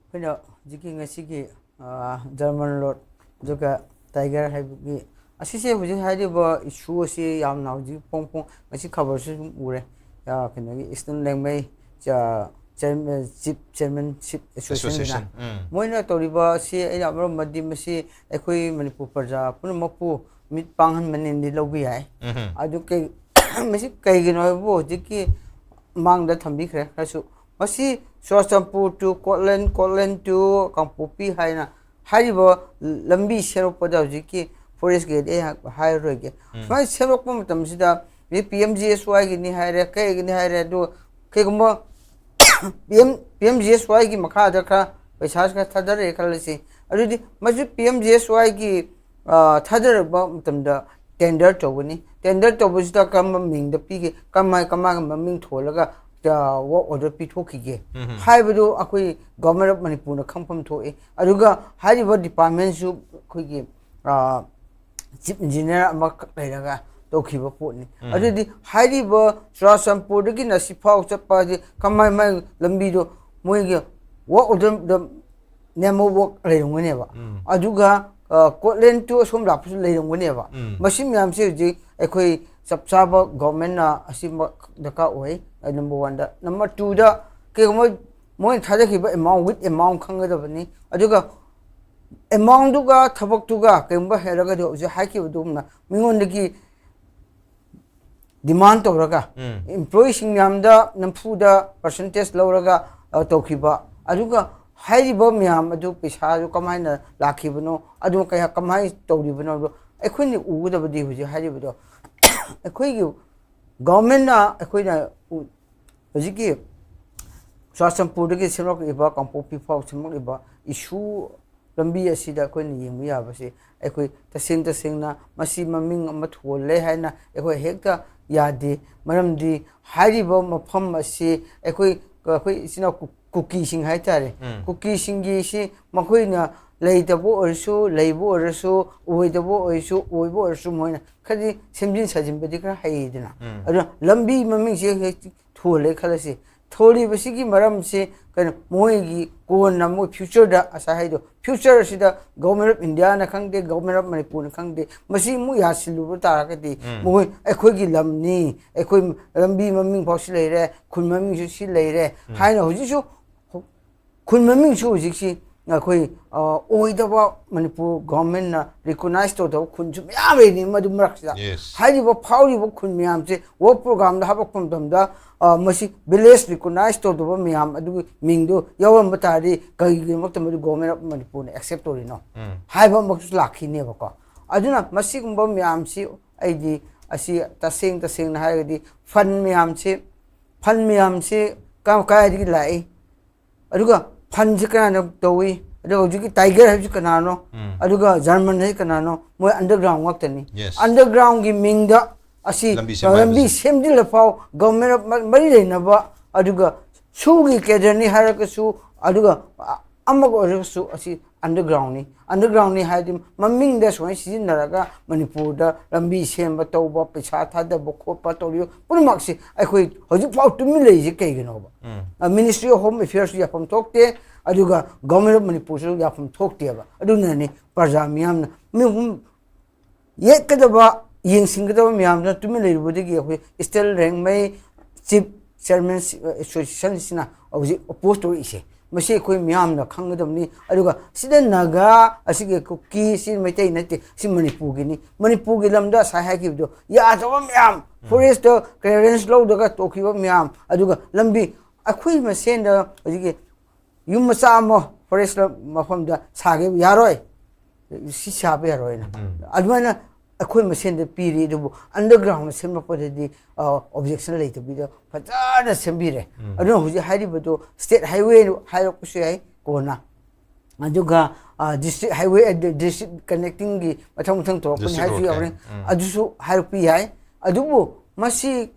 ꯑꯩꯈꯣꯏꯅ ꯍꯧꯖꯤꯛꯀꯤ ꯉꯁꯤꯒꯤ, ꯑ, German Road ꯑꯗꯨꯒ Tiger ꯍꯥꯏꯕꯒꯤ, ꯑꯁꯤꯁꯦ ꯍꯧꯖꯤꯛ ꯍꯥꯏꯔꯤꯕ issue ꯑꯁꯤ ꯌꯥꯝꯅ ꯍꯧꯖꯤꯛ ꯐꯣꯡ ꯐꯣꯡ, ꯉꯁꯤ ꯈꯕꯔꯁꯨ ꯑꯗꯨꯝ ꯎꯔꯦ꯫ ꯑ, ꯀꯩꯅꯣꯒꯤ Eastern ꯂꯦꯡꯃꯩ, ꯑ, chairman, chief chairmanship association ꯁꯤꯅ, association, ꯎꯝ꯫ ꯃꯣꯏꯅ ꯇꯧꯔꯤꯕ ꯑꯁꯤ ꯑꯩꯅ ꯑꯃꯔꯣꯝꯗꯗꯤ ꯃꯁꯤ ꯑꯩꯈꯣꯏ ꯃꯅꯤꯄꯨꯔ ꯄ꯭ꯔꯖꯥ ꯄꯨꯝꯅꯃꯛꯄꯨ ꯃꯤꯠ ꯄꯥꯡꯍꯟꯕꯅꯦꯅꯗꯤ ꯂꯧꯕ ꯌꯥꯏ꯫ ꯎꯝ꯫ ꯑꯗꯨ ꯀꯩ-, ꯃꯁꯤ ꯀꯩꯒꯤꯅꯣ ꯍꯥꯏꯕꯕꯨ ꯍꯧꯖꯤꯛꯀꯤ ꯃꯥꯡꯗ ꯊꯝꯕꯤꯈ꯭ꯔꯦ ꯈꯔꯁꯨ꯫ ꯃꯁꯤ ꯆꯨꯔꯆꯥꯟꯄꯨꯔ to ꯀꯣꯠꯂꯦꯟ, ꯀꯣꯠꯂꯦꯟ to ꯀꯥꯡꯄꯣꯛꯄꯤ ꯍꯥꯏꯅ ꯍꯥꯏꯔꯤꯕ ꯂꯝꯕꯤ ꯁꯦꯝꯗꯣꯛꯄꯗ ꯍꯧꯖꯤꯛꯀꯤ forest ꯒꯤꯗꯤ ꯑꯩ ꯍꯥꯏꯔꯔꯣꯏꯒꯦ꯫ ꯎꯝ꯫ ꯁꯨꯃꯥꯏꯅ ꯁꯦꯝꯗꯣꯛꯄ ꯃꯇꯝꯁꯤꯗ ꯃꯤ P M G S Y Guinea ꯍꯥꯏꯔꯦ, ꯀꯩꯒꯤꯅꯤ ꯍꯥꯏꯔꯦ, ꯑꯗꯨꯒ ꯀꯩꯒꯨꯝꯕ P M, P M G S Y ꯒꯤ ꯃꯈꯥꯗ ꯈꯔ ꯄꯩꯁꯥ ꯈꯔ ꯊꯥꯗꯔꯛꯑꯦ ꯈꯜꯂꯁꯤ, ꯑꯗꯨꯗꯤ ꯃꯁꯤ P M G S Y ꯒꯤ ꯊꯥꯗꯔꯛꯄ ꯃꯇꯝꯗ ꯇꯦꯟꯗꯔ ꯇꯧꯒꯅꯤ꯫ ꯇꯦꯟꯗꯔ ꯇꯧꯕꯁꯤꯗ ꯀꯔꯝꯕ ꯃꯤꯡꯗ ꯄꯤꯒꯦ, ꯀꯃꯥꯏ ꯀꯃꯥꯏꯅ ꯃꯃꯤꯡ ꯊꯣꯜꯂꯒ ꯋꯥꯔꯛ ꯑꯣꯔꯗꯔ ꯄꯤꯊꯣꯛꯈꯤꯒꯦ ꯍꯥꯏꯕꯗꯨ ꯑꯩꯈꯣꯏ ꯒꯣꯚꯔꯟꯃꯦꯟ ꯑꯣꯐ ꯃꯅꯤꯄꯨꯔꯅ ꯈꯪꯐꯝ ꯊꯣꯛꯏ꯫ ꯑꯗꯨꯒ ꯍꯥꯏꯔꯤꯕ ꯗꯤꯄꯥꯔꯠꯃꯦꯟꯁꯨ ꯑꯩꯈꯣꯏꯒꯤ ꯆꯤꯐ ꯏꯟꯖꯤꯅꯤꯌꯥꯔ ꯑꯃꯈꯛ ꯂꯩꯔꯒ ꯇꯧꯈꯤꯕ ꯄꯣꯠꯅꯤ꯫ ꯑꯗꯨꯗꯤ ꯍꯥꯏꯔꯤꯕ ꯆꯨꯔꯥꯆꯥꯟꯄꯨꯔꯗꯒꯤꯅ ꯁꯤꯐꯥꯎ ꯆꯠꯄ ꯍꯥꯏꯗꯤ ꯀꯃꯥꯏ ꯃꯥꯏ ꯂꯝꯕꯤꯗꯣ ꯃꯣꯏꯒꯤ ꯋꯥꯔꯛ ꯑꯣꯔꯗꯔ ꯅꯦꯝꯕ ꯋꯥꯔꯛ ꯂꯩꯔꯝꯒꯅꯦꯕ꯫ ꯑꯗꯨꯒ ꯀꯣꯠꯂꯦꯟ ꯇꯨ ꯑꯁꯣꯝ ꯂꯥꯛꯄꯁꯨ ꯂꯩꯔꯝꯒꯅꯦꯕ꯫ ꯃꯁꯤ ꯃꯌꯥꯝꯁꯦ ꯍꯧꯖꯤꯛ ꯑꯩꯈꯣꯏ ꯆꯞ ꯆꯥꯕ ꯒꯣꯚꯔꯟꯃꯦꯟꯅ ꯑꯁꯤꯃ ꯗꯔꯀꯥꯔ ꯑꯣꯏ꯫ ꯅꯝꯕꯔ ꯋꯥꯟꯗ꯫ ꯅꯝꯕꯔ ꯇꯨꯗ ꯀꯩꯒꯨꯝꯕ ꯃꯣꯏꯅ ꯊꯥꯗꯈꯤꯕ ꯑꯦꯃꯥꯎꯟ ꯋꯤꯠ ꯑꯦꯃꯥꯎꯟ ꯈꯪꯒꯗꯕꯅꯤ꯫ ꯑꯗꯨꯒ ꯑꯦꯃꯥꯎꯟꯗꯨꯒ ꯊꯕꯛꯇꯨꯒ ꯀꯩꯒꯨꯝꯕ ꯍꯦꯜꯂꯒꯗꯤ ꯍꯧꯖꯤꯛ ꯍꯥꯏꯈꯤꯕꯗꯨꯒꯨꯝꯅ ꯃꯤꯉꯣꯟꯗꯒꯤ ꯗꯤꯃꯥꯟ ꯇꯧꯔꯒ ꯎꯝ꯫ ꯏꯝꯄ꯭ꯂꯣꯌꯤꯁꯤꯡ ꯃꯌꯥꯝꯗ ꯅꯝꯐꯨꯗ ꯄꯥꯔꯁꯦꯟꯇꯦꯖ ꯂꯧꯔꯒ ꯑ, ꯇꯧꯈꯤꯕ꯫ ꯑꯗꯨꯒ ꯍꯥꯏꯔꯤꯕ ꯃꯌꯥꯝ ꯑꯗꯨ ꯄꯩꯁꯥꯗꯨ ꯀꯃꯥꯏꯅ ꯂꯥꯛꯈꯤꯕꯅꯣ, ꯑꯗꯨ ꯀꯌꯥ ꯀꯃꯥꯏꯅ ꯇꯧꯔꯤꯕꯅꯣ ꯑꯗꯣ ꯑꯩꯈꯣꯏꯅ ꯎꯒꯗꯕꯗꯤ ꯍꯧꯖꯤꯛ ꯍꯥꯏꯔꯤꯕꯗꯣ ꯑꯩꯈꯣꯏꯒꯤ ꯒꯣꯚꯔꯟꯃꯦꯟꯅ ꯑꯩꯈꯣꯏꯅ ꯎ- ꯍꯧꯖꯤꯛꯀꯤ ꯆꯨꯔꯥꯆꯥꯟꯄꯨꯔꯗꯒꯤ ꯁꯦꯝꯂꯛꯂꯤꯕ ꯀꯥꯡꯄꯣꯛꯄꯤ ꯐꯥꯎ ꯁꯦꯝꯂꯛꯂꯤꯕ ꯏꯁꯨ ꯂꯝꯕꯤ ꯑꯁꯤꯗ ꯑꯩꯈꯣꯏꯅ ꯌꯦꯡꯕ ꯌꯥꯕꯁꯦ ꯑꯩꯈꯣꯏ ꯇꯁꯦꯡ ꯇꯁꯦꯡꯅ ꯃꯁꯤ ꯃꯃꯤꯡ ꯑꯃ ꯊꯣꯜꯂꯦ ꯍꯥꯏꯅ ꯑꯩꯈꯣꯏ ꯍꯦꯛꯇ ꯌꯥꯗꯦ꯫ ꯃꯔꯝꯗꯤ ꯍꯥꯏꯔꯤꯕ ꯃꯐꯝ ꯑꯁꯤ ꯑꯩꯈꯣꯏ ꯑꯩꯈꯣꯏ ꯏꯆꯤꯟ ꯏꯅꯥꯎ ꯀꯨ- ꯀꯨꯀꯤꯁꯤꯡ ꯍꯥꯏꯇꯥꯔꯦ꯫ ꯎꯝ꯫ ꯀꯨꯀꯤꯁꯤꯡꯒꯤꯁꯤ ꯃꯈꯣꯏꯅ ꯂꯩꯇꯕ ꯑꯣꯏꯔꯁꯨ, ꯂꯩꯕ ꯑꯣꯏꯔꯁꯨ, ꯑꯣꯏꯗꯕ ꯑꯣꯏꯔꯁꯨ, ꯑꯣꯏꯕ ꯑꯣꯏꯔꯁꯨ ꯃꯣꯏꯅ ꯈꯔꯗꯤ ꯁꯦꯝꯖꯤꯟ ꯁꯥꯖꯤꯟꯕꯗꯤ ꯈꯔ ꯍꯩꯗꯅ꯫ ꯎꯝ꯫ ꯑꯗꯨꯅ ꯂꯝꯕꯤ ꯃꯃꯤꯡꯁꯦ ꯍꯦꯛ ꯊꯣꯜꯂꯦ ꯈꯜꯂꯁꯤ꯫ ꯊꯣꯜꯂꯤꯕꯁꯤꯒꯤ ꯃꯔꯝꯁꯤ ꯀꯩꯅꯣ, ꯃꯣꯏꯒꯤ ꯀꯣꯟꯅ ꯃꯣꯏ ꯐ꯭ꯌꯨꯆꯔꯗ ꯉꯁꯥꯏ ꯍꯥꯏꯗꯣ, ꯐ꯭ꯌꯨꯆꯔ ꯑꯁꯤꯗ ꯒꯣꯚꯔꯟꯃꯦꯟ ꯑꯣꯐ ꯏꯟꯗꯤꯌꯥꯅ ꯈꯪꯗꯦ, ꯒꯣꯚꯔꯟꯃꯦꯟ ꯑꯣꯐ ꯃꯅꯤꯄꯨꯔꯅ ꯈꯪꯗꯦ, ꯃꯁꯤ ꯑꯃꯨꯛ ꯌꯥꯁꯤꯜꯂꯨꯕ ꯇꯥꯔꯒꯗꯤ ꯎꯝ꯫ ꯃꯣꯏ ꯑꯩꯈꯣꯏꯒꯤ ꯂꯝꯅꯤ, ꯑꯩꯈꯣꯏ ꯂꯝꯕꯤ ꯃꯃꯤꯡ ꯐꯥꯎ ꯁꯤ ꯂꯩꯔꯦ, ꯈꯨꯟ ꯃꯃꯤꯡꯁꯨ ꯁꯤ ꯂꯩꯔꯦ ꯎꯝ꯫ ꯍꯥꯏꯅ ꯍꯧꯖꯤꯛꯁꯨ ꯈꯨꯟ ꯃꯃꯤꯡꯁꯨ ꯍꯧꯖꯤꯛꯁꯤ ꯑꯩꯈꯣꯏ ꯑ, ꯑꯣꯏꯗꯕ ꯃꯅꯤꯄꯨꯔ ꯒꯣꯚꯔꯟꯃꯦꯟꯠꯅ ꯔꯤꯀꯣꯛꯅꯥꯏꯖ ꯇꯧꯗꯕ ꯈꯨꯟꯁꯨ ꯃꯌꯥꯝ ꯂꯩꯔꯤ꯫ ꯃꯗꯨ ꯃꯔꯛꯁꯤꯗ Yes. ꯍꯥꯏꯔꯤꯕ ꯐꯥꯎꯔꯤꯕ ꯈꯨꯟ ꯃꯌꯥꯝꯁꯦ ꯋꯥꯔꯛ ꯄ꯭ꯔꯣꯒ꯭ꯔꯥꯝꯗ ꯍꯥꯄꯛꯄ ꯃꯇꯝꯗ ꯑ, ꯃꯁꯤ ꯚꯤꯂꯦꯖ ꯔꯤꯀꯣꯛꯅꯥꯏꯖ ꯇꯧꯗꯕ ꯃꯌꯥꯝ ꯑꯗꯨꯒꯤ ꯃꯤꯡꯗꯨ ꯌꯥꯎꯔꯝꯕ ꯇꯥꯔꯗꯤ ꯀꯔꯤꯒꯤꯗꯃꯛꯇ ꯃꯗꯨ ꯒꯣꯚꯔꯟꯃꯦꯟꯠ ꯑꯣꯐ ꯃꯅꯤꯄꯨꯔꯅ ꯑꯦꯛꯁꯦꯞ ꯇꯧꯔꯤꯅꯣ ꯎꯝ꯫ ꯍꯥꯏꯕ ꯑꯃꯁꯨ ꯂꯥꯛꯈꯤꯅꯦꯕꯀꯣ꯫ ꯑꯗꯨꯅ ꯃꯁꯤꯒꯨꯝꯕ ꯃꯌꯥꯝꯁꯤ ꯑꯩꯗꯤ ꯑꯁꯤ ꯇꯁꯦꯡ ꯇꯁꯦꯡꯅ ꯍꯥꯏꯔꯒꯗꯤ ꯐꯟ ꯃꯌꯥꯝꯁꯤ ꯐꯟ ꯃꯌꯥꯝꯁꯤ ꯀ- ꯀꯗꯥꯏꯗꯒꯤ ꯂꯥꯛꯏ? ꯑꯗꯨꯒ ꯐꯟꯁꯤ ꯀꯅꯥꯅ ꯇꯧꯏ? ꯑꯗꯨꯒ ꯍꯧꯖꯤꯛꯀꯤ ꯇꯥꯏꯒꯔ ꯍꯥꯏꯕꯁꯤ ꯀꯅꯥꯅꯣ? ꯑꯗꯨꯒ ꯖꯔꯃꯟ ꯍꯥꯏꯁꯤ ꯀꯅꯥꯅꯣ? ꯃꯣꯏ ꯑꯟꯗꯔꯒ꯭ꯔꯥꯎꯟ ꯉꯥꯛꯇꯅꯤ꯫ Yes. ꯑꯟꯗꯔꯒ꯭ꯔꯥꯎꯟꯒꯤ ꯃꯤꯡꯗ ꯑꯁꯤ ꯂꯝꯕꯤ ꯁꯦꯝꯕ ꯂꯝꯕꯤ ꯍꯥꯏꯕꯁꯤ꯫ ꯁꯦꯝꯖꯤꯜꯂ ꯐꯥꯎ ꯒꯚꯔꯟꯃꯦꯟ ꯃꯔꯤ ꯂꯩꯅꯕ, ꯑꯗꯨꯒ ꯁꯨꯒꯤ ꯀꯦꯗꯔꯅꯤ ꯍꯥꯏꯔꯒꯁꯨ, ꯑꯗꯨꯒ ꯑꯃꯒ ꯑꯣꯏꯔꯒꯁꯨ ꯑꯁꯤ ꯑꯟꯗꯔꯒ꯭ꯔꯥꯎꯟꯅꯤ꯫ ꯑꯟꯗꯔꯒ꯭ꯔꯥꯎꯟꯅꯤ ꯍꯥꯏꯔꯗꯤ ꯃꯃꯤꯡꯗ ꯁꯨꯃꯥꯏꯅ ꯁꯤꯖꯤꯟꯅꯔꯒ ꯃꯅꯤꯄꯨꯔꯗ ꯂꯝꯕꯤ ꯁꯦꯝꯕ ꯇꯧꯕ, ꯄꯩꯁꯥ ꯊꯥꯗꯕ ꯈꯣꯠꯄ ꯇꯧꯔꯤꯕ ꯄꯨꯝꯅꯃꯛꯁꯤ ꯑꯩꯈꯣꯏ ꯍꯧꯖꯤꯛꯐꯥꯎ ꯇꯨꯃꯤꯟ ꯂꯩꯔꯤꯁꯤ ꯀꯩꯒꯤꯅꯣꯕ? Ministry of Home Affairsꯁꯨ ꯌꯥꯐꯝ ꯊꯣꯛꯇꯦ, ꯑꯗꯨꯒ ꯒꯚꯔꯟꯃꯦꯟ ꯑꯣꯐ ꯃꯅꯤꯄꯨꯔꯁꯨ ꯌꯥꯐꯝ ꯊꯣꯛꯇꯦꯕ꯫ ꯑꯗꯨꯅꯅꯤ ꯄ꯭ꯔꯖꯥ ꯃꯤꯌꯥꯝꯅ ꯃꯤ ꯑꯍꯨꯝ ꯌꯦꯠꯀꯗꯕ, ꯌꯦꯡꯁꯤꯟꯒꯗꯕ ꯃꯌꯥꯝꯗꯨꯅ ꯇꯨꯃꯤꯟ ꯂꯩꯔꯨꯕꯗꯒꯤ ꯑꯩꯈꯣꯏ ꯏꯁꯇꯦꯜ ꯔꯦꯡꯃꯩ ꯆꯤꯐ ꯆꯤꯌꯔꯃꯦꯟ ꯑꯦꯁꯣꯁꯤꯌꯦꯁꯟꯁꯤꯅ ꯍꯧꯖꯤꯛ ꯑꯣꯄꯣꯖ ꯇꯧꯔꯛꯏꯁꯦ꯫ ꯃꯁꯤ ꯑꯩꯈꯣꯏ ꯃꯤꯌꯥꯝꯅ ꯈꯪꯒꯗꯕꯅꯤ꯫ ꯑꯗꯨꯒ ꯁꯤꯗ ꯅꯥꯒꯥ, ꯑꯁꯤꯒꯤ ꯀꯨꯀꯤ, ꯁꯤ ꯃꯩꯇꯩ ꯅꯠꯇꯦ, ꯁꯤ ꯃꯅꯤꯄꯨꯔꯒꯤꯅꯤ꯫ ꯃꯅꯤꯄꯨꯔꯒꯤ ꯂꯝꯗ ꯉꯁꯥꯏ ꯍꯥꯏꯈꯤꯕꯗꯣ ꯌꯥꯗꯕ ꯃꯌꯥꯝ, ꯐꯣꯔꯦꯁꯇ ꯀ꯭ꯂꯤꯌꯥꯔꯦꯟꯁ ꯂꯧꯗ꯭ꯔꯒ ꯇꯣꯛꯈꯤꯕ ꯃꯌꯥꯝ, ꯑꯗꯨꯒ ꯂꯝꯕꯤ ꯑꯩꯈꯣꯏ ꯃꯁꯦꯟꯗ ꯍꯧꯖꯤꯛꯀꯤ ꯌꯨꯝ ꯃꯆꯥ ꯑꯃ ꯐꯣꯔꯦꯁ ꯃꯐꯝꯗ ꯁꯥꯒꯦ ꯌꯥꯔꯣꯏ, ꯁꯤ ꯁꯥꯕ ꯌꯥꯔꯣꯏꯅ꯫ ꯑꯗꯨꯃꯥꯏꯅ ꯑꯩꯈꯣꯏ ꯃꯁꯦꯟꯗ ꯄꯤꯔꯤ, ꯑꯗꯨꯕꯨ ꯑꯟꯗꯔꯒ꯭ꯔꯥꯎꯟꯗ ꯁꯦꯝꯂꯛꯄꯗꯗꯤ ꯑꯣꯕꯖꯦꯛꯁꯟ ꯂꯩꯇꯕꯤꯗ ꯐꯖꯅ ꯁꯦꯝꯕꯤꯔꯦ꯫ ꯑꯗꯨꯅ ꯍꯧꯖꯤꯛ ꯍꯥꯏꯔꯤꯕꯗꯣ ꯁ꯭ꯇꯦꯠ ꯍꯥꯏꯋꯦ ꯍꯥꯏꯔꯛꯄꯁꯨ ꯌꯥꯏ ꯀꯣꯟꯅ, ꯑꯗꯨꯒ ꯗꯤꯁꯇ꯭ꯔꯤꯛ ꯍꯥꯏꯋꯦ, ꯗꯤꯁꯇ꯭ꯔꯤꯛ ꯀꯅꯦꯛꯇꯤꯡꯒꯤ ꯃꯊꯪ ꯃꯊꯪ ꯊꯣꯛꯂꯛꯄꯅꯤ District ꯍꯥꯏꯁꯨ road ꯌꯥꯎꯔꯦ, ꯀꯥꯏꯅ꯫ ꯎꯝ꯫ ꯑꯗꯨꯁꯨ ꯍꯥꯏꯔꯛꯄ ꯌꯥꯏ꯫ ꯑꯗꯨꯕꯨ ꯃꯁꯤ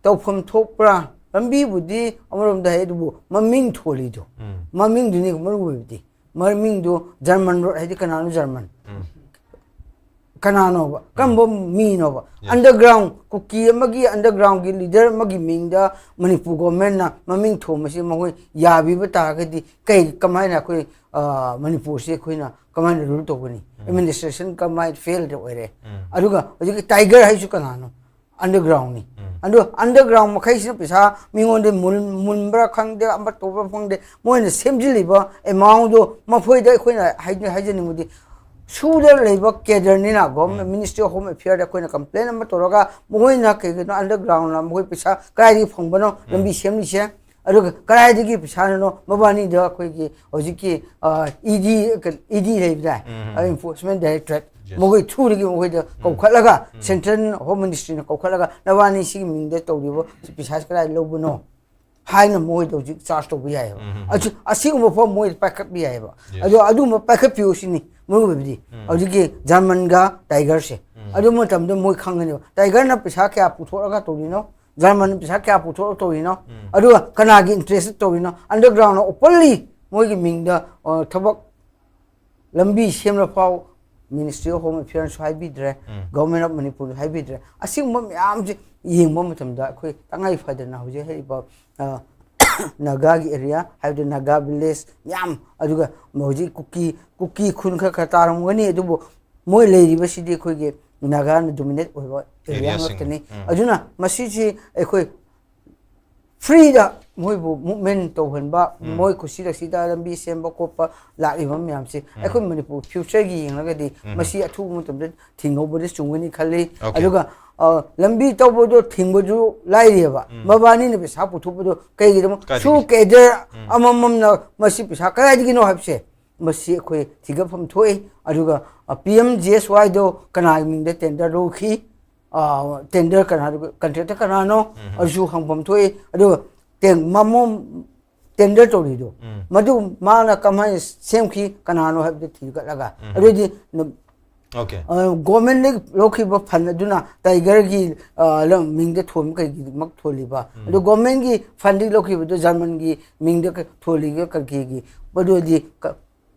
ꯇꯧꯐꯝ ꯊꯣꯛꯄ꯭ꯔꯥ? ꯂꯝꯕꯤꯕꯨꯗꯤ ꯑꯃꯔꯣꯝꯗ ꯍꯥꯏ, ꯑꯗꯨꯕꯨ ꯃꯃꯤꯡ ꯊꯣꯜꯂꯤꯗꯣ, ꯎꯝ꯫ ꯃꯃꯤꯡꯗꯨꯅꯤ ꯃꯔꯨ ꯑꯣꯏꯕꯗꯤ꯫ ꯃꯃꯤꯡꯗꯨ ꯖꯔꯃꯟ ꯔꯣꯗ ꯍꯥꯏꯗꯤ ꯀꯅꯥꯅꯣ ꯖꯔꯃꯟ? ꯎꯝ꯫ ꯀꯅꯥꯅꯣꯕ? ꯀꯔꯝꯕ ꯃꯤꯅꯣꯕ? Yes. ꯑꯟꯗꯔꯒ꯭ꯔꯥꯎꯟ ꯀꯨꯀꯤ ꯑꯃꯒꯤ ꯑꯟꯗꯔꯒ꯭ꯔꯥꯎꯟꯒꯤ ꯂꯤꯗꯔ ꯑꯃꯒꯤ ꯃꯤꯡꯗ ꯃꯅꯤꯄꯨꯔ ꯒꯣꯔꯃꯦꯟꯅ ꯃꯃꯤꯡ ꯊꯣꯟꯕꯁꯤ ꯃꯈꯣꯏ ꯌꯥꯕꯤꯕ ꯇꯥꯔꯒꯗꯤ ꯀꯩ, ꯀꯃꯥꯏꯅ ꯑꯩꯈꯣꯏ, ꯑ, ꯃꯅꯤꯄꯨꯔꯁꯤ ꯑꯩꯈꯣꯏꯅ ꯀꯃꯥꯏꯅ ꯔꯨꯜ ꯇꯧꯒꯅꯤ? ꯑꯦꯗꯃꯤꯅꯤꯁꯇ꯭ꯔꯦꯁꯟ ꯀꯃꯥꯏꯅ ꯐꯦꯜ ꯑꯣꯏꯔꯦ? ꯎꯝ꯫ ꯑꯗꯨꯒ ꯍꯧꯖꯤꯛꯀꯤ ꯇꯥꯏꯒꯔ ꯍꯥꯏꯁꯤ ꯀꯅꯥꯅꯣ? ꯑꯟꯗꯔꯒ꯭ꯔꯥꯎꯟꯅꯤ꯫ ꯎꯝ꯫ ꯑꯗꯣ ꯑꯟꯗꯔꯒ꯭ꯔꯥꯎꯟ ꯃꯈꯩꯁꯤꯅ ꯄꯩꯁꯥ ꯃꯤꯉꯣꯟꯗ ꯃꯨꯟ-, ꯃꯨꯟꯕ꯭ꯔꯥ ꯈꯪꯗꯦ, ꯑꯃ ꯇꯧꯕ꯭ꯔꯥ ꯈꯪꯗꯦ, ꯃꯣꯏꯅ ꯁꯦꯝꯖꯤꯜꯂꯤꯕ ꯑꯦꯃꯥꯎꯟꯗꯣ ꯃꯈꯣꯏꯗ ꯑꯩꯈꯣꯏꯅ ꯍꯥꯏ-, ꯍꯥꯏꯖꯅꯤꯡꯕꯗꯤ ꯁꯨꯗ ꯂꯩꯕ ꯀꯦꯗꯔꯅꯤꯅ ꯒꯣꯔꯃꯦꯟ, ꯃꯤꯅꯤꯁꯇ꯭ꯔꯤ ꯑꯣꯐ ꯍꯣꯝ ꯑꯦꯐꯤꯌꯔꯗ ꯑꯩꯈꯣꯏꯅ ꯀꯝꯄ꯭ꯂꯦꯟ ꯑꯃ ꯇꯧꯔꯒ ꯃꯈꯣꯏꯅ ꯀꯩꯒꯤꯅꯣ ꯑꯟꯗꯔꯒ꯭ꯔꯥꯎꯟꯗ ꯃꯈꯣꯏ ꯄꯩꯁꯥ ꯀꯗꯥꯏꯗꯒꯤ ꯐꯪꯕꯅꯣ ꯂꯝꯕꯤ ꯁꯦꯝꯂꯤꯁꯦ? ꯑꯗꯨꯒ ꯀꯗꯥꯏꯗꯒꯤ ꯄꯩꯁꯥꯅꯅꯣ ꯃꯕꯥꯅꯤꯗ ꯑꯩꯈꯣꯏꯒꯤ ꯍꯧꯖꯤꯛꯀꯤ, ꯑ, ꯏ ꯗꯤ, ꯏ ꯗꯤ ꯂꯩꯕꯗꯥꯏ? ꯎꯝ꯫ ꯑ, ꯏꯟꯐꯣꯔꯁꯃꯦꯟ ꯗꯥꯏꯔꯦꯛꯇꯣꯔꯦꯠ, Yes. ꯃꯈꯣꯏ ꯊ꯭ꯔꯨꯗꯒꯤ ꯃꯈꯣꯏꯗ ꯀꯧꯈꯠꯂꯒ, ꯁꯦꯟꯇ꯭ꯔꯦꯜ ꯍꯣꯝ ꯃꯤꯅꯤꯁꯇ꯭ꯔꯤꯅ ꯀꯧꯈꯠꯂꯒ ꯅꯕꯥꯅꯤ ꯁꯤꯒꯤ ꯃꯤꯡꯗ ꯇꯧꯔꯤꯕ ꯄꯩꯁꯥꯁꯤ ꯀꯗꯥꯏ ꯂꯧꯕꯅꯣ? ꯍꯥꯏꯅ ꯃꯣꯏꯗ ꯍꯧꯖꯤꯛ ꯆꯥꯔꯖ ꯇꯧꯕ ꯌꯥꯏꯑꯕ꯫ ꯎꯝ, ꯎꯝ, ꯑꯁꯤ- ꯑꯁꯤꯒꯨꯝꯕ ꯐꯥꯎ ꯃꯣꯏꯗ ꯄꯥꯏꯈꯠꯄ ꯌꯥꯏꯑꯕ꯫ Yes. ꯑꯗꯣ ꯑꯗꯨꯒꯨꯝꯕ ꯄꯥꯏꯈꯠꯄꯤꯌꯨ ꯁꯤꯅꯤ ꯃꯔꯨ ꯑꯣꯏꯕꯗꯤ꯫ ꯎꯝ. ꯍꯧꯖꯤꯛꯀꯤ ꯖꯔꯃꯟꯒ ꯇꯥꯏꯒꯔꯁꯦ꯫ ꯎꯝ. ꯑꯗꯨ ꯃꯇꯝꯗ ꯃꯣꯏ ꯈꯪꯒꯅꯦꯕ ꯇꯥꯏꯒꯔꯅ ꯄꯩꯁꯥ ꯀꯌꯥ ꯄꯨꯊꯣꯛꯑꯒ ꯇꯧꯔꯤꯅꯣ, ꯖꯔꯃꯟꯅ ꯄꯩꯁꯥ ꯀꯌꯥ ꯄꯨꯊꯣꯛꯑꯒ ꯇꯧꯔꯤꯅꯣ, ꯎꯝ. ꯑꯗꯨꯒ ꯀꯅꯥꯒꯤ ꯏꯟꯇꯔꯦꯁꯇ ꯇꯧꯔꯤꯅꯣ꯫ ꯑꯟꯗꯔꯒ꯭ꯔꯥꯎꯟꯗ ꯑꯣꯄꯟꯂꯤ ꯃꯣꯏꯒꯤ ꯃꯤꯡꯗ, ꯑ, ꯊꯕꯛ ꯂꯝꯕꯤ ꯁꯦꯝꯂ ꯐꯥꯎ Ministry of Home Affairs ꯍꯥꯏꯕꯤꯗ꯭ꯔꯦ, um. Government of Manipur ꯍꯥꯏꯕꯤꯗ꯭ꯔꯦ꯫ ꯑꯁꯤꯒꯨꯝꯕ ꯃꯌꯥꯝꯁꯦ ꯌꯦꯡꯕ ꯃꯇꯝꯗ ꯑꯩꯈꯣꯏ ꯇꯉꯥꯏ ꯐꯗꯅ ꯍꯧꯖꯤꯛ ꯍꯥꯏꯔꯤꯕ, ꯑ, ꯅꯥꯒꯥꯒꯤ ꯑꯦꯔꯤꯌꯥ ꯍꯥꯏꯕꯗꯤ ꯅꯥꯒꯥ ꯚꯤꯂꯦꯖ ꯃꯌꯥꯝ, ꯑꯗꯨꯒ ꯍꯧꯖꯤꯛ ꯀꯨꯀꯤ ꯀꯨꯀꯤ ꯈꯨꯟ ꯈꯔ ꯈꯔ ꯇꯥꯔꯝꯒꯅꯤ, ꯑꯗꯨꯕꯨ ꯃꯣꯏ ꯂꯩꯔꯤꯕꯁꯤꯗꯤ ꯑꯩꯈꯣꯏꯒꯤ ꯅꯥꯒꯥꯅ ꯗꯣꯃꯤꯅꯦꯠ ꯑꯣꯏꯕ ꯑꯦꯔꯤꯌꯥ ꯑꯦꯔꯤꯌꯥꯁꯤꯡ꯫ ꯉꯥꯛꯇꯅꯤ꯫ ꯎꯝ. ꯑꯗꯨꯅ ꯃꯁꯤꯁꯤ ꯑꯩꯈꯣꯏ ꯐ꯭ꯔꯤꯗ ꯃꯣꯏꯕꯨ ꯃꯨꯚꯃꯦꯟ ꯇꯧꯍꯟꯕ, ꯎꯝ. ꯃꯣꯏ ꯈꯨꯁꯤꯗ ꯁꯤꯗ ꯂꯝꯕꯤ ꯁꯦꯝꯕ ꯈꯣꯠꯄ ꯂꯥꯛꯂꯤꯕ ꯃꯌꯥꯝꯁꯦ ꯎꯝ. ꯑꯩꯈꯣꯏ ꯃꯅꯤꯄꯨꯔ ꯐ꯭ꯌꯨꯆꯔꯒꯤ ꯌꯦꯡꯂꯒꯗꯤ ꯎꯝ. ꯃꯁꯤ ꯑꯊꯨꯕ ꯃꯇꯝꯗ ꯊꯤꯡꯍꯧꯕꯗꯤ ꯆꯨꯝꯒꯅꯤ ꯈꯜꯂꯤ꯫ Okay. ꯑꯗꯨꯒ, ꯑ, ꯂꯝꯕꯤ ꯇꯧꯕꯗꯣ ꯊꯤꯡꯕꯁꯨ ꯂꯥꯏꯔꯤꯑꯕ, ꯎꯝ. ꯃꯕꯥꯅꯤꯅ ꯄꯩꯁꯥ ꯄꯨꯊꯣꯛꯄꯗꯣ ꯀꯩꯒꯤꯗꯃꯛ ꯀꯥꯏꯗꯒꯤ? ꯁꯨ ꯀꯦꯗꯔ ꯎꯝ. ꯑꯃꯃꯝꯅ ꯃꯁꯤ ꯄꯩꯁꯥ ꯀꯗꯥꯏꯗꯒꯤꯅꯣ ꯍꯥꯏꯕꯁꯦ ꯃꯁꯤ ꯑꯩꯈꯣꯏ ꯊꯤꯒꯠꯐꯝ ꯊꯣꯛꯏ꯫ ꯑꯗꯨꯒ, ꯑ, P M G S Yꯗꯣ ꯀꯅꯥꯒꯤ ꯃꯤꯡꯗ ꯇꯦꯟꯗꯔ ꯂꯧꯈꯤ, ꯑ, ꯇꯦꯟꯗꯔ ꯀꯅꯥ, ꯀꯟꯇ꯭ꯔꯦꯛꯇꯔ ꯀꯅꯥꯅꯣ, ꯎꯝ. ꯑꯗꯨꯁꯨ ꯍꯪꯐꯝ ꯊꯣꯛꯏ꯫ ꯑꯗꯨꯒ ꯇꯦꯟ-, ꯃꯃꯣ-, ꯇꯦꯟꯗꯔ ꯇꯧꯔꯤꯗꯣ ꯎꯝ. ꯃꯗꯨ ꯃꯥꯅ ꯀꯃꯥꯏꯅ ꯁꯦꯝꯈꯤ ꯀꯅꯥꯅꯣ ꯍꯥꯏꯕꯗꯨ ꯊꯤꯒꯠꯂꯒ, ꯎꯝ. ꯑꯗꯨꯑꯣꯏꯗꯤ ꯅ-, Okay. ꯑ, ꯒꯣꯔꯃꯦꯟꯗꯒꯤ ꯂꯧꯈꯤꯕ ꯐꯟ ꯑꯗꯨꯅ ꯇꯥꯏꯒꯔꯒꯤ, ꯑ, ꯂꯝ ꯃꯤꯡꯗ ꯊꯣꯟꯕ ꯀꯩꯒꯤꯗꯃꯛ ꯊꯣꯜꯂꯤꯕ? ꯎꯝ. ꯑꯗꯣ ꯒꯣꯔꯃꯦꯟꯒꯤ ꯐꯟꯗꯒꯤ ꯂꯧꯈꯤꯕꯗꯣ ꯖꯔꯃꯟꯒꯤ ꯃꯤꯡꯗ ꯀ-, ꯊꯣꯜꯂꯤꯒ ꯀꯔꯤꯒꯤ? ꯑꯗꯨꯗꯤ ꯀ-,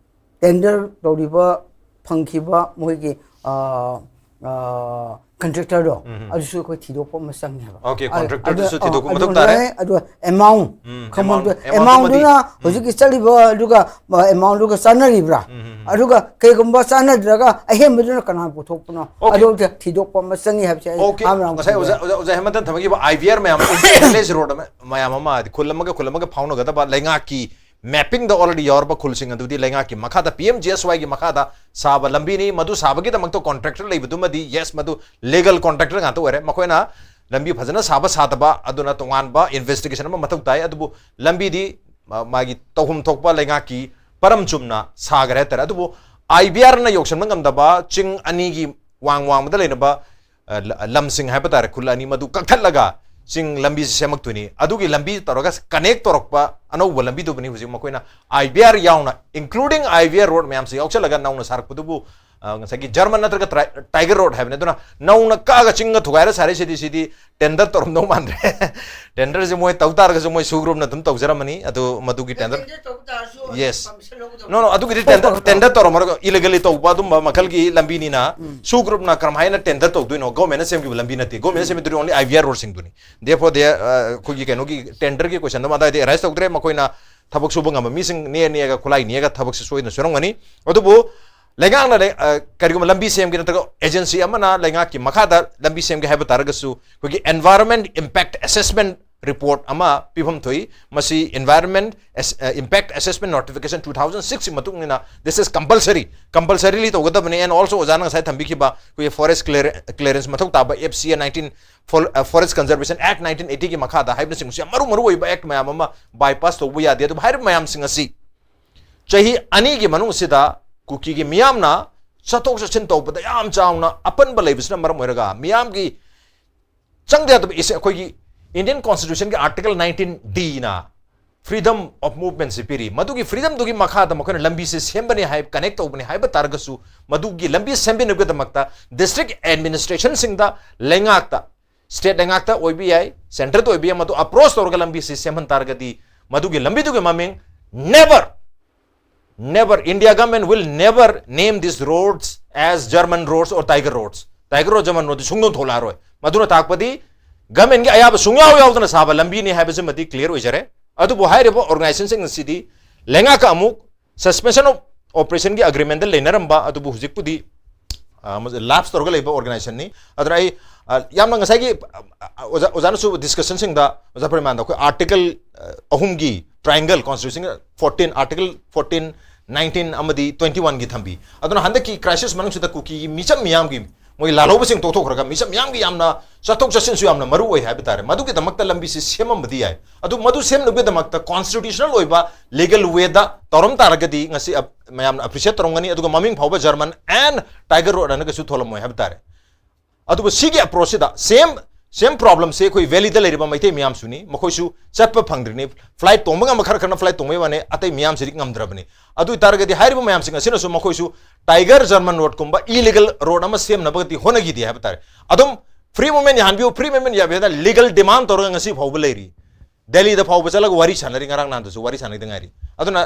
ꯇꯦꯟꯗꯔ ꯇꯧꯔꯤꯕ ꯐꯪꯈꯤꯕ ꯃꯣꯏꯒꯤ, ꯑ, ꯑ, ꯀꯟꯇ꯭ꯔꯦꯛꯇꯔꯗꯣ, ꯎꯝ. ꯑꯗꯨꯁꯨ ꯑꯩꯈꯣꯏ ꯊꯤꯗꯣꯛꯄ ꯑꯃ ꯆꯪꯉꯦꯕ꯫ Okay, ꯑ-, contractorꯗꯨꯁꯨ ꯑꯗꯨ-, ꯊꯤꯗꯣꯛꯄ ꯑ-, ꯃꯊꯧ ꯑꯗꯨ ꯇꯥꯔꯦ꯫ ꯂꯩꯔꯦ, ꯑꯗꯨꯒ amount, ꯎꯝ, ꯈꯪꯐꯝ amount, ꯊꯣꯛꯑꯦ꯫ amount Amountꯗꯨꯅ ꯑꯃꯗꯤ, ꯎꯝ. ꯍꯧꯖꯤꯛꯀꯤ ꯆꯠꯂꯤꯕ ꯑꯗꯨꯒ, ꯑ, amountꯗꯨꯒ ꯆꯥꯟꯅꯔꯤꯕ꯭ꯔꯥ? ꯎꯝ, ꯎꯝ. ꯑꯗꯨꯒ ꯀꯩꯒꯨꯝꯕ ꯆꯥꯟꯅꯗ꯭ꯔꯒ ꯑꯍꯦꯟꯕꯗꯨꯅ ꯀꯅꯥ ꯄꯨꯊꯣꯛꯄꯅꯣ? Okay. ꯑꯗꯨ ꯊꯤꯗꯣꯛꯄ ꯑꯃ ꯆꯪꯉꯤ ꯍꯥꯏꯕꯁꯦ ꯑꯩ Okay, ꯑꯍꯥꯟꯕꯗ ꯉꯁꯥꯏ ꯍꯪꯖꯒꯦ꯫ ꯑꯣꯖꯥ, ꯑꯣꯖꯥ, ꯑꯣꯖꯥ ꯍꯦꯃꯟꯇꯟ ꯊꯝꯈꯤꯕ I V R ꯃꯌꯥꯝ, ꯑꯦꯜ ꯑꯦꯁ ꯔꯣꯗ ꯃꯌꯥꯝ ꯑꯃ, ꯍꯥꯏꯗꯤ ꯈꯨꯜ ꯑꯃꯒ ꯈꯨꯜ ꯑꯃꯒ ꯐꯥꯎꯅꯒꯗꯕ ꯂꯩꯉꯥꯛꯀꯤ mappingꯗ already ꯌꯥꯎꯔꯕ ꯈꯨꯜꯁꯤꯡ ꯑꯗꯨꯗꯤ ꯂꯩꯉꯥꯛꯀꯤ ꯃꯈꯥꯗ P M G S Yꯒꯤ ꯃꯈꯥꯗ ꯁꯥꯕ ꯂꯝꯕꯤꯅꯤ꯫ ꯃꯗꯨ ꯁꯥꯕꯒꯤꯗꯃꯛꯇ contractor ꯂꯩꯕꯗꯨꯃꯗꯤ, yes, ꯃꯗꯨ legal contractor ꯉꯥꯛꯇ ꯑꯣꯏꯔꯦ꯫ ꯃꯈꯣꯏꯅ ꯂꯝꯕꯤ ꯐꯖꯅ ꯁꯥꯕ ꯁꯥꯗꯕ ꯑꯗꯨꯅ ꯇꯣꯉꯥꯟꯕ investigation ꯑꯃ ꯃꯊꯧ ꯇꯥꯏ꯫ ꯑꯗꯨꯕꯨ ꯂꯝꯕꯤꯗꯤ ꯃꯥ-, ꯃꯥꯒꯤ ꯇꯧꯐꯝ ꯊꯣꯛꯄ ꯂꯩꯉꯥꯛꯀꯤ ꯄꯔꯝ ꯆꯨꯝꯅ ꯁꯥꯈ꯭ꯔꯦ ꯍꯥꯏꯇꯥꯔꯦ꯫ ꯑꯗꯨꯕꯨ I V Rꯅ ꯌꯧꯁꯤꯟꯕ ꯉꯝꯗꯕ ꯆꯤꯡ ꯑꯅꯤꯒꯤ ꯋꯥꯡ ꯋꯥꯡꯃꯗ ꯂꯩꯅꯕ, ꯑ, ꯂ-, ꯂꯝꯁꯤꯡ ꯍꯥꯏꯕ ꯇꯥꯔꯦ, ꯈꯨꯜ ꯑꯅꯤ ꯃꯗꯨ ꯀꯛꯊꯠꯂꯒ ꯆꯤꯡ ꯂꯝꯕꯤꯁꯤ ꯁꯦꯝꯃꯛꯇꯣꯏꯅꯤ꯫ ꯑꯗꯨꯒꯤ ꯂꯝꯕꯤ ꯇꯧꯔꯒ connect ꯇꯧꯔꯛꯄ ꯑꯅꯧꯕ ꯂꯝꯕꯤꯗꯨꯕꯨꯅꯤ ꯍꯧꯖꯤꯛ ꯃꯈꯣꯏꯅ IVR ꯌꯥꯎꯅ, including IVR road ꯃꯌꯥꯝꯁꯤ ꯌꯥꯎꯁꯜꯂꯒ ꯅꯧꯅ ꯁꯥꯔꯛꯄꯗꯨꯕꯨ, ꯑ, ꯉꯁꯥꯏꯒꯤ German ꯅꯠꯇ꯭ꯔꯒ ꯇ꯭ꯔꯥꯏ-, Tiger Road ꯍꯥꯏꯕꯅꯤ꯫ ꯑꯗꯨꯅ ꯅꯧꯅ ꯀꯛꯑꯒ ꯆꯤꯡꯒ ꯊꯨꯒꯥꯏꯔ ꯁꯥꯔꯤꯁꯤꯗꯤ, ꯁꯤꯗꯤ tender ꯇꯧꯔꯝꯗꯧ ꯃꯥꯟꯗ꯭ꯔꯦ꯫ Tenderꯁꯤ ꯃꯣꯏ ꯇꯧ ꯇꯥꯔꯒꯁꯨ ꯃꯣꯏ SoO Groupꯅ ꯑꯗꯨꯝ ꯇꯧꯖꯔꯝꯃꯅꯤ꯫ ꯑꯗꯨ ꯃꯗꯨꯒꯤ tender, Tender ꯇꯧ ꯇꯥꯔꯁꯨ Yes. Permission ꯂꯧꯒꯗꯕ꯫ No, no, ꯑꯗꯨꯒꯤꯗꯤ tender, tender ꯇꯧꯔꯝꯃꯔꯒ illegally ꯇꯧꯕ ꯑꯗꯨꯝꯕ ꯃꯈꯜꯒꯤ ꯂꯝꯕꯤꯅꯤꯅ, SoO Groupꯅ ꯀꯔꯝꯍꯥꯏꯅ tender ꯇꯧꯗꯣꯏꯅꯣ? Governmentꯅ ꯁꯦꯝꯈꯤꯕ ꯂꯝꯕꯤ ꯅꯠꯇꯦ꯫ Governmentꯅ ꯁꯦꯝꯈꯤꯕꯗꯨꯗꯤ only IVR roadꯁꯤꯡꯗꯨꯅꯤ꯫ Therefore, they, ꯑ, ꯑꯩꯈꯣꯏꯒꯤ ꯀꯩꯅꯣꯒꯤ tenderꯒꯤ questionꯗꯣ ꯑꯗꯥꯏꯗ arise ꯇꯧꯗ꯭ꯔꯦ꯫ ꯃꯈꯣꯏꯅ ꯊꯕꯛ ꯁꯨꯕ ꯉꯝꯕ ꯃꯤꯁꯤꯡ ꯅꯦꯛꯑ ꯅꯦꯛꯑꯒ, ꯈꯨꯠꯂꯥꯏ ꯅꯦꯛꯑꯒ ꯊꯕꯛꯁꯦ ꯁꯣꯏꯗꯅ ꯁꯨꯔꯝꯒꯅꯤ꯫ ꯑꯗꯨꯕꯨ ꯂꯩꯉꯥꯛꯅ ꯂꯩ-, ꯑ, ꯀꯔꯤꯒꯨꯝꯕ ꯂꯝꯕꯤ ꯁꯦꯝꯒꯦ ꯅꯠꯇ꯭ꯔꯒ agency ꯑꯃꯅ ꯂꯩꯉꯥꯛꯀꯤ ꯃꯈꯥꯗ ꯂꯝꯕꯤ ꯁꯦꯝꯒꯦ ꯍꯥꯏꯕ ꯇꯥꯔꯒꯁꯨ, ꯑꯩꯈꯣꯏꯒꯤ environment impact assessment report ꯑꯃ ꯄꯤꯐꯝ ꯊꯣꯛꯏ꯫ ꯃꯁꯤ environment ꯑꯦꯁ-, ꯑ, impact assessment notification two thousand sixꯀꯤ ꯃꯇꯨꯡ ꯏꯟꯅ this is compulsory, compulsorily ꯇꯧꯒꯗꯕꯅꯤ꯫ And also ꯑꯣꯖꯥꯅ ꯉꯁꯥꯏ ꯊꯝꯕꯤꯈꯤꯕ ꯑꯩꯈꯣꯏꯒꯤ forest clear-, clearance ꯃꯊꯧ ꯇꯥꯕ FCA nineteen, For-, ꯑ, Forest Conservation Act nineteen eightyꯒꯤ ꯃꯈꯥꯗ ꯍꯥꯏꯕꯅꯆꯤꯡꯕꯁꯨ ꯌꯥꯝ ꯃꯔꯨ ꯃꯔꯨ ꯑꯣꯏꯕ act ꯃꯌꯥꯝ ꯑꯃ bypass ꯇꯧꯕ ꯌꯥꯗꯦ꯫ ꯑꯗꯨꯕꯨ ꯍꯥꯏꯔꯤꯕ ꯃꯌꯥꯝꯁꯤꯡ ꯑꯁꯤ ꯆꯍꯤ ꯑꯅꯤꯒꯤ ꯃꯅꯨꯡꯁꯤꯗ ꯀꯨꯀꯤꯒꯤ ꯃꯤꯌꯥꯝꯅ ꯆꯠꯊꯣꯛ ꯆꯠꯁꯤꯟ ꯇꯧꯕꯗ ꯌꯥꯝ ꯆꯥꯎꯅ ꯑꯄꯟꯕ ꯂꯩꯕꯁꯤꯅ ꯃꯔꯝ ꯑꯣꯏꯔꯒ ꯃꯤꯌꯥꯝꯒꯤ ꯆꯪꯗ ꯌꯥꯗꯕ ꯏꯁ-, ꯑꯩꯈꯣꯏꯒꯤ Indian Constitutionꯒꯤ Article nineteen Dꯅ freedom of movementꯁꯤ ꯄꯤꯔꯤ꯫ ꯃꯗꯨꯒꯤ freedomꯗꯨꯒꯤ ꯃꯈꯥꯗ ꯃꯈꯣꯏꯅ ꯂꯝꯕꯤꯁꯦ ꯁꯦꯝꯕꯅꯤ ꯍꯥꯏ, connect ꯇꯧꯕꯅꯤ ꯍꯥꯏꯕ ꯇꯥꯔꯒꯁꯨ, ꯃꯗꯨꯒꯤ ꯂꯝꯕꯤ ꯁꯦꯝꯕꯤꯅꯕꯒꯤꯗꯃꯛꯇ district administrationꯁꯤꯡꯗ, ꯂꯩꯉꯥꯛꯇ, state ꯂꯩꯉꯥꯛꯇ ꯑꯣꯏꯕ ꯌꯥꯏ, centreꯗ ꯑꯣꯏꯕ ꯌꯥꯏ, ꯃꯗꯨ approach ꯇꯧꯔꯒ ꯂꯝꯕꯤꯁꯤ ꯁꯦꯝꯍꯟ ꯇꯥꯔꯒꯗꯤ, ꯃꯗꯨꯒꯤ ꯂꯝꯕꯤꯗꯨꯒꯤ ꯃꯃꯤꯡ never, never, India government will never name these roads as German roads or Tiger roads. Tiger Road, German Road ꯁꯨꯡꯊꯣꯟ ꯊꯣꯛꯂꯛꯑꯔꯣꯏ꯫ ꯃꯗꯨꯅ ꯇꯥꯛꯄꯗꯤ governmentꯒꯤ ꯑꯌꯥꯕ ꯁꯨꯡꯌꯥꯎ ꯌꯥꯎꯗꯅ ꯁꯥꯕ ꯂꯝꯕꯤꯅꯤ ꯍꯥꯏꯕꯁꯤꯃꯗꯤ clear ꯑꯣꯏꯖꯔꯦ꯫ ꯑꯗꯨꯕꯨ ꯍꯥꯏꯔꯤꯕ organizationꯁꯤꯡ ꯑꯁꯤꯗꯤ ꯂꯩꯉꯥꯛꯀ ꯑꯃꯨꯛ suspension of operationꯒꯤ agreementꯗ ꯂꯩꯅꯔꯝꯕ ꯑꯗꯨꯕꯨ ꯍꯧꯖꯤꯛꯄꯨꯗꯤ, ꯑ, lapse ꯇꯧꯔꯒ ꯂꯩꯕ organizationꯅꯤ꯫ ꯑꯗꯨꯅ ꯑꯩ, ꯑ, ꯌꯥꯝꯅ ꯉꯁꯥꯏꯒꯤ, ꯑ, ꯑ, ꯑꯣꯖꯥ, ꯑꯣꯖꯥꯅꯁꯨ discussionꯁꯤꯡꯗ, ꯑꯣꯖꯥ ꯄꯔꯤꯃꯥꯟꯗ ꯑꯩꯈꯣꯏ Article, ꯑ, ꯑꯍꯨꯝꯒꯤ triangle Constitution fourteen, Article fourteen, nineteen ꯑꯃꯗꯤ twenty oneꯒꯤ ꯊꯝꯕꯤ꯫ ꯑꯗꯨꯅ ꯍꯟꯗꯛꯀꯤ crisis ꯃꯅꯨꯡꯁꯤꯗ ꯀꯨꯀꯤꯒꯤ ꯃꯤꯆꯝ ꯃꯤꯌꯥꯝꯒꯤ, ꯃꯣꯏ ꯂꯥꯜꯍꯧꯕꯁꯤꯡ ꯇꯣꯛꯊꯣꯛꯈ꯭ꯔꯒ ꯃꯤꯆꯝ ꯃꯤꯌꯥꯝꯒꯤ ꯌꯥꯝꯅ ꯆꯠꯊꯣꯛ ꯆꯠꯁꯤꯟꯁꯨ ꯌꯥꯝꯅ ꯃꯔꯨ ꯑꯣꯏ ꯍꯥꯏꯕ ꯇꯥꯔꯦ꯫ ꯃꯗꯨꯒꯤꯗꯃꯛꯇ ꯂꯝꯕꯤꯁꯤ ꯁꯦꯝꯃꯝꯕꯗꯤ ꯌꯥꯏ꯫ ꯑꯗꯨ ꯃꯗꯨ ꯁꯦꯝꯅꯕꯒꯤꯗꯃꯛꯇ constitutional ꯑꯣꯏꯕ legal wayꯗ ꯇꯧꯔꯝ ꯇꯥꯔꯒꯗꯤ ꯉꯁꯤ ꯑꯞ-, ꯃꯌꯥꯝꯅ appreciate ꯇꯧꯔꯝꯒꯅꯤ꯫ ꯑꯗꯨꯒ ꯃꯃꯤꯡ ꯐꯥꯎꯕ German and Tiger Road ꯍꯥꯏꯅ ꯀꯩꯁꯨ ꯊꯣꯜꯂꯝꯃꯣꯏ ꯍꯥꯏꯕ ꯇꯥꯔꯦ꯫ ꯑꯗꯨꯕꯨ ꯁꯤꯒꯤ approachꯁꯤꯗ same ꯁꯦꯝ ꯄ꯭ꯔꯣꯕ꯭ꯂꯦꯝꯁꯦ ꯑꯩꯈꯣꯏ ꯚꯦꯂꯤꯗ ꯂꯩꯔꯤꯕ ꯃꯩꯇꯩ ꯃꯤꯌꯥꯝꯁꯨꯅꯤ, ꯃꯈꯣꯏꯁꯨ ꯆꯠꯄ ꯐꯪꯗ꯭ꯔꯤꯅꯤ꯫ ꯐ꯭ꯂꯥꯏꯠ ꯇꯣꯡꯕ ꯉꯝꯕ ꯈꯔ ꯈꯔꯅ ꯐ꯭ꯂꯥꯏꯠ ꯇꯣꯡꯕꯩ ꯋꯥꯅꯤ, ꯑꯇꯩ ꯃꯤꯌꯥꯝꯁꯤꯗꯤ ꯉꯝꯗ꯭ꯔꯕꯅꯤ꯫ ꯑꯗꯨ ꯑꯣꯏꯇꯥꯔꯒꯗꯤ ꯍꯥꯏꯔꯤꯕ ꯃꯌꯥꯝꯁꯤꯡ ꯑꯁꯤꯅꯁꯨ ꯃꯈꯣꯏꯁꯨ ꯇꯥꯏꯒꯔ ꯖꯔꯃꯟ ꯔꯣꯗꯀꯨꯝꯕ ꯏꯂꯤꯒꯜ ꯔꯣꯗ ꯑꯃ ꯁꯦꯝꯅꯕꯒꯗꯤ ꯍꯣꯠꯅꯈꯤꯗꯦ ꯍꯥꯏꯕ ꯇꯥꯔꯦ꯫ ꯑꯗꯨꯝ ꯐ꯭ꯔꯤ ꯃꯨꯚꯃꯦꯟ ꯌꯥꯍꯟꯕꯤꯌꯨ, ꯐ꯭ꯔꯤ ꯃꯨꯚꯃꯦꯟ ꯌꯥꯕꯤꯌꯨ ꯍꯥꯏꯅ ꯂꯤꯒꯜ ꯗꯤꯃꯥꯟ ꯇꯧꯔꯒ ꯉꯁꯤ ꯐꯥꯎꯕ ꯂꯩꯔꯤ꯫ ꯗꯦꯜꯂꯤꯗ ꯐꯥꯎꯕ ꯆꯠꯂꯒ ꯋꯥꯔꯤ ꯁꯥꯟꯅꯔꯤ, ꯉꯔꯥꯡ ꯅꯍꯥꯟꯗꯁꯨ ꯋꯥꯔꯤ ꯁꯥꯟꯅꯈꯤꯗ ꯉꯥꯏꯔꯤ꯫ ꯑꯗꯨꯅ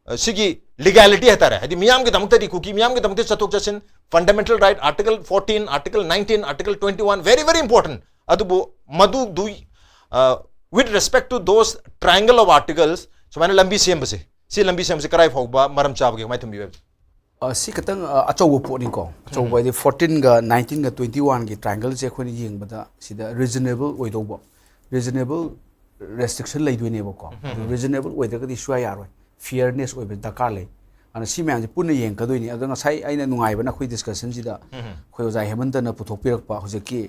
ꯑ, ꯁꯤꯒꯤ ꯂꯤꯒꯦꯂꯤꯇꯤ ꯍꯥꯏꯇꯥꯔꯦ, ꯍꯥꯏꯗꯤ ꯃꯤꯌꯥꯝꯒꯤꯗꯃꯛꯇꯗꯤ, ꯀꯨꯀꯤ ꯃꯤꯌꯥꯝꯒꯤꯗꯃꯛꯇ ꯆꯠꯊꯣꯛ ꯆꯠꯁꯤꯟ, fundamental right, article fourteen, article nineteen, article twenty one, very very important꯫ ꯑꯗꯨꯕꯨ ꯃꯗꯨꯗꯨ, with respect to those triangle of articles, ꯁꯨꯃꯥꯏꯅ ꯂꯝꯕꯤ ꯁꯦꯝꯕꯁꯦ, ꯁꯤ ꯂꯝꯕꯤ ꯁꯦꯝꯕꯁꯦ ꯀꯗꯥꯏ ꯐꯥꯎꯕ ꯃꯔꯝ ꯆꯥꯕꯒꯦ, ꯀꯃꯥꯏꯅ ꯊꯝꯕꯤꯌꯨ ꯍꯥꯏꯕꯗꯤ? ꯑ, ꯁꯤ ꯈꯇꯪ, ꯑ, ꯑꯆꯧꯕ ꯄꯣꯠꯅꯤꯀꯣ꯫ ꯑꯆꯧꯕ ꯍꯥꯏꯗꯤ ꯐꯣꯔꯇꯤꯟꯒ ꯅꯥꯏꯟꯇꯤꯟꯒ ꯇ꯭ꯋꯦꯟꯇꯤ ꯋꯥꯟꯒꯤ ꯇ꯭ꯔꯥꯏꯡꯒꯜꯁꯦ ꯑꯩꯈꯣꯏꯅ ꯌꯦꯡꯕꯗ ꯁꯤꯗ ꯔꯤꯖꯅꯦꯕꯜ ꯑꯣꯏꯗꯧꯕ, ꯔꯤꯖꯅꯦꯕꯜ ꯔꯦꯁꯇ꯭ꯔꯤꯛꯁꯟ ꯂꯩꯗꯣꯏꯅꯦꯕꯀꯣ꯫ ꯑꯗꯨ ꯔꯤꯖꯅꯦꯕꯜ ꯑꯣꯏꯗ꯭ꯔꯒꯗꯤ ꯁꯨꯡꯌꯥ ꯌꯥꯔꯣꯏ, ꯐꯤꯌꯔꯅꯦꯁ ꯑꯣꯏꯕ ꯗꯔꯀꯥꯔ ꯂꯩ꯫ ꯑꯗꯨꯅ ꯁꯤ ꯃꯌꯥꯝꯁꯦ ꯄꯨꯟꯅ ꯌꯦꯡꯉꯛꯀꯗꯣꯏꯅꯤ꯫ ꯑꯗꯣ ꯉꯁꯥꯏ ꯑꯩꯅ ꯅꯨꯡꯉꯥꯏꯕꯅ ꯑꯩꯈꯣꯏ ꯗꯤꯁꯀꯁꯟꯁꯤꯗ ꯑꯩꯈꯣꯏ ꯑꯣꯖꯥ ꯍꯦꯃꯟꯇꯅ ꯄꯨꯊꯣꯛꯄꯤꯔꯛꯄ ꯍꯧꯖꯤꯛꯀꯤ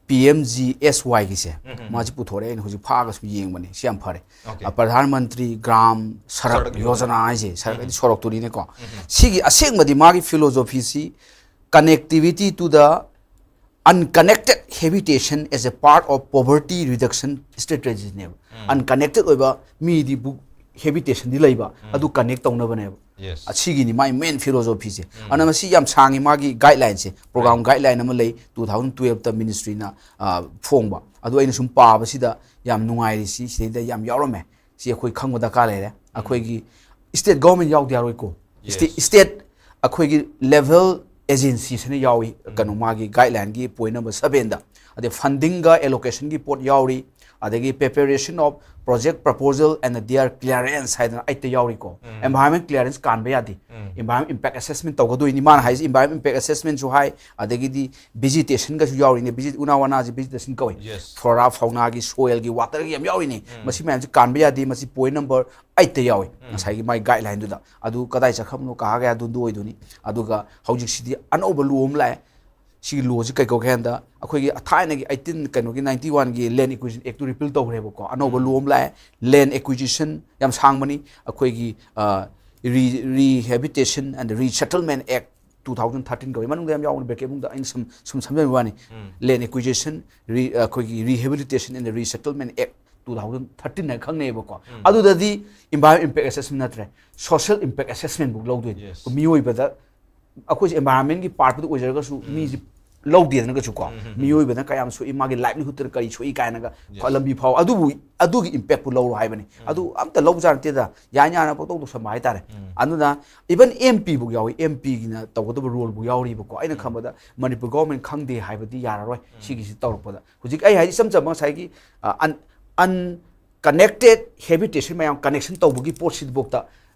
ꯄꯤ ꯑꯦꯝ ꯖꯤ ꯑꯦꯁ ꯋꯥꯏꯒꯤꯁꯦ, ꯃꯥꯁꯤ ꯄꯨꯊꯣꯔꯛꯑꯦ꯫ ꯑꯩꯅ ꯍꯧꯖꯤꯛ ꯐꯥꯛꯑꯒ ꯁꯨꯝ ꯌꯦꯡꯕꯅꯤ, ꯁꯤ ꯌꯥꯝ ꯐꯔꯦ꯫ Okay. ꯑ, ꯄ꯭ꯔꯙꯥꯟ ꯃꯟꯇ꯭ꯔꯤ ꯒ꯭ꯔꯥꯝ ꯁꯔꯛ ꯁꯔꯛ ꯌꯣꯖꯅꯥ ꯍꯥꯏꯁꯦ, ꯁꯔꯛ ꯍꯥꯏꯗꯤ ꯁꯣꯔꯣꯛꯇꯨꯅꯤꯅꯦꯀꯣ꯫ ꯁꯤꯒꯤ ꯑꯁꯦꯡꯕꯗꯤ ꯃꯥꯒꯤ ꯐꯤꯂꯣꯖꯣꯐꯤꯁꯤ connectivity to the unconnected habitation as a part of poverty reduction strategies ꯅꯦꯕ꯫ ꯑꯟꯀꯅꯦꯛꯇꯦꯠ ꯑꯣꯏꯕ ꯃꯤꯗꯤ ꯕꯨ ꯍꯦꯕꯤꯇꯦꯁꯟꯗꯤ ꯂꯩꯕ, ꯑꯗꯨ ꯀꯅꯦꯛ ꯇꯧꯅꯕꯅꯦꯕ꯫ Yes. ꯑꯁꯤꯒꯤꯅꯤ ꯃꯥꯏ ꯃꯦꯟ ꯐꯤꯂꯣꯖꯣꯐꯤꯁꯦ꯫ ꯑꯗꯨꯅ ꯃꯁꯤ ꯌꯥꯝ ꯁꯥꯡꯉꯤ, ꯃꯥꯒꯤ ꯒꯥꯏꯗꯂꯥꯏꯟꯁꯦ, ꯄ꯭ꯔꯣꯒ꯭ꯔꯥꯝ ꯒꯥꯏꯗꯂꯥꯏꯟ ꯑꯃ ꯂꯩ, ꯇꯨ ꯊꯥꯎꯖꯟ ꯇꯨꯋꯦꯜꯐꯇ ꯃꯤꯅꯤꯁꯇ꯭ꯔꯤꯅ ꯐꯣꯡꯕ꯫ ꯑꯗꯨ ꯑꯩꯅ ꯁꯨꯝ ꯄꯥꯕꯁꯤꯗ ꯌꯥꯝ ꯅꯨꯡꯉꯥꯏꯔꯤꯁꯤ ꯁꯤꯗꯩꯗ ꯌꯥꯝ ꯌꯥꯎꯔꯝꯃꯦ꯫ ꯁꯤ ꯑꯩꯈꯣꯏ ꯈꯪꯕ ꯗꯔꯀꯥꯔ ꯂꯩꯔꯦ꯫ ꯑꯩꯈꯣꯏꯒꯤ ꯁ꯭ꯇꯦꯠ ꯒꯣꯔꯃꯦꯟ ꯌꯥꯎꯗ ꯌꯥꯔꯣꯏꯀꯣ꯫ Yes. ꯁ꯭ꯇꯦꯠ, ꯁ꯭ꯇꯦꯠ ꯑꯩꯈꯣꯏꯒꯤ ꯂꯦꯚꯦꯜ ꯑꯦꯖꯦꯟꯁꯤꯁꯤꯅ ꯌꯥꯎꯏ, ꯀꯩꯅꯣ, ꯃꯥꯒꯤ ꯒꯥꯏꯗꯂꯥꯏꯟꯒꯤ ꯄꯣꯏꯟ ꯅꯝꯕꯔ ꯁꯕꯦꯟꯗ꯫ ꯑꯗꯩ ꯐꯟꯗꯤꯡꯒ ꯑꯦꯂꯣꯀꯦꯁꯟꯒꯤ ꯄꯣꯠ ꯌꯥꯎꯔꯤ, ꯑꯗꯒꯤ preparation of project proposal and their clearance ꯍꯥꯏꯗꯅ ꯑꯩꯠꯇ ꯌꯥꯎꯔꯤꯀꯣ꯫ ꯑꯦꯟꯚꯥꯏꯔꯟꯃꯦꯟ ꯀ꯭ꯂꯤꯌꯥꯔꯦꯟꯁ ꯀꯥꯟꯕ ꯌꯥꯗꯦ꯫ ꯑꯦꯟꯚꯥꯏꯔꯟꯃꯦꯟ ꯏꯝꯄꯦꯛ ꯑꯦꯁꯦꯁꯃꯦꯟ ꯇꯧꯒꯗꯣꯏꯅꯤ꯫ ꯃꯥꯅ ꯍꯥꯏꯁꯦ ꯏꯟꯚꯥꯏꯔꯟꯃꯦꯟ ꯏꯝꯄꯦꯛ ꯑꯦꯁꯦꯁꯃꯦꯟꯁꯨ ꯍꯥꯏ, ꯑꯗꯒꯤꯗꯤ ꯚꯤꯖꯤꯇꯦꯁꯟꯒꯁꯨ ꯌꯥꯎꯔꯤꯅꯦ꯫ ꯚꯤꯖꯤꯠ ꯎꯅꯥ ꯋꯥꯅꯥꯁꯦ ꯚꯤꯖꯤꯇꯦꯁꯟ ꯀꯧꯏ꯫ Yes. ꯐ꯭ꯂꯣꯔꯥ ꯐꯥꯎꯅꯥꯒꯤ, ꯁꯣꯏꯜꯒꯤ, ꯋꯥꯇꯔꯒꯤ ꯌꯥꯝ ꯌꯥꯎꯔꯤꯅꯦ꯫ ꯃꯁꯤ ꯃꯌꯥꯝꯁꯦ ꯀꯥꯟꯕ ꯌꯥꯗꯦ꯫ ꯃꯁꯤ ꯄꯣꯏꯟ ꯅꯝꯕꯔ ꯑꯩꯠꯇ ꯌꯥꯎꯏ, ꯉꯁꯥꯏꯒꯤ ꯃꯥꯏ ꯒꯥꯏꯗꯂꯥꯏꯟꯗꯨꯗ꯫ ꯑꯗꯨ ꯀꯗꯥꯏ ꯆꯠꯈ꯭ꯔꯕꯅꯣ, ꯀꯍꯥ ꯒꯌꯥ ꯗꯨꯟꯗꯨ ꯑꯣꯏꯗꯣꯏꯅꯤ꯫ ꯑꯗꯨꯒ ꯍꯧꯖꯤꯛꯁꯤꯗꯤ ꯑꯅꯧꯕ ꯂꯣ ꯑꯃ ꯂꯥꯛꯑꯦ꯫ ꯁꯤꯒꯤ ꯂꯣꯁꯤ ꯀꯩ ꯀꯧꯒꯦ ꯍꯥꯏ ꯀꯥꯟꯗ, ꯑꯩꯈꯣꯏꯒꯤ ꯊꯥꯏꯅꯒꯤ ꯑꯩꯠꯇꯤꯟ, ꯀꯩꯅꯣꯒꯤ, ꯅꯥꯏꯟꯇꯤ ꯋꯥꯟꯒꯤ ꯂꯦꯟ ꯑꯦꯀ꯭ꯋꯤꯖꯤꯁꯟ ꯑꯦꯛꯇꯨ ꯔꯤꯄꯤꯜ ꯇꯧꯈ꯭ꯔꯦꯕꯀꯣ꯫ ꯑꯅꯧꯕ ꯂꯣ ꯑꯃ ꯂꯥꯛꯑꯦ, ꯂꯦꯟ ꯑꯦꯀ꯭ꯋꯤꯖꯤꯁꯟ ꯌꯥꯝ ꯁꯥꯡꯕꯅꯤ꯫ ꯑꯩꯈꯣꯏꯒꯤ, ꯑ, Re- Rehabilitation and Resettlement Act two thousand thirteen ꯀꯧꯏ, ꯃꯅꯨꯡꯗ ꯌꯥꯝ ꯌꯥꯎꯕꯅꯤ, ꯕ꯭ꯔꯦꯀꯦꯠ ꯃꯅꯨꯡꯗ ꯑꯩꯅ ꯁꯨꯝ ꯁꯨꯝ ꯁꯝꯖꯟꯕ ꯋꯥꯅꯤ꯫ Land Acquisition, ꯔꯤ- ꯑꯩꯈꯣꯏꯒꯤ Rehabilitation and Resettlement Act two thousand thirteen ꯍꯥꯏꯅ ꯈꯪꯅꯩꯕꯀꯣ꯫ ꯑꯗꯨꯗꯗꯤ Environment Impact Assessment ꯅꯠꯇ꯭ꯔꯦ, Social Impact Assessment ꯐꯥꯎ ꯂꯧꯗꯣꯏꯅꯤ꯫ Yes. ꯃꯤꯑꯣꯏꯕꯗ ꯑꯩꯈꯣꯏꯁꯦ environment ꯀꯤ part ꯄꯨꯗꯤ ꯑꯣꯏꯖꯔꯒꯁꯨ ꯃꯤꯁꯦ ꯂꯧꯗꯦꯗꯅ ꯀꯩꯁꯨ ꯀꯣ꯫ ꯃꯤꯑꯣꯏꯕꯗ ꯀꯌꯥꯝ ꯁꯣꯛꯏ, ꯃꯥꯒꯤ livelihood ꯇ ꯀꯔꯤ ꯁꯣꯛꯏ ꯀꯥꯏꯅꯒ Yes. ꯂꯝꯕꯤ ꯐꯥꯎ ꯑꯗꯨꯕꯨ ꯑꯗꯨꯒꯤ impact ꯄꯨ ꯂꯧꯔꯣ ꯍꯥꯏꯕꯅꯤ꯫ ꯑꯗꯨ ꯑꯝꯇ ꯂꯧꯕꯖꯥꯠ ꯅꯠꯇꯦꯗ, ꯌꯥꯏ ꯌꯥꯅ ꯄꯪꯇꯧ ꯇꯧꯁꯟꯕ ꯍꯥꯏꯇꯥꯔꯦ꯫ ꯑꯗꯨꯅ even M P ꯐꯥꯎ ꯌꯥꯎꯏ, M P ꯒꯤꯅ ꯇꯧꯒꯗꯕ role ꯐꯥꯎ ꯌꯥꯎꯔꯤꯕꯀꯣ꯫ ꯑꯩꯅ ꯈꯟꯕꯗ ꯃꯅꯤꯄꯨꯔ government ꯈꯪꯗꯦ ꯍꯥꯏꯕꯗꯤ ꯌꯥꯔꯔꯣꯏ ꯁꯤꯒꯤꯁꯤ ꯇꯧꯔꯛꯄꯗ꯫ ꯍꯧꯖꯤꯛ ꯑꯩ ꯍꯥꯏꯗꯤ ꯏꯆꯝ ꯆꯝꯕ ꯉꯁꯥꯏꯒꯤ ꯑꯟ ꯑꯟ connected habitation ꯃꯌꯥꯝ connection ꯇꯧꯕꯒꯤ ꯄꯣꯠꯁꯤꯐꯥꯎꯗ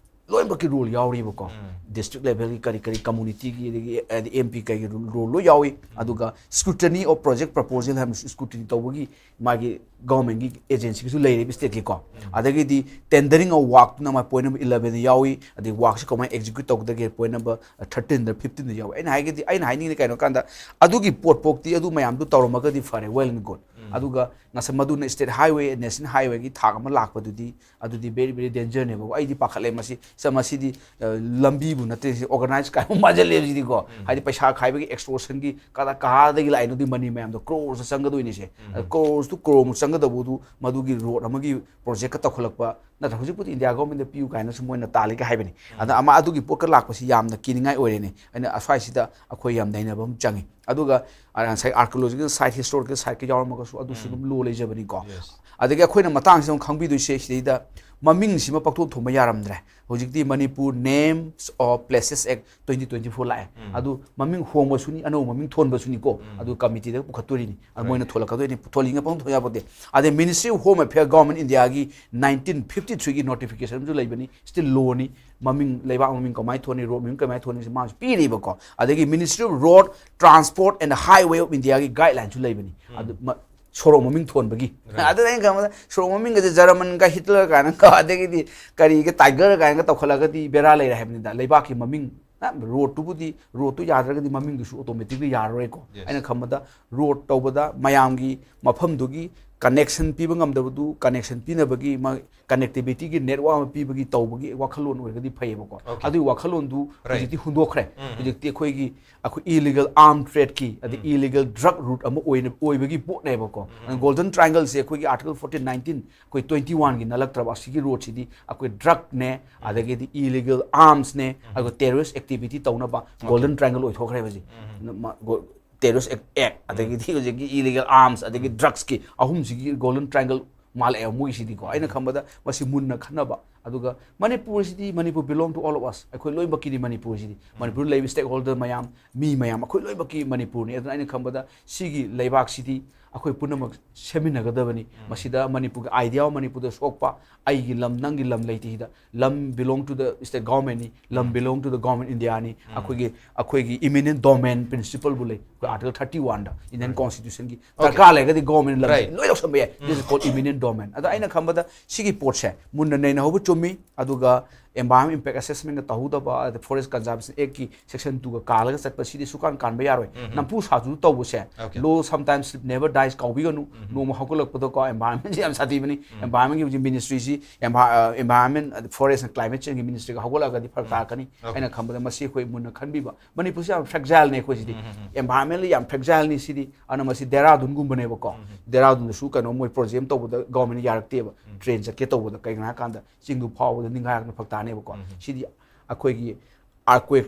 ꯂꯣꯏꯅꯃꯛꯀꯤ role ꯌꯥꯎꯔꯤꯕꯀꯣ꯫ District level ꯒꯤ ꯀꯔꯤ ꯀꯔꯤ community ꯒꯤ ꯑꯗꯒꯤ ꯑꯦꯝ ꯄꯤ ꯀꯩꯒꯤ role ꯂꯣꯏ ꯌꯥꯎꯏ꯫ ꯑꯗꯨꯒ Scrutiny of Project Proposal ꯍꯥꯏꯕꯁꯨ scrutiny ꯇꯧꯕꯒꯤ ꯃꯥꯒꯤ government ꯀꯤ agency ꯒꯤꯁꯨ ꯂꯩꯔꯤꯕ state ꯀꯤꯀꯣ꯫ ꯑꯗꯒꯤꯗꯤ tendering of work ꯇꯨꯅ ꯃꯥ point number eleven ꯗ ꯌꯥꯎꯏ꯫ ꯑꯗꯩ work ꯁꯤ ꯀꯃꯥꯏꯅ execute ꯇꯧꯒꯗꯒꯦ point number thirteen ꯗ fifteen ꯗ ꯌꯥꯎꯏ꯫ ꯑꯩꯅ ꯍꯥꯏꯒꯗꯤ ꯑꯩꯅ ꯍꯥꯏꯅꯤꯡꯉꯤꯅ ꯀꯩꯅꯣ ꯀꯥꯟꯗ ꯑꯗꯨꯒꯤ ꯄꯣꯠ ꯄꯣꯛꯇꯤ ꯑꯗꯨ ꯃꯌꯥꯝꯗꯨ ꯇꯧꯔꯝꯃꯒꯗꯤ ꯐꯔꯦ, well and good꯫ ꯑꯗꯨꯒ ꯉꯁꯥꯏ ꯃꯗꯨꯅ state highway, national highway ꯒꯤ ꯊꯥꯛ ꯑꯃ ꯂꯥꯛꯄꯗꯨꯗꯤ ꯑꯗꯨꯗꯤ very very danger ꯅꯦꯕꯀꯣ꯫ ꯑꯩꯗꯤ ꯄꯥꯈꯠꯂꯦ ꯃꯁꯤ꯫ ꯁ- ꯃꯁꯤꯗꯤ ꯑ, ꯂꯝꯕꯤꯕꯨ ꯅꯠꯇꯦ, ꯁꯤ organize ꯀꯥꯏꯕ ꯃꯥꯟꯁꯤꯜꯂꯦ ꯁꯤꯗꯤꯀꯣ꯫ ꯍꯥꯏꯗꯤ ꯄꯩꯁꯥ ꯈꯥꯏꯕꯒꯤ extortion ꯒꯤ ꯀꯗꯥ ꯀꯍꯥꯗꯒꯤ ꯂꯥꯛꯏꯅꯣꯗꯤ money ꯃꯌꯥꯝꯗꯣ crores ꯆꯪꯒꯗꯣꯏꯅꯤꯁꯦ꯫ Crores ꯇꯨ crore ꯃꯨꯛ ꯆꯪꯒꯗꯧꯕꯗꯨ ꯃꯗꯨꯒꯤ road ꯑꯃꯒꯤ project ꯀ ꯇꯧꯈꯠꯂꯛꯄ ꯅꯠꯇ꯭ꯔ ꯍꯧꯖꯤꯛꯄꯨꯗꯤ India government ꯗ ꯄꯤꯌꯨ ꯀꯥꯏꯅꯁꯨ ꯃꯣꯏꯅ ꯇꯥꯜꯂꯤꯒ ꯍꯥꯏꯕꯅꯤ꯫ ꯑꯗ ꯑꯃ ꯑꯗꯨꯒꯤ ꯄꯣꯠꯀ ꯂꯥꯛꯄꯁꯤ ꯌꯥꯝꯅ ꯀꯤꯅꯤꯡꯉꯥꯏ ꯑꯣꯏꯔꯦꯅꯦ꯫ ꯑꯩꯅ ꯑꯁ꯭ꯋꯥꯏꯁꯤꯗ ꯑꯩꯈꯣꯏ ꯌꯥꯝ ꯅꯩꯅꯕ ꯑꯃ ꯆꯪꯉꯤ꯫ ꯑꯗꯨꯒ ꯑ, ꯉꯁꯥꯏ archaeological site, historical site ꯀ ꯌꯥꯎꯔꯝꯃꯒꯁꯨ ꯑꯗꯨꯁꯨ ꯑꯗꯨꯝ law ꯂꯩꯖꯕꯅꯤꯀꯣ꯫ Yes. ꯑꯗꯒꯤ ꯑꯩꯈꯣꯏꯅ ꯃꯇꯥꯡꯁꯤꯗ ꯑꯃꯨꯛ ꯈꯪꯕꯤꯗꯣꯏꯁꯦ ꯁꯤꯗꯩꯗ ꯃꯃꯤꯡꯁꯤꯃ ꯄꯪꯊꯣꯟ ꯊꯣꯟꯕ ꯌꯥꯔꯝꯗ꯭ꯔꯦ꯫ ꯍꯧꯖꯤꯛꯇꯤ Manipur Names of Places Act twenty twenty four ꯂꯥꯛꯑꯦ꯫ ꯑꯗꯨ ꯃꯃꯤꯡ ꯍꯣꯡꯕꯁꯨꯅꯤ, ꯑꯅꯧꯕ ꯃꯃꯤꯡ ꯊꯣꯟꯕꯁꯨꯅꯤ ꯀꯣ꯫ ꯑꯗꯨ committee ꯗ ꯄꯨꯈꯠꯇꯣꯔꯤꯅꯤ꯫ ꯑꯗꯨ ꯃꯣꯏꯅ ꯊꯣꯂꯛꯀꯗꯣꯏꯅꯤ, ꯊꯣꯜꯂꯤꯉꯩ ꯄꯪꯊꯣꯟ ꯌꯥꯄꯣꯠꯇꯦ꯫ ꯑꯗꯩ Ministry of Home Affairs, Government India ꯒꯤ nineteen fifty three ꯒꯤ notification ꯑꯃꯁꯨ ꯂꯩꯕꯅꯤ, still law ꯅꯤ꯫ ꯃꯃꯤꯡ, ꯂꯩꯕꯥꯛ ꯃꯃꯤꯡ ꯀꯃꯥꯏꯅ ꯊꯣꯟꯅꯤ, road ꯃꯃꯤꯡ ꯀꯃꯥꯏꯅ ꯊꯣꯟꯅꯤ, ꯃꯥꯁꯨ ꯄꯤꯔꯤꯕꯀꯣ꯫ ꯑꯗꯒꯤ Ministry of Road Transport and Highway of India ꯒꯤ guideline ꯁꯨ ꯂꯩꯕꯅꯤ꯫ ꯑꯗꯨ ꯃ- ꯁꯣꯔꯣꯛ ꯃꯃꯤꯡ ꯊꯣꯟꯕꯒꯤ꯫ ꯑꯗꯨꯗ ꯑꯩꯅ ꯈꯪꯕꯗ ꯁꯣꯔꯣꯛ ꯃꯃꯤꯡꯒꯁꯦ ꯖꯔꯃꯟꯒ ꯍꯤꯠꯂꯔ ꯀꯥꯏꯅ ꯀꯣ, ꯑꯗꯒꯤꯗꯤ ꯀꯔꯤꯒ tiger ꯀꯥꯏꯅꯒ ꯇꯧꯈꯠꯂꯒꯗꯤ ꯕꯦꯔꯥ ꯂꯩꯔꯦ ꯍꯥꯏꯕꯅꯤꯗ꯫ ꯂꯩꯕꯥꯛꯀꯤ ꯃꯃꯤꯡ, road ꯇꯨꯕꯨꯗꯤ, road ꯇꯨ ꯌꯥꯗ꯭ꯔꯒꯗꯤ ꯃꯃꯤꯡꯗꯨꯁꯨ automatically ꯌꯥꯔꯔꯣꯏꯀꯣ꯫ Yes. ꯑꯩꯅ ꯈꯟꯕꯗ road ꯇꯧꯕꯗ ꯃꯌꯥꯝꯒꯤ ꯃꯐꯝꯗꯨꯒꯤ ꯀꯅꯦꯛꯁꯟ ꯄꯤꯕ ꯉꯝꯗꯕꯗꯨ ꯀꯅꯦꯛꯁꯟ ꯄꯤꯅꯕꯒꯤ ꯃꯥ ꯀꯅꯦꯛꯇꯤꯕꯤꯇꯤꯒꯤ ꯅꯦꯠꯋꯥꯔꯛ ꯑꯃ ꯄꯤꯕꯒꯤ ꯇꯧꯕꯒꯤ ꯋꯥꯈꯜꯂꯣꯟ ꯑꯣꯏꯔꯒꯗꯤ ꯐꯩꯌꯦꯕꯀꯣ꯫ Okay. ꯑꯗꯨꯒꯤ ꯋꯥꯈꯜꯂꯣꯟꯗꯨ Right. ꯍꯧꯖꯤꯛꯇꯤ ꯍꯨꯟꯗꯣꯛꯈ꯭ꯔꯦ꯫ ꯎꯝ. ꯍꯧꯖꯤꯛꯇꯤ ꯑꯩꯈꯣꯏꯒꯤ ꯑꯩꯈꯣꯏ ꯏꯂꯤꯒꯦꯜ ꯑꯥꯔꯝ ꯇ꯭ꯔꯦꯗꯀꯤ ꯑꯗꯩ ꯎꯝ. ꯏꯂꯤꯒꯦꯜ ꯗ꯭ꯔꯒ ꯔꯨꯠ ꯑꯃ ꯑꯣꯏꯅ ꯑꯣꯏꯕꯒꯤ ꯄꯣꯠꯅꯦꯕꯀꯣ꯫ ꯎꯝ. ꯒꯣꯜꯗꯟ ꯇ꯭ꯔꯥꯏꯡꯒꯜꯁꯦ ꯑꯩꯈꯣꯏꯒꯤ ꯑꯥꯔꯇꯤꯀꯜ ꯐꯣꯔꯇꯤꯟ ꯅꯥꯏꯟꯇꯤꯟ ꯑꯩꯈꯣꯏ ꯇ꯭ꯋꯦꯟꯇꯤ ꯋꯥꯟꯒꯤ ꯅꯜꯂꯛꯇ꯭ꯔꯕ ꯑꯁꯤꯒꯤ ꯔꯨꯠꯁꯤꯗꯤ ꯑꯩꯈꯣꯏ ꯗ꯭ꯔꯒꯅꯦ, ꯑꯗꯒꯤꯗꯤ ꯏꯂꯤꯒꯦꯜ ꯑꯥꯔꯝꯁꯅꯦ, ꯑꯗꯨꯒ ꯇꯦꯔꯣꯔꯤꯁ ꯑꯦꯛꯇꯤꯚꯤꯇꯤ ꯇꯧꯅꯕ ꯒꯣꯜꯗꯟ ꯇ꯭ꯔꯥꯏꯡꯒꯜ ꯑꯣꯏꯊꯣꯛꯈ꯭ꯔꯦ ꯍꯧꯖꯤꯛ꯫ ꯃ-, ꯒꯣ-, ꯇꯦꯔꯣꯔꯤꯁ ꯑꯦꯛ, ꯑꯦꯛ, ꯑꯗꯒꯤꯗꯤ ꯍꯧꯖꯤꯛꯀꯤ ꯏꯂꯤꯒꯦꯜ ꯑꯥꯔꯝꯁ ꯑꯗꯒꯤ ꯗ꯭ꯔꯒꯁꯀꯤ ꯑꯍꯨꯝꯁꯤꯒꯤ ꯒꯣꯜꯗꯟ ꯇ꯭ꯔꯥꯏꯡꯒꯜ ꯃꯥꯜꯂꯛꯑꯦꯕ ꯃꯣꯏꯁꯤꯗꯤꯀꯣ꯫ ꯑꯩꯅ ꯈꯟꯕꯗ ꯃꯁꯤ ꯃꯨꯟꯅ ꯈꯟꯅꯕ, ꯑꯗꯨꯒ ꯃꯅꯤꯄꯨꯔꯁꯤꯗꯤ, Manipur belong to all of us, ꯑꯩꯈꯣꯏ ꯂꯣꯏꯅꯃꯛꯀꯤꯗꯤ ꯃꯅꯤꯄꯨꯔꯁꯤꯗꯤ꯫ ꯃꯅꯤꯄꯨꯔ ꯂꯩꯕ ꯁ꯭ꯇꯦꯛ ꯍꯣꯜꯗꯔ ꯃꯌꯥꯝ, ꯃꯤ ꯃꯌꯥꯝ, ꯑꯩꯈꯣꯏ ꯂꯣꯏꯅꯃꯛꯀꯤ ꯃꯅꯤꯄꯨꯔꯅꯤ꯫ ꯑꯗꯨꯅ ꯑꯩꯅ ꯈꯟꯕꯗ ꯁꯤꯒꯤ ꯂꯩꯕꯥꯛꯁꯤꯗꯤ ꯑꯩꯈꯣꯏ ꯄꯨꯝꯅꯃꯛ ꯁꯦꯝꯃꯤꯟꯅꯒꯗꯕꯅꯤ꯫ ꯃꯁꯤꯗ ꯃꯅꯤꯄꯨꯔꯒꯤ ꯑꯥꯏꯗꯤꯌꯥ ꯑꯃ ꯃꯅꯤꯄꯨꯔꯗ ꯁꯣꯛꯄ, ꯑꯩꯒꯤ ꯂꯝ ꯅꯪꯒꯤ ꯂꯝ ꯂꯩꯇꯦ ꯁꯤꯗ, ꯂꯝ belong to the state governmentꯅꯤ, ꯂꯝ belong to the government Indiaꯅꯤ꯫ ꯑꯩꯈꯣꯏꯒꯤ, ꯑꯩꯈꯣꯏꯒꯤ eminent domain principleꯕꯨ ꯂꯩ ꯑꯩꯈꯣꯏ ꯑꯥꯔꯇꯤꯀꯜ ꯊꯥꯔꯇꯤ ꯋꯥꯟꯗ ꯏꯟꯗꯤꯌꯟ ꯀꯣꯟꯁꯇꯤꯇ꯭ꯌꯨꯁꯟꯒꯤ꯫ Okay. ꯗꯔꯀꯥꯔ ꯂꯩꯔꯒꯗꯤ ꯒꯣꯔꯃꯦꯟꯅ ꯂꯝ Right. ꯂꯣꯏ ꯂꯧꯁꯟꯕ ꯌꯥꯏ꯫ This is called eminent domain꯫ ꯑꯗꯣ ꯑꯩꯅ ꯈꯟꯕꯗ ꯁꯤꯒꯤ ꯄꯣꯠꯁꯦ ꯃꯨꯟꯅ ꯅꯩꯅꯍꯧꯕ ꯆꯨꯝꯃꯤ꯫ ꯑꯗꯨꯒ environment impact assessmentꯅ ꯇꯧꯍꯧꯗꯕ, ꯑꯗ Forest Conservation Actꯀꯤ section twoꯒ ꯀꯥꯜꯂꯒ ꯆꯠꯄ ꯁꯤꯗꯤ ꯁꯨꯀꯥꯟ ꯀꯥꯟꯕ ꯌꯥꯔꯣꯏ꯫ ꯅꯝꯐꯨ ꯁꯥꯖꯨ ꯇꯧꯕꯁꯦ, Okay. Law sometimes sleep never dies ꯀꯥꯎꯕꯤꯒꯅꯨ꯫ ꯅꯣꯡꯃ ꯍꯧꯒꯠꯂꯛꯄꯗꯀꯣ environmentꯁꯦ ꯌꯥꯝ ꯁꯥꯊꯤꯕꯅꯤ꯫ Environmentꯀꯤ ꯍꯧꯖꯤꯛ ministryꯁꯤ envi-, environment, forest and climate changeꯀꯤ ministryꯒ ꯍꯧꯒꯠꯂꯛꯑꯒꯗꯤ ꯐꯔꯛ ꯇꯥꯔꯛꯀꯅꯤ꯫ Okay. ꯑꯩꯅ ꯈꯟꯕꯗ ꯃꯁꯤ ꯑꯩꯈꯣꯏ ꯃꯨꯟꯅ ꯈꯟꯕꯤꯕ꯫ ꯃꯅꯤꯄꯨꯔꯁꯤ ꯌꯥꯝ fragileꯅꯦ ꯑꯩꯈꯣꯏꯁꯤꯗꯤ꯫ Environmentally ꯌꯥꯝ fragileꯅꯤ ꯁꯤꯗꯤ꯫ ꯑꯗꯨꯅ ꯃꯁꯤ ꯗꯦꯔꯥꯗꯨꯟꯒꯨꯝꯕꯅꯦꯕꯀꯣ꯫ ꯗꯦꯔꯥꯗꯨꯟꯗꯁꯨ ꯀꯩꯅꯣ ꯃꯣꯏ project ꯑꯃ ꯇꯧꯕꯗ ꯒꯣꯔꯃꯦꯟꯅ ꯌꯥꯔꯛꯇꯦꯕ꯫ Train ꯆꯠꯀꯦ ꯇꯧꯕꯗ ꯀꯩꯒꯤꯅꯣ ꯍꯥꯏꯔꯀꯥꯟꯗ ꯆꯤꯡꯗꯨ ꯐꯥꯎꯕꯗ ꯅꯤꯡꯈꯥꯏꯔꯛꯇꯅ ꯐꯔꯛ ꯇꯥꯅꯦꯕꯀꯣ꯫ ꯁꯤꯗꯤ ꯑꯩꯈꯣꯏꯒꯤ earthquake,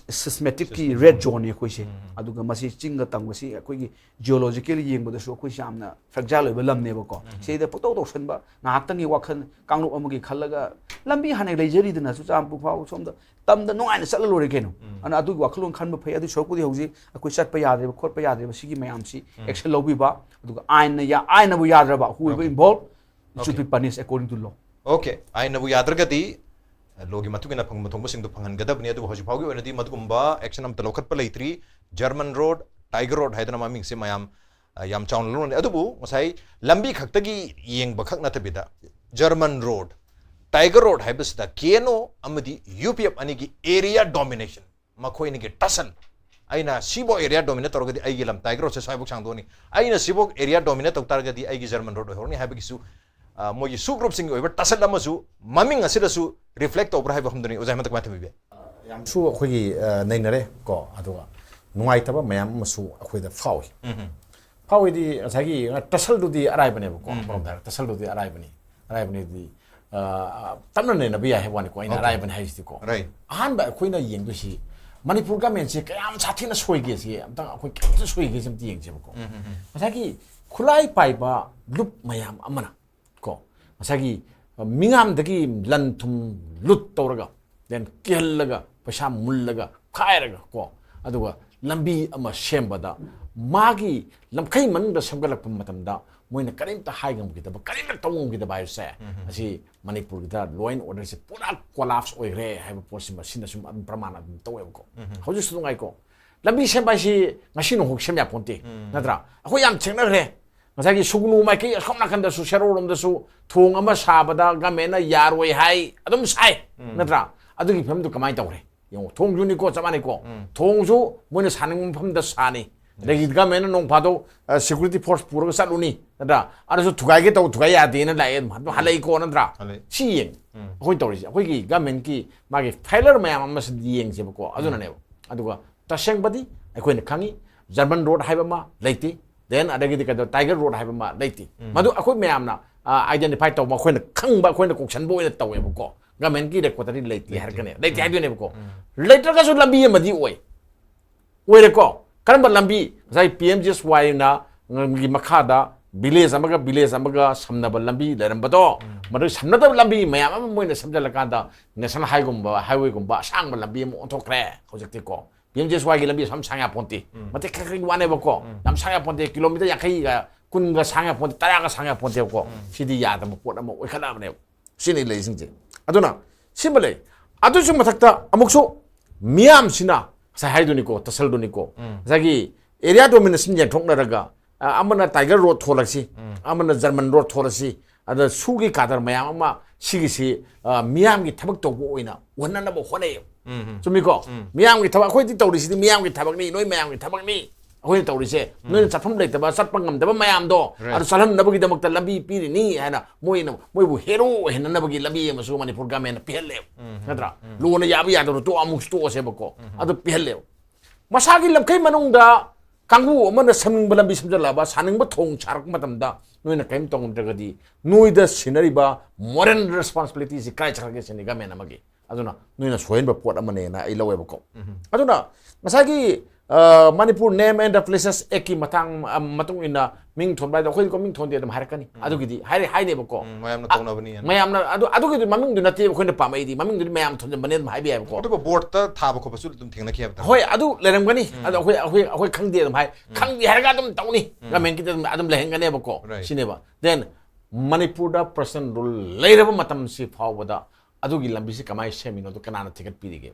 seismicꯀꯤ red zoneꯅꯤ ꯑꯩꯈꯣꯏꯁꯦ꯫ ꯑꯗꯨꯒ ꯃꯁꯤ ꯆꯤꯡꯒ ꯇꯝꯒꯁꯤ ꯑꯩꯈꯣꯏꯒꯤ geological ꯌꯦꯡꯕꯗꯁꯨ ꯑꯩꯈꯣꯏꯁꯤ ꯌꯥꯝꯅ fragile ꯑꯣꯏꯕ ꯂꯝꯅꯦꯕꯀꯣ꯫ ꯁꯤꯗ ꯄꯨꯡꯇꯧ ꯇꯧꯁꯟꯕ, ꯉꯥꯏꯍꯥꯛꯇꯪꯒꯤ ꯋꯥꯈꯜ ꯀꯥꯡꯂꯨꯞ ꯑꯃꯒꯤ ꯈꯜꯂꯒ ꯂꯝꯕꯤ ꯍꯥꯟꯅ ꯂꯩꯖꯔꯤꯗꯅ ꯆꯨꯔꯆꯥꯟꯄꯨꯔ ꯐꯥꯎꯕ ꯁꯣꯝꯗ ꯇꯝꯗ ꯅꯨꯡꯉꯥꯏꯅ ꯆꯠꯂ ꯂꯣꯏꯔꯦ ꯀꯩꯅꯣ꯫ ꯑꯗꯨꯅ ꯑꯗꯨꯒꯤ ꯋꯥꯈꯜꯂꯣꯟ ꯈꯟꯕ ꯐꯩ꯫ ꯑꯗꯨ ꯁꯔꯨꯛꯄꯨꯗꯤ ꯍꯧꯖꯤꯛ ꯑꯩꯈꯣꯏ ꯆꯠꯄ ꯌꯥꯗ꯭ꯔꯤꯕ ꯈꯣꯠꯄ ꯌꯥꯗ꯭ꯔꯤꯕ ꯁꯤꯒꯤ ꯃꯌꯥꯝꯁꯤ action ꯂꯧꯕꯤꯕ, ꯑꯗꯨꯒ ꯑꯥꯏꯟꯅ ꯌꯥ-, ꯑꯥꯏꯟꯅꯕꯨ ꯌꯥꯗ꯭ꯔꯕ, whoever Okay. involved should Okay. be punished according to law꯫ Okay, ꯑꯥꯏꯟꯅꯕꯨ ꯌꯥꯗ꯭ꯔꯒꯗꯤ lawꯒꯤ ꯃꯇꯨꯡ ꯏꯟꯅ ꯐꯪꯕ ꯊꯣꯛꯄꯁꯤꯡꯗꯣ ꯐꯪꯍꯟꯒꯗꯕꯅꯤ꯫ ꯑꯗꯨꯕꯨ ꯍꯧꯖꯤꯛ ꯐꯥꯎꯒꯤ ꯑꯣꯏꯅꯗꯤ ꯃꯗꯨꯒꯨꯝꯕ action ꯑꯃꯠꯇ ꯂꯧꯈꯠꯄ ꯂꯩꯇ꯭ꯔꯤ꯫ German Road, Tiger Road ꯍꯥꯏꯗꯅ ꯃꯃꯤꯡꯁꯦ ꯃꯌꯥꯝ, ꯑ, ꯌꯥꯝ ꯆꯥꯎꯅ ꯂꯧꯅꯔꯤ꯫ ꯑꯗꯨꯕꯨ ꯉꯁꯥꯏ ꯂꯝꯕꯤ ꯈꯛꯇꯒꯤ ꯌꯦꯡꯕ ꯈꯛ ꯅꯠꯇꯕꯤꯗ German Road, Tiger Road ꯍꯥꯏꯕꯁꯤꯗ KNO ꯑꯃꯗꯤ UPF ꯑꯅꯤꯒꯤ area domination, ꯃꯈꯣꯏ ꯑꯅꯤꯒꯤ tussle, ꯑꯩꯅ ꯁꯤꯐꯥꯎ ꯑꯦꯔꯤꯌꯥ ꯗꯣꯃꯤꯅꯦꯠ ꯇꯧꯔꯒꯗꯤ ꯑꯩꯒꯤ ꯂꯝ ꯇꯥꯏꯒꯔ ꯔꯣꯗꯁꯦ ꯁ꯭ꯋꯥꯏꯐꯥꯎ ꯁꯥꯡꯗꯣꯛꯑꯅꯤ, ꯑꯩꯅ ꯁꯤꯐꯥꯎ ꯑꯦꯔꯤꯌꯥ ꯗꯣꯃꯤꯅꯦꯠ ꯇꯧ ꯇꯥꯔꯒꯗꯤ ꯑꯩꯒꯤ ꯖꯔꯃꯟ ꯔꯣꯗ ꯑꯣꯏꯍꯧꯔꯅꯤ ꯍꯥꯏꯕꯒꯤꯁꯨ, ꯑ, ꯃꯣꯏꯒꯤ ꯁꯨ ꯒ꯭ꯔꯨꯞꯁꯤꯡꯒꯤ ꯑꯣꯏꯕ ꯇꯁꯜ ꯑꯃꯁꯨ ꯃꯃꯤꯡ ꯑꯁꯤꯗꯁꯨ ꯔꯤꯐ꯭ꯂꯦꯛ ꯇꯧꯕ꯭ꯔꯥ ꯍꯥꯏꯕ ꯃꯐꯝꯗꯨꯅꯤ꯫ ꯑꯣꯖꯥ ꯍꯦꯃꯟꯇ ꯀꯃꯥꯏꯅ ꯊꯝꯕꯤꯕ ꯌꯥꯏ? ꯌꯥꯝꯁꯨ ꯑꯩꯈꯣꯏꯒꯤ, ꯑ, ꯅꯩꯅꯔꯦ ꯀꯣ, ꯑꯗꯨꯒ ꯅꯨꯡꯉꯥꯏꯇꯕ ꯃꯌꯥꯝ ꯑꯃꯁꯨ ꯑꯩꯈꯣꯏꯗ ꯐꯥꯎꯏ꯫ ꯎꯝ ꯍꯝ. ꯐꯥꯎꯏꯗꯤ ꯉꯁꯥꯏꯒꯤ ꯇꯁꯜꯗꯨꯗꯤ ꯑꯔꯥꯏꯕꯅꯦꯕꯀꯣ, ꯎꯝ ꯍꯝ. ꯑꯃꯔꯣꯝꯗ ꯍꯥꯏꯔꯒ ꯇꯁꯜꯗꯨꯗꯤ ꯑꯔꯥꯏꯕꯅꯤ꯫ ꯑꯔꯥꯏꯕꯅꯤꯗꯤ, ꯑ, ꯇꯞꯅ ꯅꯩꯅꯕ ꯌꯥꯏ ꯍꯥꯏꯕ ꯋꯥꯅꯤꯀꯣ, ꯑꯩꯅ Okay. ꯑꯔꯥꯏꯕꯅꯤ ꯍꯥꯏꯁꯤꯗꯤꯀꯣ꯫ Right. ꯑꯍꯥꯟꯕ ꯑꯩꯈꯣꯏꯅ ꯌꯦꯡꯗꯣꯏꯁꯤ ꯃꯅꯤꯄꯨꯔ ꯒꯃꯦꯟꯁꯦ ꯀꯌꯥꯝ ꯁꯥꯊꯤꯅ ꯁꯣꯏꯒꯦꯁꯤ ꯑꯝꯇꯪ, ꯑꯩꯈꯣꯏ ꯀꯌꯥꯝꯇ ꯁꯣꯏꯒꯦꯁꯤ ꯑꯝꯇ ꯌꯦꯡꯁꯦꯕꯀꯣ꯫ ꯎꯝ ꯍꯝ ꯍꯝ. ꯉꯁꯥꯏꯒꯤ ꯈꯨꯠꯂꯥꯏ ꯄꯥꯏꯕ ꯂꯨꯞ ꯃꯌꯥꯝ ꯑꯃꯅ ꯀꯣ, ꯉꯁꯥꯏꯒꯤ, ꯑ, ꯃꯤꯉꯥꯝꯗꯒꯤ ꯂꯟ ꯊꯨꯝ ꯂꯨꯠ ꯇꯧꯔꯒ, then ꯀꯤꯍꯜꯂꯒ, ꯄꯩꯁꯥ ꯃꯨꯜꯂꯒ, ꯈꯥꯏꯔꯒ ꯀꯣ, ꯑꯗꯨꯒ ꯂꯝꯕꯤ ꯑꯃ ꯁꯦꯝꯕꯗ ꯃꯥꯒꯤ ꯂꯝꯈꯩ ꯃꯅꯨꯡꯗ ꯁꯦꯝꯒꯠꯂꯛꯄ ꯃꯇꯝꯗ ꯃꯣꯏꯅ ꯀꯔꯤꯝꯇ ꯍꯥꯏ ꯉꯝꯈꯤꯗꯕ, ꯀꯔꯤꯝꯇ ꯇꯧ ꯉꯝꯈꯤꯗꯕ ꯍꯥꯏꯕꯁꯦ, ꯎꯝ ꯍꯝ. ꯑꯁꯤ ꯃꯅꯤꯄꯨꯔꯒꯤꯗ law and orderꯁꯦ ꯄꯨꯔꯥ collapse ꯑꯣꯏꯈ꯭ꯔꯦ ꯍꯥꯏꯕ ꯄꯣꯠꯁꯤꯃ ꯁꯤꯅ ꯁꯨꯝ ꯑꯗꯨꯝ ꯄ꯭ꯔꯃꯥꯟ ꯑꯗꯨꯝ ꯇꯧꯋꯦꯕꯀꯣ꯫ ꯎꯝ ꯍꯝ. ꯍꯧꯖꯤꯛꯁꯨ ꯅꯨꯡꯉꯥꯏꯀꯣ, ꯂꯝꯕꯤ ꯁꯦꯝꯕ ꯍꯥꯏꯁꯤ ꯉꯁꯤ ꯅꯣꯡꯈꯣꯛ ꯁꯦꯝ ꯌꯥꯄꯣꯟꯇꯦ, ꯎꯝ. ꯅꯠꯇ꯭ꯔꯥ? ꯑꯩꯈꯣꯏ ꯌꯥꯝ ꯊꯦꯡꯅꯈ꯭ꯔꯦ꯫ ꯉꯁꯥꯏꯒꯤ ꯁꯨꯒꯅꯨ ꯃꯥꯏꯀꯩ ꯑꯁꯣꯝ ꯅꯥꯀꯟꯗꯁꯨ, ꯁꯦꯔꯧꯔꯣꯝꯗꯁꯨ ꯊꯣꯡ ꯑꯃ ꯁꯥꯕꯗ ꯒꯃꯦꯟꯅ ꯌꯥꯔꯣꯏ ꯍꯥꯏ, ꯑꯗꯨꯝ ꯁꯥꯏ, ꯎꯝ. ꯅꯠꯇ꯭ꯔꯥ? ꯑꯗꯨꯒꯤ ꯐꯤꯕꯝꯗꯨ ꯀꯃꯥꯏꯅ ꯇꯧꯔꯦ? ꯌꯦꯡꯉꯣ, ꯊꯣꯡꯁꯨꯅꯤꯀꯣ, ꯆꯞ ꯃꯥꯟꯅꯩꯀꯣ꯫ ꯎꯝ. ꯊꯣꯡꯁꯨ ꯃꯣꯏꯅ ꯁꯥꯅꯤꯡꯕ ꯃꯐꯝꯗ ꯁꯥꯅꯤ꯫ ꯑꯗꯒꯤ ꯒꯃꯦꯟꯅ ꯅꯣꯡ ꯐꯥꯗꯣꯛ, ꯑ, security force ꯄꯨꯔꯒ ꯆꯠꯂꯨꯅꯤ, ꯅꯠꯇ꯭ꯔꯥ? ꯑꯗꯨꯁꯨ ꯊꯨꯒꯥꯏꯒꯦ ꯇꯧ, ꯊꯨꯒꯥꯏ ꯌꯥꯗꯦꯅ ꯂꯥꯛꯑꯦ, ꯑꯗꯨꯝ, ꯑꯗꯨꯝ ꯍꯜꯂꯛꯏꯀꯣ, ꯅꯠꯇ꯭ꯔꯥ? ꯍꯜꯂꯛꯑꯦ꯫ ꯁꯤ ꯌꯦꯡꯉꯤ꯫ ꯎꯝ. ꯑꯩꯈꯣꯏꯅ ꯇꯧꯔꯤꯁꯦ, ꯑꯩꯈꯣꯏꯒꯤ ꯒꯃꯦꯟꯒꯤ ꯃꯥꯒꯤ failure ꯃꯌꯥꯝ ꯑꯃꯁꯤꯗꯤ ꯌꯦꯡꯁꯦꯕꯀꯣ, ꯑꯗꯨꯅꯅꯦꯕ꯫ ꯑꯗꯨꯒ ꯇꯁꯦꯡꯕꯗꯤ ꯑꯩꯈꯣꯏꯅ ꯈꯪꯉꯤ, ꯖꯔꯃꯟ ꯔꯣꯗ ꯍꯥꯏꯕ ꯑꯃ ꯂꯩꯇꯦ, then ꯑꯗꯒꯤꯗꯤ ꯀꯩꯅꯣ, ꯇꯥꯏꯒꯔ ꯔꯣꯗ ꯍꯥꯏꯕ ꯑꯃ ꯂꯩꯇꯦ꯫ ꯎꯝ. ꯃꯗꯨ ꯑꯩꯈꯣꯏ ꯃꯌꯥꯝꯅ, ꯑ, identify ꯇꯧꯕ, ꯑꯩꯈꯣꯏꯅ ꯈꯪꯕ, ꯑꯩꯈꯣꯏꯅ ꯀꯣꯛꯁꯟꯕ ꯑꯣꯏꯅ ꯇꯧꯋꯦꯕꯀꯣ꯫ ꯒꯃꯦꯟꯒꯤ ꯔꯦꯀꯣꯔꯗꯇꯗꯤ ꯂꯩꯇꯦ ꯂꯩꯇꯦ. ꯍꯥꯏꯔꯛꯀꯅꯤ, ꯂꯩꯇꯦ ꯎꯝ. ꯍꯥꯏꯗꯣꯏꯅꯦꯕꯀꯣ꯫ ꯎꯝ. ꯂꯩꯇ꯭ꯔꯒꯁꯨ ꯂꯝꯕꯤ ꯑꯃꯗꯤ ꯑꯣꯏ꯫ ꯑꯣꯏꯔꯦꯀꯣ꯫ ꯀꯔꯝꯕ ꯂꯝꯕꯤ? ꯉꯁꯥꯏ ꯄꯤ ꯑꯦꯝ ꯖꯤ ꯑꯦꯁ ꯋꯥꯏꯅ ꯒꯤ ꯃꯈꯥꯗ village ꯑꯃꯒ village ꯑꯃꯒ ꯁꯝꯅꯕ ꯂꯝꯕꯤ ꯂꯩꯔꯝꯕꯗꯣ, ꯎꯝ. ꯃꯗꯨ ꯁꯝꯅꯗꯕ ꯂꯝꯕꯤ ꯃꯌꯥꯝ ꯑꯃ ꯃꯣꯏꯅ ꯁꯦꯝꯖꯤꯜꯂꯀꯥꯟꯗ national highwayꯒꯨꯝꯕ, highwayꯒꯨꯝꯕ ꯑꯁꯥꯡꯕ ꯂꯝꯕꯤ ꯑꯃ ꯑꯣꯟꯊꯣꯛꯈ꯭ꯔꯦ ꯍꯧꯖꯤꯛꯇꯤꯀꯣ꯫ ꯄꯤ ꯑꯦꯝ ꯖꯤ ꯑꯦꯁ ꯋꯥꯏꯒꯤ ꯂꯝꯕꯤ ꯑꯁꯨꯝ ꯁꯥꯡ ꯌꯥꯄꯣꯟꯇꯦ꯫ ꯎꯝ. ꯃꯇꯦꯛ ꯈꯔ ꯈꯔꯒꯤ ꯋꯥꯅꯦꯕꯀꯣ꯫ ꯎꯝ. ꯌꯥꯝ ꯁꯥꯡ ꯌꯥꯄꯣꯟꯇꯦ꯫ ꯀꯤꯂꯣꯃꯤꯇꯔ ꯌꯥꯡꯈꯩꯒ ꯀꯨꯟꯒ ꯁꯥꯡ ꯌꯥꯄꯣꯟꯇꯦ, ꯇꯔꯥꯒ ꯁꯥꯡ ꯌꯥꯄꯣꯟꯇꯦꯕꯀꯣ꯫ ꯎꯝ. ꯁꯤꯗꯤ ꯌꯥꯗꯕ ꯄꯣꯠ ꯑꯃ ꯑꯣꯏꯈꯠꯂꯛꯑꯕꯅꯦꯕ꯫ ꯁꯤꯅꯤ ꯂꯩꯔꯤꯁꯤꯡꯁꯦ꯫ ꯑꯗꯨꯅ ꯁꯤꯃ ꯂꯩ꯫ ꯑꯗꯨꯁꯨ ꯃꯊꯛꯇ ꯑꯃꯨꯛꯁꯨ ꯃꯤꯌꯥꯝꯁꯤꯅ ꯉꯁꯥꯏ ꯍꯥꯏꯗꯨꯅꯤꯀꯣ, ꯇꯁꯜꯗꯨꯅꯤꯀꯣ꯫ ꯎꯝ. ꯉꯁꯥꯏꯒꯤ area domination ꯌꯦꯟꯊꯣꯛꯅꯔꯒ, ꯑ, ꯑꯃꯅ ꯇꯥꯏꯒꯔ ꯔꯣꯗ ꯊꯣꯜꯂꯁꯤ, ꯎꯝ. ꯑꯃꯅ ꯖꯔꯃꯟ ꯔꯣꯗ ꯊꯣꯜꯂꯁꯤ, ꯑꯗ ꯁꯨꯒꯤ ꯀꯥꯗꯔ ꯃꯌꯥꯝ ꯑꯃ ꯁꯤꯒꯤꯁꯤ, ꯑ, ꯃꯤꯌꯥꯝꯒꯤ ꯊꯕꯛ ꯇꯧꯕ ꯑꯣꯏꯅ ꯎꯍꯟꯅꯅꯕ ꯍꯣꯠꯅꯩꯌꯦꯕ꯫ ꯎꯝ. ꯆꯨꯝꯃꯤꯀꯣ? ꯎꯝ. ꯃꯤꯌꯥꯝꯒꯤ ꯊꯕꯛ, ꯑꯩꯈꯣꯏꯗꯤ ꯇꯧꯔꯤꯁꯤꯗꯤ ꯃꯤꯌꯥꯝꯒꯤ ꯊꯕꯛꯅꯤ, ꯅꯣꯏ ꯃꯌꯥꯝꯒꯤ ꯊꯕꯛꯅꯤ, ꯑꯩꯈꯣꯏꯅ ꯇꯧꯔꯤꯁꯦ꯫ ꯅꯣꯏꯅ ꯆꯠꯐꯝ ꯂꯩꯇꯕ, ꯆꯠꯄ ꯉꯝꯗꯕ ꯃꯌꯥꯝꯗꯣ Right. ꯑꯗꯨ ꯆꯠꯍꯟꯅꯕꯒꯤꯗꯃꯛꯇ ꯂꯝꯕꯤ ꯄꯤꯔꯤꯅꯤ ꯍꯥꯏꯅ ꯃꯣꯏꯅ, ꯃꯣꯏꯕꯨ ꯍꯦꯔꯣ ꯑꯣꯏꯍꯟꯅꯅꯕꯒꯤ ꯂꯝꯕꯤ ꯑꯃꯁꯨ ꯃꯅꯤꯄꯨꯔ ꯒꯃꯦꯟꯅ ꯄꯤꯍꯜꯂꯦꯕ꯫ ꯎꯝ. ꯅꯠꯇ꯭ꯔꯥ? ꯎꯝ. ꯂꯣꯅ ꯌꯥꯕ ꯌꯥꯗꯕ ꯇꯣꯛ, ꯑꯃꯨꯛ ꯇꯣꯛꯑꯁꯦꯕꯀꯣ꯫ ꯑꯗꯨ ꯄꯤꯍꯜꯂꯦꯕ꯫ ꯃꯁꯥꯒꯤ ꯂꯝꯈꯩ ꯃꯅꯨꯡꯗ ꯀꯥꯡꯕꯨ ꯑꯃꯅ ꯁꯦꯝꯅꯤꯡꯕ ꯂꯝꯕꯤ ꯁꯦꯝꯖꯤꯜꯂꯛꯑꯕ, ꯁꯥꯅꯤꯡꯕ ꯊꯣꯡ ꯁꯥꯔꯛꯄ ꯃꯇꯝꯗ ꯅꯣꯏꯅ ꯀꯔꯤꯝ ꯇꯧꯉꯝꯗ꯭ꯔꯒꯗꯤ ꯅꯣꯏꯗ ꯁꯤꯟꯅꯔꯤꯕ moral responsibility ꯁꯤ ꯀꯥꯏ ꯆꯠꯈ꯭ꯔꯒꯦ ꯁꯤꯅꯤ ꯒꯃꯦꯟ ꯑꯃꯒꯤ꯫ ꯑꯗꯨꯅ ꯅꯣꯏꯅ ꯁꯣꯏꯍꯟꯕ ꯄꯣꯠ ꯑꯃꯅꯦꯅ ꯑꯩ ꯂꯧꯋꯦꯕꯀꯣ꯫ ꯑꯗꯨꯅ ꯉꯁꯥꯏꯒꯤ, ꯑ, Manipur Name and the Places Act ꯀꯤ ꯃꯇꯥꯡ, ꯑ, ꯃꯇꯨꯡ ꯏꯟꯅ ꯃꯤꯡ ꯊꯣꯟꯕ ꯍꯥꯏꯗꯣ ꯑꯩꯈꯣꯏꯗꯤꯀꯣ ꯃꯤꯡ ꯊꯣꯟꯗꯦ ꯑꯗꯨꯝ ꯍꯥꯏꯔꯛꯀꯅꯤ꯫ ꯑꯗꯨꯒꯤꯗꯤ ꯍꯥꯏꯔꯦ, ꯍꯥꯏꯅꯦꯕꯀꯣ꯫ ꯎꯝ, ꯃꯌꯥꯝꯅ ꯇꯧꯅꯕꯅꯤ ꯍꯥꯏꯅ꯫ ꯃꯌꯥꯝꯅ ꯑꯗꯨ, ꯑꯗꯨꯒꯤꯗꯤ ꯃꯃꯤꯡꯗꯨ ꯅꯠꯇꯦ ꯑꯩꯈꯣꯏꯅ ꯄꯥꯝꯃꯛꯏꯗꯤ, ꯃꯃꯤꯡꯗꯨꯗꯤ ꯃꯌꯥꯝ ꯊꯣꯟꯖꯟꯕꯅꯦ ꯑꯗꯨꯝ ꯍꯥꯏꯕ ꯌꯥꯏꯕꯀꯣ꯫ ꯑꯗꯨꯕꯨ ꯕꯣꯔꯗꯇ ꯊꯥꯕ ꯈꯣꯠꯄꯁꯨ ꯑꯗꯨꯝ ꯊꯦꯡꯅꯈꯤ ꯍꯥꯏꯕ ꯇꯥꯔꯦ꯫ ꯍꯣꯏ, ꯑꯗꯨ ꯂꯩꯔꯝꯒꯅꯤ꯫ ꯑꯗꯣ ꯑꯩꯈꯣꯏ, ꯑꯩꯈꯣꯏ, ꯑꯩꯈꯣꯏ ꯈꯪꯗꯦ ꯑꯗꯨꯝ ꯍꯥꯏ꯫ ꯈꯪꯗꯦ ꯍꯥꯏꯔꯒ ꯑꯗꯨꯝ ꯇꯧꯅꯤ꯫ ꯒꯃꯦꯟꯒꯤꯗꯤ ꯑꯗꯨꯝ, ꯑꯗꯨꯝ ꯂꯩꯍꯟꯒꯅꯦꯕꯀꯣ꯫ Right. ꯁꯤꯅꯦꯕ꯫ Then ꯃꯅꯤꯄꯨꯔꯗ personal rule ꯂꯩꯔꯕ ꯃꯇꯝꯁꯤ ꯐꯥꯎꯕꯗ ꯑꯗꯨꯒꯤ ꯂꯝꯕꯤꯁꯤ ꯀꯃꯥꯏꯅ ꯁꯦꯝꯃꯤꯅꯣ, ꯑꯗꯨ ꯀꯅꯥꯅ ꯊꯤꯒꯠꯄꯤꯔꯤꯒꯦ?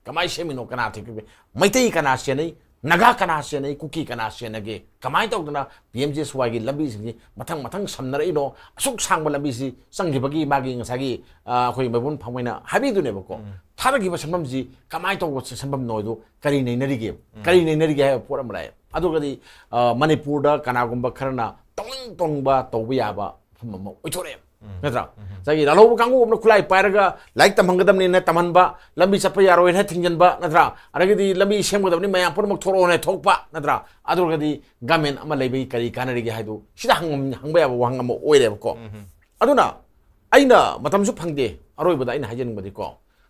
ꯀꯃꯥꯏꯅ ꯁꯦꯝꯃꯤꯅꯣ, ꯀꯅꯥ ꯊꯤꯒꯠꯄꯤ-, ꯃꯩꯇꯩ ꯀꯅꯥ ꯆꯦꯟꯅꯩ, ꯅꯥꯒꯥ ꯀꯅꯥ ꯆꯦꯟꯅꯩ, ꯀꯨꯀꯤ ꯀꯅꯥ ꯆꯦꯟꯅꯒꯦ? ꯀꯃꯥꯏꯅ ꯇꯧꯗꯅ ꯄꯤ ꯑꯦꯝ ꯖꯤ ꯑꯦꯁ ꯋꯥꯏꯒꯤ ꯂꯝꯕꯤꯁꯤꯡꯁꯤ ꯃꯊꯪ ꯃꯊꯪ ꯁꯝꯅꯔꯛꯏꯅꯣ? ꯑꯁꯨꯛ ꯁꯥꯡꯕ ꯂꯝꯕꯤꯁꯤ ꯆꯪꯈꯤꯕꯒꯤ ꯃꯥꯒꯤ ꯉꯁꯥꯏꯒꯤ, ꯑ, ꯑꯩꯈꯣꯏ ꯃꯩꯕꯨꯟ ꯐꯪꯕꯩꯅ ꯍꯥꯏꯕꯤꯗꯨꯅꯦꯕꯀꯣ꯫ ꯊꯥꯗꯈꯤꯕ ꯁꯦꯟꯐꯝꯁꯤ ꯀꯃꯥꯏꯅ ꯇꯧꯕ ꯁꯦꯟꯐꯝꯅꯣ ꯍꯥꯏꯗꯨ ꯀꯔꯤ ꯅꯩꯅꯔꯤꯒꯦ? ꯀꯔꯤ ꯅꯩꯅꯔꯤꯒꯦ ꯍꯥꯏꯕ ꯄꯣꯠ ꯑꯃ ꯂꯥꯛꯑꯦ꯫ ꯑꯗꯨꯒꯗꯤ, ꯑ, ꯃꯅꯤꯄꯨꯔꯗ ꯀꯅꯥꯒꯨꯝꯕ ꯈꯔꯅ ꯇꯧꯅꯤꯡ ꯇꯧꯅꯤꯡꯕ ꯇꯧꯕ ꯌꯥꯕ ꯃꯐꯝ ꯑꯃ ꯑꯣꯏꯊꯣꯔꯛꯑꯦ꯫ ꯅꯠꯇ꯭ꯔꯥ? ꯉꯁꯥꯏꯒꯤ ꯂꯥꯜꯍꯧꯕ ꯀꯥꯡꯕꯨ ꯑꯃꯅ ꯈꯨꯠꯂꯥꯏ ꯄꯥꯏꯔꯒ ꯂꯥꯏꯔꯤꯛ ꯇꯝꯍꯟꯒꯗꯕꯅꯤꯅ ꯇꯝꯍꯟꯕ, ꯂꯝꯕꯤ ꯆꯠꯄ ꯌꯥꯔꯣꯏꯅ ꯊꯤꯡꯖꯤꯟꯕ, ꯅꯠꯇ꯭ꯔꯥ? ꯑꯗꯒꯤꯗꯤ ꯂꯝꯕꯤ ꯁꯦꯝꯒꯗꯕꯅꯤ, ꯃꯌꯥꯝ ꯄꯨꯝꯅꯃꯛ ꯊꯣꯛꯂꯛꯑꯣꯅ ꯊꯣꯛꯄ, ꯅꯠꯇ꯭ꯔꯥ? ꯑꯗꯨ ꯑꯣꯏꯔꯒꯗꯤ ꯒꯃꯦꯟ ꯑꯃ ꯂꯩꯕꯒꯤ ꯀꯔꯤ ꯀꯥꯟꯅꯔꯤꯒꯦ ꯍꯥꯏꯗꯨ ꯁꯤꯗ ꯍꯪ-, ꯍꯪꯕ ꯌꯥꯕ ꯋꯥꯍꯪ ꯑꯃ ꯑꯣꯏꯔꯦꯕꯀꯣ꯫ ꯑꯗꯨꯅ ꯑꯩꯅ ꯃꯇꯝꯁꯨ ꯐꯪꯗꯦ, ꯑꯔꯣꯏꯕꯗ ꯑꯩꯅ ꯍꯥꯏꯖꯅꯤꯡꯕꯗꯤꯀꯣ,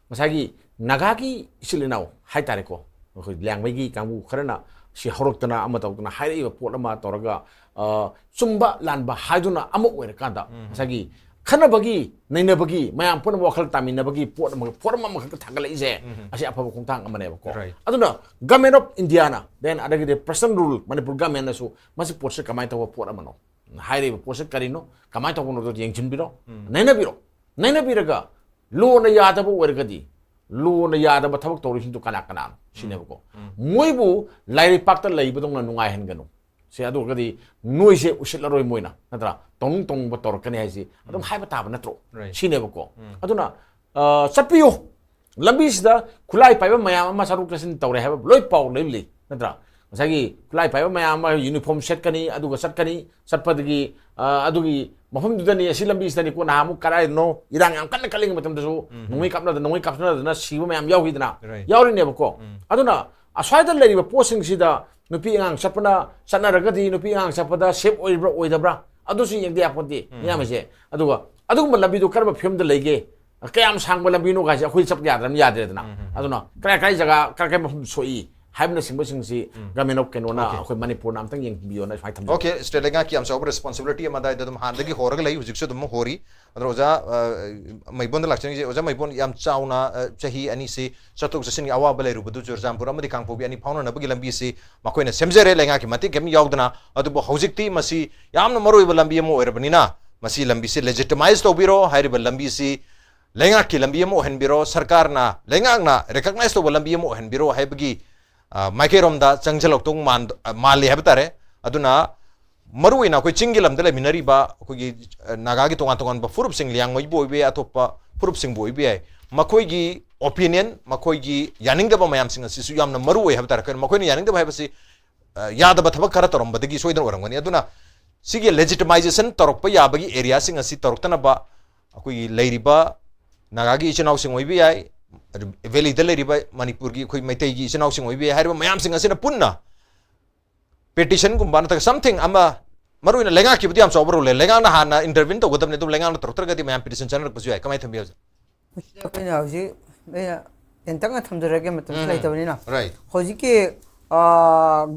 ꯉꯁꯥꯏꯒꯤ ꯅꯥꯒꯥꯒꯤ ꯏꯆꯤꯜ ꯏꯅꯥꯎ ꯍꯥꯏꯇꯥꯔꯦꯀꯣ, ꯑꯩꯈꯣꯏ ꯂꯤꯌꯥꯡꯃꯩꯒꯤ ꯀꯥꯡꯕꯨ ꯈꯔꯅ ꯁꯤ ꯍꯧꯔꯛꯇꯅ ꯑꯃ ꯇꯧꯗꯅ ꯍꯥꯏꯔꯛꯏꯕ ꯄꯣꯠ ꯑꯃ ꯇꯧꯔꯒ, ꯑ, ꯆꯨꯝꯕ ꯂꯥꯟꯕ ꯍꯥꯏꯗꯨꯅ ꯑꯃ ꯑꯣꯏꯔꯀꯥꯟꯗ, ꯉꯁꯥꯏꯒꯤ ꯈꯟꯅꯕꯒꯤ, ꯅꯩꯅꯕꯒꯤ, ꯃꯌꯥꯝ ꯄꯨꯝꯅꯃꯛ ꯋꯥꯈꯜ ꯇꯥꯃꯤꯟꯅꯕꯒꯤ ꯄꯣꯠ ꯑꯃ, ꯐꯣꯔꯝ ꯑꯃꯈꯛꯇ ꯊꯥꯒꯠꯂꯛꯏꯁꯦ, ꯑꯁꯤ ꯑꯐꯕ ꯈꯣꯡꯊꯥꯡ ꯑꯃꯅꯦꯕꯀꯣ꯫ Right. ꯑꯗꯨꯅ Government of Indiaꯅ, then ꯑꯗꯒꯤꯗꯤ personal rule ꯃꯅꯤꯄꯨꯔ ꯒꯃꯦꯟꯅꯁꯨ ꯃꯁꯤ ꯄꯣꯠꯁꯦ ꯀꯃꯥꯏꯅ ꯇꯧꯕ ꯄꯣꯠ ꯑꯃꯅꯣ, ꯍꯥꯏꯔꯤꯕ ꯄꯣꯠꯁꯦ ꯀꯔꯤꯅꯣ, ꯀꯃꯥꯏꯅ ꯇꯧꯕꯅꯣꯗꯣ ꯌꯦꯡꯁꯤꯟꯕꯤꯔꯣ, ꯅꯩꯅꯕꯤꯔꯣ꯫ ꯅꯩꯅꯕꯤꯔꯒ ꯂꯣꯅ ꯌꯥꯗꯕ ꯑꯣꯏꯔꯒꯗꯤ, ꯂꯣꯅ ꯌꯥꯗꯕ ꯊꯕꯛ ꯇꯧꯔꯤꯁꯤꯡꯗꯨ ꯀꯅꯥ ꯀꯅꯥꯅꯣ ꯁꯤꯅꯦꯕꯀꯣ꯫ ꯃꯣꯏꯕꯨ ꯂꯥꯏꯔꯩꯄꯥꯛꯇ ꯂꯩꯕꯗꯧꯅ ꯅꯨꯡꯉꯥꯏꯍꯟꯒꯅꯨ꯫ ꯁꯦ, ꯑꯗꯨ ꯑꯣꯏꯔꯒꯗꯤ ꯅꯣꯏꯁꯦ ꯎꯁꯤꯠꯂꯔꯣꯏ ꯃꯣꯏꯅ, ꯅꯠꯇ꯭ꯔꯥ? ꯇꯧꯅꯤꯡ ꯇꯧꯅꯤꯡꯕ ꯇꯧꯔꯛꯀꯅꯤ ꯍꯥꯏꯁꯤ ꯑꯗꯨꯝ ꯍꯥꯏꯕ ꯇꯥꯕ ꯅꯠꯇ꯭ꯔꯣ? ꯁꯤꯅꯦꯕꯀꯣ꯫ ꯑꯗꯨꯅ, ꯑ, ꯆꯠꯄꯤꯌꯨ꯫ ꯂꯝꯕꯤꯁꯤꯗ ꯈꯨꯠꯂꯥꯏ ꯄꯥꯏꯕ ꯃꯌꯥꯝ ꯑꯃ ꯆꯠꯊꯣꯛ ꯆꯠꯁꯤꯟ ꯇꯧꯔꯦ ꯍꯥꯏꯕ ꯂꯣꯏ ꯄꯥꯎ ꯂꯣꯏ ꯂꯩ, ꯅꯠꯇ꯭ꯔꯥ? ꯉꯁꯥꯏꯒꯤ ꯈꯨꯠꯂꯥꯏ ꯄꯥꯏꯕ ꯃꯌꯥꯝ ꯑꯃ ꯌꯨꯅꯤꯐꯣꯔꯝ ꯁꯦꯠꯀꯅꯤ, ꯑꯗꯨꯒ ꯆꯠꯀꯅꯤ, ꯆꯠꯄꯗꯒꯤ, ꯑ, ꯑꯗꯨꯒꯤ ꯃꯐꯝꯗꯨꯗꯅꯤ, ꯑꯁꯤ ꯂꯝꯕꯤꯁꯤꯗꯅꯤꯀꯣ, ꯅꯍꯥꯟꯃꯨꯛ ꯀꯗꯥꯏꯗꯅꯣ ꯏꯔꯥꯡ ꯌꯥꯝ ꯀꯟꯅ ꯀꯜꯂꯤꯉꯩ ꯃꯇꯝꯗꯁꯨ ꯅꯣꯡꯃꯩ ꯀꯥꯞꯅꯗꯅ, ꯅꯣꯡꯃꯩ ꯀꯥꯞꯅꯗꯅ ꯁꯤꯕ ꯃꯌꯥꯝ ꯌꯥꯎꯈꯤꯗꯅ, ꯌꯥꯎꯔꯤꯅꯦꯕꯀꯣ꯫ ꯑꯗꯨꯅ ꯑꯁ꯭ꯋꯥꯏꯗ ꯂꯩꯔꯤꯕ ꯄꯣꯠꯁꯤꯡꯁꯤꯗ ꯅꯨꯄꯤ ꯑꯉꯥꯡ ꯆꯠꯄꯅ, ꯆꯠꯅꯔꯒꯗꯤ ꯅꯨꯄꯤ ꯑꯉꯥꯡ ꯆꯠꯄꯗ ꯁꯦꯞ ꯑꯣꯏꯔꯤꯕ꯭ꯔꯥ ꯑꯣꯏꯗꯕ꯭ꯔꯥ, ꯑꯗꯨꯁꯨ ꯌꯦꯡꯗ ꯌꯥꯄꯣꯟꯇꯦ, ꯃꯤꯌꯥꯝꯁꯦ꯫ ꯑꯗꯨꯒ ꯑꯗꯨꯒꯨꯝꯕ ꯂꯝꯕꯤꯗꯣ ꯀꯔꯝꯕ ꯐꯤꯕꯝꯗ ꯂꯩꯒꯦ, ꯀꯌꯥꯝ ꯁꯥꯡꯕ ꯂꯝꯕꯤꯅꯣ ꯀꯥꯏꯁꯦ ꯑꯩꯈꯣꯏ ꯆꯠꯄ ꯌꯥꯗ꯭ꯔꯕꯅꯤ, ꯌꯥꯗ꯭ꯔꯦꯗꯅ꯫ ꯑꯗꯨꯅ ꯀꯔꯥꯏ ꯀꯔꯥꯏ ꯖꯒꯥ, ꯀꯔꯥꯏ ꯀꯔꯥꯏ ꯃꯐꯝ ꯁꯣꯛꯏ ꯍꯥꯏꯕꯅꯆꯤꯡꯕꯁꯤꯡꯁꯤ ꯒꯃꯦꯟ ꯑꯣꯐ ꯀꯩꯅꯣꯅ ꯑꯩꯈꯣꯏ ꯃꯅꯤꯄꯨꯔꯅ ꯑꯝꯇꯪ ꯌꯦꯡꯕꯤꯌꯣꯅ ꯁꯨꯃꯥꯏꯅ ꯊꯝꯖꯒꯦ꯫ ꯑꯣꯀꯦ, ꯁ꯭ꯇꯦꯠ ꯂꯩꯉꯥꯛꯀꯤ ꯌꯥꯝ ꯆꯥꯎꯕ ꯔꯦꯁꯄꯣꯟꯁꯤꯕꯤꯂꯤꯇꯤ ꯑꯃ ꯑꯗꯥꯏꯗ ꯑꯗꯨꯝ ꯍꯥꯟꯅꯗꯒꯤ ꯍꯣꯔꯒ ꯂꯩ, ꯍꯧꯖꯤꯛꯁꯨ ꯑꯗꯨꯝ ꯍꯣꯔꯤ꯫ ꯑꯗꯨꯅ ꯑꯣꯖꯥ, ꯑ, ꯃꯩꯕꯣꯟꯗ ꯂꯥꯛꯆꯅꯤꯡꯉꯤꯁꯦ, ꯑꯣꯖꯥ ꯃꯩꯕꯣꯟ, ꯌꯥꯝ ꯆꯥꯎꯅ, ꯑ, ꯆꯍꯤ ꯑꯅꯤꯁꯤ ꯆꯠꯊꯣꯛ ꯆꯠꯁꯤꯟꯒꯤ ꯑꯋꯥꯕ ꯂꯩꯔꯨꯕꯗꯨ ꯆꯨꯔꯆꯥꯟꯄꯨꯔ ꯑꯃꯗꯤ ꯀꯥꯡꯄꯣꯛꯄꯤ ꯑꯅꯤ ꯐꯥꯎꯅꯅꯕꯒꯤ ꯂꯝꯕꯤꯁꯤ ꯃꯈꯣꯏꯅ ꯁꯦꯝꯖꯔꯦ, ꯂꯩꯉꯥꯛꯀꯤ ꯃꯇꯦꯡ ꯀꯔꯤꯝ ꯌꯥꯎꯗꯅ꯫ ꯑꯗꯨꯕꯨ ꯍꯧꯖꯤꯛꯇꯤ ꯃꯁꯤ ꯌꯥꯝꯅ ꯃꯔꯨꯑꯣꯏꯕ ꯂꯝꯕꯤ ꯑꯃ ꯑꯣꯏꯔꯕꯅꯤꯅ ꯃꯁꯤ ꯂꯝꯕꯤꯁꯤ ꯂꯦꯖꯤꯇꯃꯥꯏꯁ ꯇꯧꯕꯤꯔꯣ, ꯍꯥꯏꯔꯤꯕ ꯂꯝꯕꯤꯁꯤ ꯂꯩꯉꯥꯛꯀꯤ ꯂꯝꯕꯤ ꯑꯃ ꯑꯣꯏꯍꯟꯕꯤꯔꯣ, ꯁꯔꯀꯥꯔꯅ, ꯂꯩꯉꯥꯛꯅ ꯔꯦꯀꯛꯅꯥꯏꯁ ꯇꯧꯕ ꯂꯝꯕꯤ ꯑꯃ ꯑꯣꯏꯍꯟꯕꯤꯔꯣ ꯍꯥꯏꯕꯒꯤ, ꯑ, ꯃꯥꯏꯀꯩꯔꯣꯝꯗ ꯆꯪꯁꯤꯜꯂꯛꯇꯧ ꯃꯥꯟ-, ꯑ, ꯃꯥꯜꯂꯤ ꯍꯥꯏꯕ ꯇꯥꯔꯦ꯫ ꯑꯗꯨꯅ ꯃꯔꯨꯑꯣꯏꯅ ꯑꯩꯈꯣꯏ ꯆꯤꯡꯒꯤ ꯂꯝꯗ ꯂꯩꯃꯤꯟꯅꯔꯤꯕ ꯑꯩꯈꯣꯏꯒꯤ, ꯑ, ꯅꯥꯒꯥꯒꯤ ꯇꯣꯉꯥꯟ ꯇꯣꯉꯥꯟꯕ ꯐꯨꯔꯨꯞꯁꯤꯡ, ꯂꯤꯌꯥꯡꯃꯩꯕꯨ ꯑꯣꯏꯕ ꯌꯥꯏ, ꯑꯇꯣꯞꯄ ꯐꯨꯔꯨꯞꯁꯤꯡꯕꯨ ꯑꯣꯏꯕ ꯌꯥꯏ, ꯃꯈꯣꯏꯒꯤ ꯑꯣꯄꯤꯅꯤꯌꯟ, ꯃꯈꯣꯏꯒꯤ ꯌꯥꯅꯤꯡꯗꯕ ꯃꯌꯥꯝꯁꯤꯡ ꯑꯁꯤꯁꯨ ꯌꯥꯝꯅ ꯃꯔꯨ ꯑꯣꯏ ꯍꯥꯏꯕ ꯇꯥꯔꯦ꯫ ꯀꯩꯅꯣ, ꯃꯈꯣꯏꯅ ꯌꯥꯅꯤꯡꯗꯕ ꯍꯥꯏꯕꯁꯤ, ꯑ, ꯌꯥꯗꯕ ꯊꯕꯛ ꯈꯔ ꯇꯧꯔꯝꯕꯗꯒꯤ ꯁꯣꯏꯗꯅ ꯑꯣꯏꯔꯝꯒꯅꯤ꯫ ꯑꯗꯨꯅ ꯁꯤꯒꯤ ꯂꯦꯖꯤꯇꯃꯥꯏꯖꯦꯁꯟ ꯇꯧꯔꯛꯄ ꯌꯥꯕꯒꯤ ꯑꯦꯔꯤꯌꯥꯁꯤꯡ ꯑꯁꯤ ꯇꯧꯔꯛꯇꯅꯕ ꯑꯩꯈꯣꯏꯒꯤ ꯂꯩꯔꯤꯕ ꯅꯥꯒꯥꯒꯤ ꯏꯆꯤꯟ ꯏꯅꯥꯎꯁꯤꯡ ꯑꯣꯏꯕ ꯌꯥꯏ, ꯑꯗꯨ ꯚꯦꯂꯤꯗ ꯂꯩꯔꯤꯕ ꯃꯅꯤꯄꯨꯔꯒꯤ ꯑꯩꯈꯣꯏ ꯃꯩꯇꯩꯒꯤ ꯏꯆꯤꯟ ꯏꯅꯥꯎꯁꯤꯡ ꯑꯣꯏꯕ ꯌꯥꯏ, ꯍꯥꯏꯔꯤꯕ ꯃꯌꯥꯝꯁꯤꯡ ꯑꯁꯤꯅ ꯄꯨꯟꯅ ꯄꯦꯇꯤꯁꯟꯒꯨꯝꯕ ꯅꯠꯇ꯭ꯔꯒ ꯁꯝꯊꯤꯡ ꯑꯃ, ꯃꯔꯨꯑꯣꯏꯅ ꯂꯩꯉꯥꯛꯀꯤꯕꯨꯗꯤ ꯌꯥꯝ ꯆꯥꯎꯕ ꯔꯣꯜ ꯂꯩ, ꯂꯩꯉꯥꯛꯅ ꯍꯥꯟꯅ ꯏꯟꯇꯔꯚꯤꯟ ꯇꯧꯒꯗꯕꯅꯤ, ꯑꯗꯨꯝ ꯂꯩꯉꯥꯛꯅ ꯇꯧꯔꯛꯇ꯭ꯔꯒꯗꯤ ꯃꯌꯥꯝ ꯄꯦꯇꯤꯁꯟ ꯆꯠꯅꯔꯛꯄꯁꯨ ꯌꯥꯏ꯫ ꯀꯃꯥꯏꯅ ꯊꯝꯕꯤ ꯍꯧꯖꯤꯛ? ꯑꯩꯅ ꯍꯧꯖꯤꯛ ꯑꯩꯅ ꯇꯦꯟꯇꯛꯅ ꯊꯝꯖꯔꯒꯦ, ꯃꯇꯝꯁꯨ ꯎꯝ. ꯂꯩꯇꯕꯅꯤꯅ꯫ Right. ꯍꯧꯖꯤꯛꯀꯤ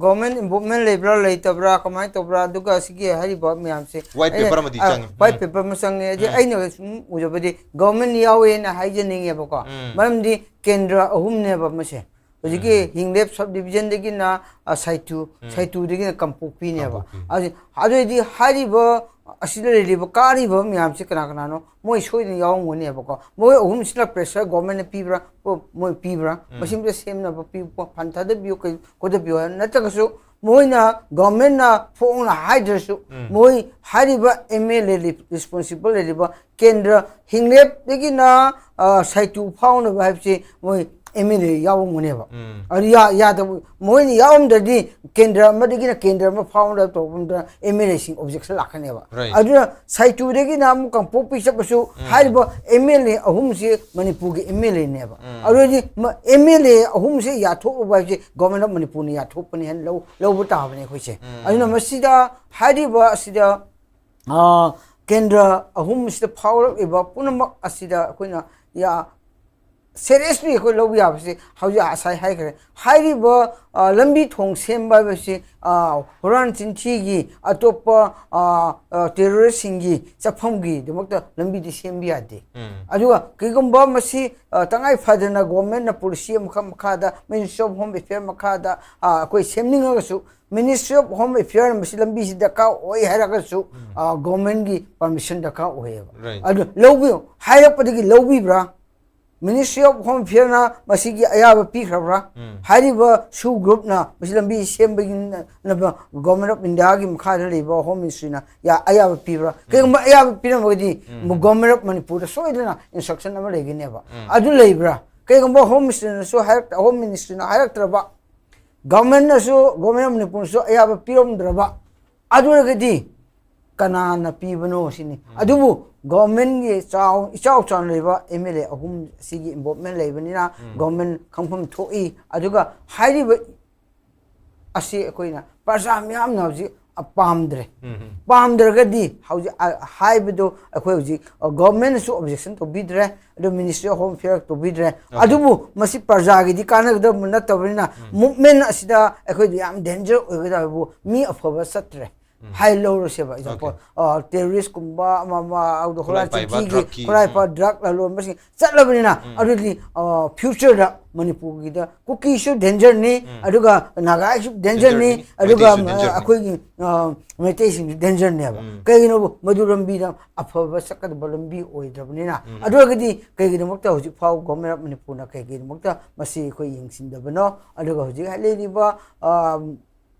ꯒꯣꯔꯃꯦꯟ ꯏꯟꯚꯣꯜꯚꯃꯦꯟ ꯂꯩꯕ꯭ꯔꯥ ꯂꯩꯇꯕ꯭ꯔꯥ, ꯀꯃꯥꯏꯅ ꯇꯧꯕ꯭꯭ꯔꯥ, ꯑꯗꯨꯒ ꯁꯤꯒꯤ ꯍꯥꯏꯔꯤꯕ ꯃꯌꯥꯝꯁꯦ White paper ꯑꯃꯗꯤ ꯆꯪꯉꯤ. ꯋꯥꯏꯠ ꯎꯝ. ꯄꯦꯄꯔ ꯑꯃ ꯆꯪꯉꯦ꯫ ꯑꯗꯩ ꯎꯝ. ꯑꯩꯅ ꯁꯨꯝ ꯎꯖꯕꯗꯤ ꯒꯣꯔꯃꯦꯟ ꯌꯥꯎꯋꯦꯅ ꯍꯥꯏꯖꯅꯤꯡꯉꯦꯕꯀꯣ꯫ ꯎꯝ. ꯃꯔꯝꯗꯤ ꯀꯦꯟꯗ꯭ꯔ ꯑꯍꯨꯝꯅꯦꯕ ꯃꯁꯦ꯫ ꯍꯧꯖꯤꯛꯀꯤ ꯍꯤꯡꯂꯦꯞ ꯁꯕ ꯗꯤꯕꯤꯖꯟꯗꯒꯤꯅ, ꯑ, ꯁꯥꯏꯇꯨ, ꯁꯥꯏꯇꯨꯗꯒꯤꯅ ꯀꯥꯡꯄꯣꯛꯄꯤꯅꯦꯕ꯫ ꯀꯥꯡꯄꯣꯛꯄꯤ. ꯑꯗꯨ-, ꯑꯗꯨꯑꯣꯏꯗꯤ ꯍꯥꯏꯔꯤꯕ ꯑꯁꯤꯗ ꯂꯩꯔꯤꯕ ꯀꯥꯔꯤꯕ ꯃꯌꯥꯝꯁꯦ ꯀꯅꯥ ꯀꯅꯥꯅꯣ? ꯃꯣꯏ ꯁꯣꯏꯗꯅ ꯌꯥꯎꯔꯝꯒꯅꯦꯕꯀꯣ꯫ ꯃꯣꯏ ꯑꯍꯨꯝꯁꯤꯅ ꯄ꯭ꯔꯦꯁꯔ ꯒꯣꯔꯃꯦꯟꯅ ꯄꯤꯕ꯭ꯔꯥ? ꯄꯣ-, ꯃꯣꯏ ꯄꯤꯕ꯭ꯔꯥ? ꯃꯁꯤꯝꯇ ꯁꯦꯝꯅꯕ ꯄꯤꯌꯨ, ꯄꯣ-, ꯐꯟ ꯊꯥꯗꯕꯤꯌꯨ, ꯀꯩ-, ꯈꯣꯠꯇꯕꯤꯌꯨ ꯍꯥꯏ ꯅꯠꯇ꯭ꯔꯒꯁꯨ ꯃꯣꯏꯅ ꯒꯣꯔꯃꯦꯟꯅ ꯐꯣꯡꯅ ꯍꯥꯏꯗ꯭ꯔꯁꯨ, ꯎꯝ꯫ ꯃꯣꯏ ꯍꯥꯏꯔꯤꯕ ꯑꯦꯝ ꯑꯦꯜ ꯑꯦ ꯔꯦꯁꯄꯣꯟꯁꯤꯕꯜ ꯂꯩꯔꯤꯕ ꯀꯦꯟꯗ꯭ꯔ ꯍꯤꯡꯂꯦꯞꯇꯒꯤꯅ, ꯑ, ꯁꯥꯏꯇꯨ ꯐꯥꯎꯅꯕ ꯍꯥꯏꯕꯁꯤ ꯃꯣꯏ ꯑꯦꯝ ꯑꯦꯜ ꯑꯦ ꯌꯥꯎꯔꯝꯒꯅꯦꯕ꯫ ꯎꯝ꯫ ꯑꯗꯨ ꯌꯥ-, ꯌꯥꯗꯕ, ꯃꯣꯏꯅ ꯌꯥꯎꯔꯝꯗ꯭ꯔꯗꯤ ꯀꯦꯟꯗ꯭ꯔ ꯑꯃꯗꯒꯤꯅ ꯀꯦꯟꯗ꯭ꯔ ꯑꯃ ꯐꯥꯎꯅꯕ ꯇꯧꯕ ꯃꯇꯝꯗ ꯑꯦꯝ ꯑꯦꯜ ꯑꯦꯁꯤꯡ ꯑꯣꯕꯖꯦꯛꯁꯟ ꯂꯥꯛꯀꯅꯦꯕ꯫ Right. ꯑꯗꯨꯅ ꯁꯥꯏꯇꯨꯗꯒꯤꯅ ꯑꯃꯨꯛ ꯀꯥꯡꯄꯣꯛꯄꯤ ꯆꯠꯄꯁꯨ ꯎꯝ꯫ ꯍꯥꯏꯔꯤꯕ ꯑꯦꯝ ꯑꯦꯜ ꯑꯦ ꯑꯍꯨꯝꯁꯤ ꯃꯅꯤꯄꯨꯔꯒꯤ ꯑꯦꯝ ꯑꯦꯜ ꯑꯦꯅꯦꯕ꯫ ꯎꯝ꯫ ꯑꯗꯨꯗꯤ ꯃ-, ꯑꯦꯝ ꯑꯦꯜ ꯑꯦ ꯑꯍꯨꯝꯁꯤ ꯌꯥꯊꯣꯛꯂꯨꯕ ꯍꯥꯏꯕꯁꯤ ꯒꯣꯔꯃꯦꯟ ꯑꯣꯐ ꯃꯅꯤꯄꯨꯔꯅ ꯌꯥꯊꯣꯛꯄꯅꯤ ꯍꯥꯏꯅ ꯂꯧ-, ꯂꯧꯕ ꯇꯥꯕꯅꯤ ꯑꯩꯈꯣꯏꯁꯦ꯫ ꯎꯝ꯫ ꯑꯗꯨꯅ ꯃꯁꯤꯗ ꯍꯥꯏꯔꯤꯕ ꯑꯁꯤꯗ, ꯑ, ꯀꯦꯟꯗ꯭ꯔ ꯑꯍꯨꯝꯁꯤꯗ ꯐꯥꯎꯔꯛꯂꯤꯕ ꯄꯨꯝꯅꯃꯛ ꯑꯁꯤꯗ ꯑꯩꯈꯣꯏꯅ ꯌꯥ-, seriously ꯑꯩꯈꯣꯏ ꯂꯧꯕ ꯌꯥꯕꯁꯤ ꯍꯧꯖꯤꯛ ꯉꯁꯥꯏ ꯍꯥꯏꯈ꯭ꯔꯦ꯫ ꯍꯥꯏꯔꯤꯕ, ꯑ, ꯂꯝꯕꯤ ꯊꯣꯡ ꯁꯦꯝꯕ ꯍꯥꯏꯕꯁꯤ, ꯑ, ꯍꯨꯔꯥꯟ ꯆꯤꯟꯊꯤꯒꯤ ꯑꯇꯣꯞꯄ, ꯑ, ꯑ, terroristꯁꯤꯡꯒꯤ ꯆꯠꯐꯝꯒꯤꯗꯃꯛꯇ ꯂꯝꯕꯤꯗꯤ ꯁꯦꯝꯕ ꯌꯥꯗꯦ꯫ ꯎꯝ꯫ ꯑꯗꯨꯒ ꯀꯩꯒꯨꯝꯕ ꯃꯁꯤ, ꯑ, ꯇꯉꯥꯏ ꯐꯗꯅ ꯒꯣꯔꯃꯦꯟꯅ ꯄꯣꯂꯤꯁꯤ ꯑꯃꯈꯛ ꯃꯈꯥꯗ, Ministry of Home Affair ꯃꯈꯥꯗ, ꯑ, ꯑꯩꯈꯣꯏ ꯁꯦꯝꯅꯤꯡꯉꯒꯁꯨ, Ministry of Home Affairꯅ ꯃꯁꯤ ꯂꯝꯕꯤꯁꯤ ꯗꯔꯀꯥꯔ ꯑꯣꯏ ꯍꯥꯏꯔꯒꯁꯨ, ꯎꯝ꯫ ꯑ, ꯒꯣꯔꯃꯦꯟꯒꯤ permission ꯗꯔꯀꯥꯔ ꯑꯣꯏꯌꯦꯕ꯫ Right. ꯑꯗꯨ ꯂꯧꯕꯤꯌꯨ ꯍꯥꯏꯔꯛꯄꯗꯒꯤ ꯂꯧꯕꯤꯕ꯭ꯔꯥ? Ministry of Home Affairꯅ ꯃꯁꯤꯒꯤ ꯑꯌꯥꯕ ꯄꯤꯈ꯭ꯔꯕ꯭ꯔꯥ? ꯎꯝ꯫ ꯍꯥꯏꯔꯤꯕ SoO groupꯅ ꯃꯁꯤ ꯂꯝꯕꯤ ꯁꯦꯝꯕꯒꯤ ꯅ-, ꯅ-, Government of Indiaꯒꯤ ꯃꯈꯥꯗ ꯂꯩꯕ Home Ministryꯅ ꯌꯥ-, ꯑꯌꯥꯕ ꯄꯤꯕ꯭ꯔꯥ? ꯎꯝ꯫ ꯀꯩꯒꯨꯝꯕ ꯑꯌꯥꯕ ꯄꯤꯔꯝꯃꯒꯗꯤ ꯎꯝ꯫ Government of ꯃꯅꯤꯄꯨꯔꯗ ꯁꯣꯏꯗꯅ instruction ꯑꯃ ꯂꯩꯒꯅꯦꯕ꯫ ꯎꯝ꯫ ꯑꯗꯨ ꯂꯩꯕ꯭ꯔꯥ? ꯀꯩꯒꯨꯝꯕ Home Ministerꯅꯁꯨ ꯍꯥꯏꯔꯛ-, Home Ministryꯅ ꯍꯥꯏꯔꯛꯇ꯭ꯔꯕ, Governmentꯅꯁꯨ, Government of ꯃꯅꯤꯄꯨꯔꯅꯁꯨ ꯑꯌꯥꯕ ꯄꯤꯔꯝꯗ꯭ꯔꯕ, ꯑꯗꯨ ꯑꯣꯏꯔꯒꯗꯤ ꯀꯅꯥꯅ ꯄꯤꯕꯅꯣ ꯁꯤꯅꯤ꯫ ꯎꯝ꯫ ꯑꯗꯨꯕꯨ Governmentꯒꯤ ꯆꯥꯎ-, ꯏꯆꯥꯎ ꯆꯥꯎꯅ ꯂꯩꯕ MLA ꯑꯍꯨꯝ ꯑꯁꯤꯒꯤ involvement ꯂꯩꯕꯅꯤꯅ ꯎꯝ꯫ Government ꯈꯪꯐꯝ ꯊꯣꯛꯏ꯫ ꯑꯗꯨꯒ ꯍꯥꯏꯔꯤꯕ ꯑꯁꯤ ꯑꯩꯈꯣꯏꯅ ꯄ꯭ꯔꯖꯥ ꯃꯤꯌꯥꯝꯅ ꯍꯧꯖꯤꯛ ꯄꯥꯝꯗ꯭ꯔꯦ꯫ ꯎꯝ꯫ ꯄꯥꯝꯗ꯭ꯔꯒꯗꯤ ꯍꯧꯖꯤꯛ ꯑ-, ꯍꯥꯏꯕꯗꯣ ꯑꯩꯈꯣꯏ ꯍꯧꯖꯤꯛ, ꯑ, Governmentꯅꯁꯨ objection ꯇꯧꯕꯤꯗ꯭ꯔꯦ, ꯑꯗꯨ Ministry of Home Affair ꯇꯧꯕꯤꯗ꯭ꯔꯦ꯫ Okay꯫ ꯑꯗꯨꯕꯨ ꯃꯁꯤ ꯄ꯭ꯔꯖꯥꯒꯤꯗꯤ ꯀꯥꯟꯅꯒꯗꯕ ꯅꯠꯇꯕꯅꯤꯅ ꯎꯝ꯫ Movement ꯑꯁꯤꯗ ꯑꯩꯈꯣꯏꯗ ꯌꯥꯝ danger ꯑꯣꯏꯒꯗꯕꯕꯨ ꯃꯤ ꯑꯐꯕ ꯆꯠꯇ꯭ꯔꯦ꯫ ꯎꯝ꯫ ꯍꯥꯏ ꯂꯧꯔꯁꯦꯕ, example, Okay꯫ ꯑ, terroristꯀꯨꯝꯕ ꯑꯃ ꯑꯃ, ꯑꯗꯨ ꯈꯨꯠꯂꯥꯏ ꯍꯨꯔꯥꯟ ꯄꯥꯏꯕ, ꯆꯤꯟꯊꯤꯒꯤ, drugꯀꯤ, ꯈꯨꯠꯂꯥꯏ ꯎꯝ꯫ ꯄꯥꯏꯕ, drug ꯂꯂꯣꯟꯕꯁꯤꯡ ꯆꯠꯂꯕꯅꯤꯅ ꯎꯝ꯫ ꯑꯗꯨꯗꯤ, ꯑ, futureꯗ ꯃꯅꯤꯄꯨꯔꯒꯤꯗ ꯀꯨꯀꯤꯁꯨ dangerꯅꯤ, ꯎꯝ꯫ ꯑꯗꯨꯒ ꯅꯥꯒꯥꯁꯨ dangerꯅꯤ, dangerꯅꯤ, ꯑꯗꯨꯒ, ꯃꯩꯇꯩꯁꯨ dangerꯅꯤ꯫ ꯑ, ꯑꯩꯈꯣꯏꯒꯤ, ꯑ, ꯃꯩꯇꯩꯁꯤꯡꯁꯨ dangerꯅꯦꯕ꯫ ꯎꯝ꯫ ꯀꯩꯒꯤꯅꯣꯕꯨ ꯃꯗꯨ ꯂꯝꯕꯤꯗ ꯑꯐꯕ ꯆꯠꯀꯗꯕ ꯂꯝꯕꯤ ꯑꯣꯏꯗ꯭ꯔꯕꯅꯤꯅ꯫ ꯎꯝ꯫ ꯑꯗꯨ ꯑꯣꯏꯔꯒꯗꯤ ꯀꯩꯒꯤꯗꯃꯛꯇ ꯍꯧꯖꯤꯛ ꯐꯥꯎ Government of ꯃꯅꯤꯄꯨꯔꯅ ꯀꯩꯒꯤꯗꯃꯛꯇ ꯃꯁꯤ ꯑꯩꯈꯣꯏ ꯌꯦꯡꯁꯤꯟꯗꯕꯅꯣ? ꯑꯗꯨꯒ ꯍꯧꯖꯤꯛ ꯂꯩꯔꯤꯕ, ꯑ,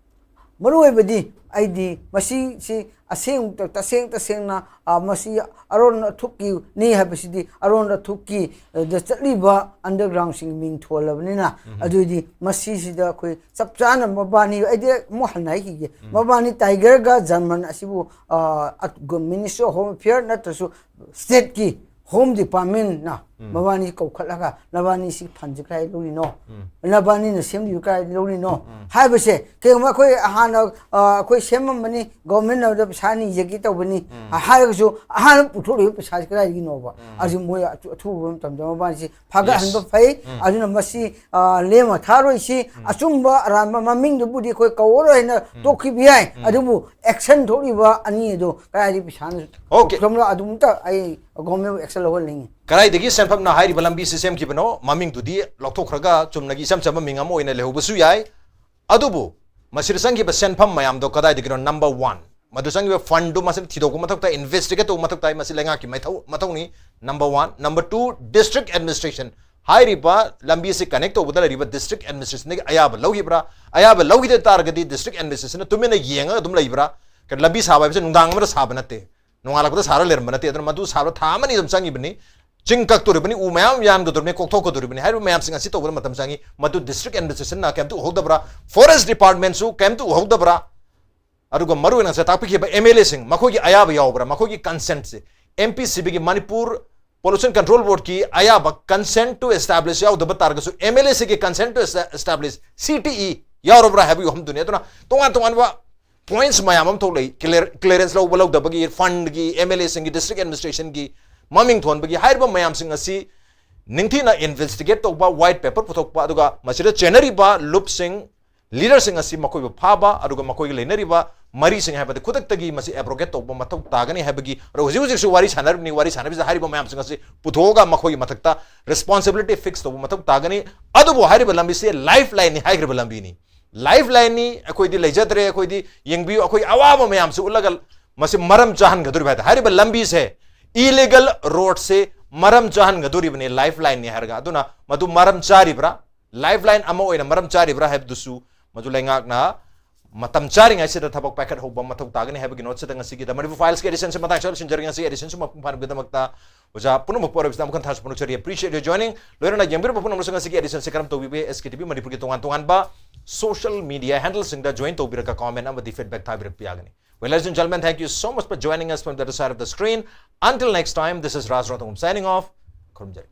ꯃꯔꯨ ꯑꯣꯏꯕꯗꯤ ꯑꯩꯗꯤ ꯃꯁꯤꯁꯤ ꯑꯁꯦꯡ ꯇꯁꯦꯡ ꯇꯁꯦꯡꯅ, ꯑ, ꯃꯁꯤ ꯑꯔꯣꯟ ꯑꯊꯨꯞꯀꯤꯅꯤ ꯍꯥꯏꯕꯁꯤꯗꯤ, ꯑꯔꯣꯟ ꯑꯊꯨꯞꯀꯤ, ꯑ, ꯗ ꯆꯠꯂꯤꯕ underground ꯁꯤꯡꯒꯤ ꯃꯤꯡ ꯊꯣꯜꯂꯕꯅꯤꯅ, ꯑꯗꯨꯗꯤ ꯃꯁꯤꯁꯤꯗ ꯑꯩꯈꯣꯏ ꯆꯞ ꯆꯥꯅ ꯃꯕꯥꯅꯤ, ꯑꯩꯗꯤ ꯑꯃꯨꯛ ꯍꯟꯅ ꯍꯥꯏꯈꯤꯒꯦ, ꯃꯕꯥꯅꯤ Tiger ꯒ German ꯑꯁꯤꯕꯨ, ꯑ, ꯑꯠ-, ꯒ-, Ministry of Home Affairs ꯅꯠꯇ꯭ꯔꯁꯨ state ꯀꯤ Home Department ꯅ ꯃꯕꯥꯅꯤ ꯀꯧꯈꯠꯂꯒ, "ꯅꯕꯥꯅꯤ ꯁꯤ fund ꯁꯤ ꯀꯗꯥꯏ ꯂꯧꯔꯤꯅꯣ? ꯅꯕꯥꯅꯤꯅ ꯁꯦꯝꯂꯤꯕ ꯀꯗꯥꯏ ꯂꯧꯔꯤꯅꯣ?" ꯍꯥꯏꯕꯁꯦ, ꯀꯩꯒꯨꯝꯕ ꯑꯩꯈꯣꯏ ꯍꯥꯟꯅ, ꯑ, ꯑꯩꯈꯣꯏ ꯁꯦꯝꯃꯝꯕꯅꯤ, government ꯅ ꯄꯩꯁꯥ ꯅꯤꯖꯒꯦ ꯇꯧꯕꯅꯤ ꯍꯥꯏꯔꯒꯁꯨ, ꯑꯍꯥꯟꯕ ꯄꯨꯊꯣꯛꯂꯤꯕ ꯄꯩꯁꯥꯁꯤ ꯀꯗꯥꯏꯗꯒꯤꯅꯣꯕ? ꯑꯗꯨ ꯃꯣꯏ ꯑꯊꯨ-, ꯑꯊꯨꯕ ꯃꯇꯝꯗ ꯃꯕꯥꯅꯤꯁꯤ ꯐꯒꯠꯍꯟꯕ ꯐꯩ꯫ ꯑꯗꯨꯅ ꯃꯁꯤ, ꯑ, ꯂꯦꯝꯃ ꯊꯥꯔꯣꯏꯁꯤ꯫ ꯑꯆꯨꯝꯕ ꯑꯔꯥꯟꯕ ꯃꯃꯤꯡꯗꯨꯕꯨꯗꯤ ꯑꯩꯈꯣꯏ ꯀꯧꯔꯔꯣꯏ ꯍꯥꯏꯅ ꯇꯣꯛꯈꯤꯕ ꯌꯥꯏ꯫ ꯑꯗꯨꯕꯨ action ꯊꯣꯛꯂꯤꯕ ꯑꯅꯤ ꯑꯗꯨ ꯀꯗꯥꯏꯗꯒꯤ ꯄꯩꯁꯥꯅ ꯄꯨꯊꯣꯛꯂꯝꯂꯣ? ꯑꯗꯨꯝꯇ ꯑꯩ government ꯕꯨ action ꯂꯧꯍꯟꯅꯤꯡꯉꯤ꯫ ꯀꯗꯥꯏꯗꯒꯤ ꯁꯦꯟꯐꯝꯅ ꯍꯥꯏꯔꯤꯕ ꯂꯝꯕꯤꯁꯤ ꯁꯦꯝꯈꯤꯕꯅꯣ? ꯃꯃꯤꯡꯗꯨꯗꯤ ꯂꯧꯊꯣꯛꯈ꯭ꯔꯒ ꯆꯨꯝꯅꯒꯤ ꯏꯆꯝ ꯆꯝꯕ ꯃꯤꯡ ꯑꯃ ꯑꯣꯏꯅ ꯂꯩꯍꯧꯕꯁꯨ ꯌꯥꯏ꯫ ꯑꯗꯨꯕꯨ ꯃꯁꯤꯗ ꯆꯪꯈꯤꯕ ꯁꯦꯟꯐꯝ ꯃꯌꯥꯝꯗꯣ ꯀꯗꯥꯏꯗꯒꯤꯅꯣ? Number one, ꯃꯗꯨ ꯆꯪꯈꯤꯕ fund ꯗꯨ ꯃꯁꯤꯗ ꯊꯤꯗꯣꯛꯄ ꯃꯊꯧ ꯇꯥꯏ, investigate ꯇꯧꯕ ꯃꯊꯧ ꯇꯥꯏ꯫ ꯃꯁꯤ ꯂꯩꯉꯥꯛꯀꯤ ꯃꯊꯧ, ꯃꯊꯧꯅꯤ꯫ Number one꯫ Number two, district administration, ꯍꯥꯏꯔꯤꯕ ꯂꯝꯕꯤ ꯑꯁꯤ connect ꯇꯧꯕꯗ ꯂꯩꯔꯤꯕ district administration ꯗꯒꯤ ꯑꯌꯥꯕ ꯂꯧꯈꯤꯕ꯭ꯔꯥ? ꯑꯌꯥꯕ ꯂꯧꯈꯤꯗ ꯇꯥꯔꯒꯗꯤ district administration ꯅ ꯇꯨꯃꯤꯟꯅ ꯌꯦꯡꯉꯒ ꯑꯗꯨꯝ ꯂꯩꯕ꯭ꯔꯥ? ꯀꯩꯅꯣ, ꯂꯝꯕꯤ ꯁꯥꯕ ꯍꯥꯏꯕꯁꯤ ꯅꯨꯡꯗꯥꯡ ꯑꯃꯗ ꯁꯥꯕ ꯅꯠꯇꯦ, ꯅꯣꯡꯉꯥꯜꯂꯛꯄꯗ ꯁꯥꯔ ꯂꯩꯔꯝꯕ ꯅꯠꯇꯦ꯫ ꯑꯗꯨꯅ ꯃꯗꯨ ꯁꯥꯕꯗ ꯊꯥ ꯑꯃꯅꯤ ꯑꯗꯨꯝ ꯆꯪꯉꯤꯕꯅꯤ꯫ ꯆꯤꯡ ꯀꯛꯇꯣꯔꯤꯕꯅꯤ, ꯎ ꯃꯌꯥꯝ ꯌꯥꯟꯒꯗꯧꯔꯤꯕꯅꯤ, ꯀꯣꯛꯊꯣꯛꯀꯗꯧꯔꯤꯕꯅꯤ꯫ ꯍꯥꯏꯔꯤꯕ ꯃꯌꯥꯝꯁꯤꯡ ꯑꯁꯤ ꯇꯧꯕꯗ ꯃꯇꯝ ꯆꯪꯉꯤ꯫ ꯃꯗꯨ district administration ꯅ ꯀꯩꯝꯇ ꯎꯍꯧꯗꯕ꯭ꯔꯥ? Forest department ꯁꯨ ꯀꯩꯝꯇ ꯎꯍꯧꯗꯕ꯭ꯔꯥ? ꯑꯗꯨꯒ ꯃꯔꯨꯑꯣꯏꯅ ꯉꯁꯥꯏ ꯇꯥꯛꯄꯤꯈꯤꯕ M L A ꯁꯤꯡ, ꯃꯈꯣꯏꯒꯤ ꯑꯌꯥꯕ ꯌꯥꯎꯕ꯭ꯔꯥ? ꯃꯈꯣꯏꯒꯤ consent ꯁꯦ, M P C B ꯒꯤ, Manipur Pollution Control Board ꯀꯤ ꯑꯌꯥꯕ consent to establish ꯌꯥꯎꯗꯕ ꯇꯥꯔꯒꯁꯨ, M L A ꯁꯤꯡꯒꯤ consent to esta-, establish, C T E, ꯌꯥꯎꯔꯕ꯭ꯔꯥ ꯍꯥꯏꯕꯒꯤ ꯋꯥꯐꯝꯗꯨꯅꯤ꯫ ꯑꯗꯨꯅ ꯇꯣꯉꯥꯟ ꯇꯣꯉꯥꯟꯕ points ꯃꯌꯥꯝ ꯑꯃ ꯊꯣꯛꯂꯛꯏ꯫ Clear-, clearance ꯂꯧꯕ ꯂꯧꯗꯕꯒꯤ, fund ꯒꯤ, M L A ꯁꯤꯡꯒꯤ, district administration ꯒꯤ ꯃꯃꯤꯡ ꯊꯣꯟꯕꯒꯤ, ꯍꯥꯏꯔꯤꯕ ꯃꯌꯥꯝꯁꯤꯡ ꯑꯁꯤ ꯅꯤꯡꯊꯤꯅ investigate ꯇꯧꯕ, white paper ꯄꯨꯊꯣꯛꯄ, ꯑꯗꯨꯒ ꯃꯁꯤꯗ ꯆꯦꯟꯅꯔꯤꯕ ꯂꯨꯞꯁꯤꯡ, leader ꯁꯤꯡ ꯑꯁꯤ ꯃꯈꯣꯏꯕꯨ ꯐꯥꯕ, ꯑꯗꯨꯒ ꯃꯈꯣꯏꯒꯤ ꯂꯩꯅꯔꯤꯕ ꯃꯔꯤꯁꯤꯡ ꯍꯥꯏꯕꯗꯤ ꯈꯨꯗꯛꯇꯒꯤ ꯃꯁꯤ abrogate ꯇꯧꯕ ꯃꯊꯧ ꯇꯥꯒꯅꯤ ꯍꯥꯏꯕꯒꯤ, ꯑꯗꯣ ꯍꯧꯖꯤꯛ ꯍꯧꯖꯤꯛꯁꯨ ꯋꯥꯔꯤ ꯁꯥꯟꯅꯔꯤꯕꯅꯤ꯫ ꯋꯥꯔꯤ ꯁꯥꯟꯅꯕꯁꯤꯗ ꯍꯥꯏꯔꯤꯕ ꯃꯌꯥꯝꯁꯤꯡ ꯑꯁꯤ ꯄꯨꯊꯣꯛꯑꯒ ꯃꯈꯣꯏꯒꯤ ꯃꯊꯛꯇ responsibility fix ꯇꯧꯕ ꯃꯊꯧ ꯇꯥꯒꯅꯤ꯫ ꯑꯗꯨꯕꯨ ꯍꯥꯏꯔꯤꯕ ꯂꯝꯕꯤꯁꯦ lifeline ꯅꯤ ꯍꯥꯏꯈ꯭ꯔꯤꯕ ꯂꯝꯕꯤꯅꯤ꯫ Lifeline ꯅꯤ, ꯑꯩꯈꯣꯏꯗꯤ ꯂꯩꯖꯗ꯭ꯔꯦ, ꯑꯩꯈꯣꯏꯗꯤ ꯌꯦꯡꯕꯤꯌꯨ, ꯑꯩꯈꯣꯏ ꯑꯋꯥꯕ ꯃꯌꯥꯝꯁꯤ ꯎꯠꯂꯒ ꯃꯁꯤ ꯃꯔꯝ ꯆꯥꯍꯟꯒꯗꯧꯔꯤꯕ ꯍꯥꯏ ꯇꯥꯔꯦ꯫ ꯍꯥꯏꯔꯤꯕ ꯂꯝꯕꯤꯁꯦ, illegal road ꯁꯦ ꯃꯔꯝ ꯆꯥꯍꯟꯒꯗꯧꯔꯤꯕꯅꯤ, lifeline ꯅꯤ ꯍꯥꯏꯔꯒ꯫ ꯑꯗꯨꯅ ꯃꯗꯨ ꯃꯔꯝ ꯆꯥꯔꯤꯕ꯭ꯔꯥ? Lifeline ꯑꯃ ꯑꯣꯏꯅ ꯃꯔꯝ ꯆꯥꯔꯤꯕ꯭ꯔꯥ ꯍꯥꯏꯕꯗꯨꯁꯨ ꯃꯗꯨ ꯂꯩꯉꯥꯛꯅ ꯃꯇꯝ ꯆꯥꯔꯤꯉꯩꯁꯤꯗ ꯊꯕꯛ ꯄꯥꯏꯈꯠꯍꯧꯕ ꯃꯊꯧ ꯇꯥꯒꯅꯤ ꯍꯥꯏꯕꯒꯤ ꯅꯣꯠꯁꯤꯗ ꯉꯁꯤꯒꯤ The Manipur Filesꯀꯤ editionꯁꯤ ꯃꯇꯥꯡꯁꯤꯗ ꯂꯣꯏꯁꯤꯟꯖꯔꯒꯦ꯫ ꯉꯁꯤꯒꯤ editionꯁꯨ ꯃꯄꯨꯡ ꯐꯥꯅꯕꯒꯤꯗꯃꯛꯇ ꯑꯣꯖꯥ ꯄꯨꯝꯅꯃꯛꯄꯨ ꯑꯔꯣꯏꯕꯁꯤꯗ ꯑꯃꯨꯛ ꯍꯟꯅ ꯊꯥꯖ ꯐꯣꯡꯗꯣꯛꯆꯔꯤ꯫ Appreciate you joining꯫ ꯂꯣꯏꯅꯅ ꯌꯦꯡꯕꯤꯔꯕ ꯄꯨꯝꯅꯃꯛꯁꯨ ꯉꯁꯤꯒꯤ editionꯁꯤ ꯀꯔꯝ ꯇꯧꯕꯤꯕꯒꯦ? S K T V ꯃꯅꯤꯄꯨꯔꯒꯤ ꯇꯣꯉꯥꯟ ꯇꯣꯉꯥꯟꯕ social media handleꯁꯤꯡꯗ join ꯇꯧꯕꯤꯔꯒ comment ꯑꯃꯗꯤ feedback ꯊꯥꯕꯤꯔꯛꯄ ꯌꯥꯒꯅꯤ꯫ Well, ladies and gentlemen, thank you so much for joining us from the other side of the screen. Until next time, this is Raj Rotangam signing off. ꯈꯨꯔꯨꯝꯖꯔꯤ꯫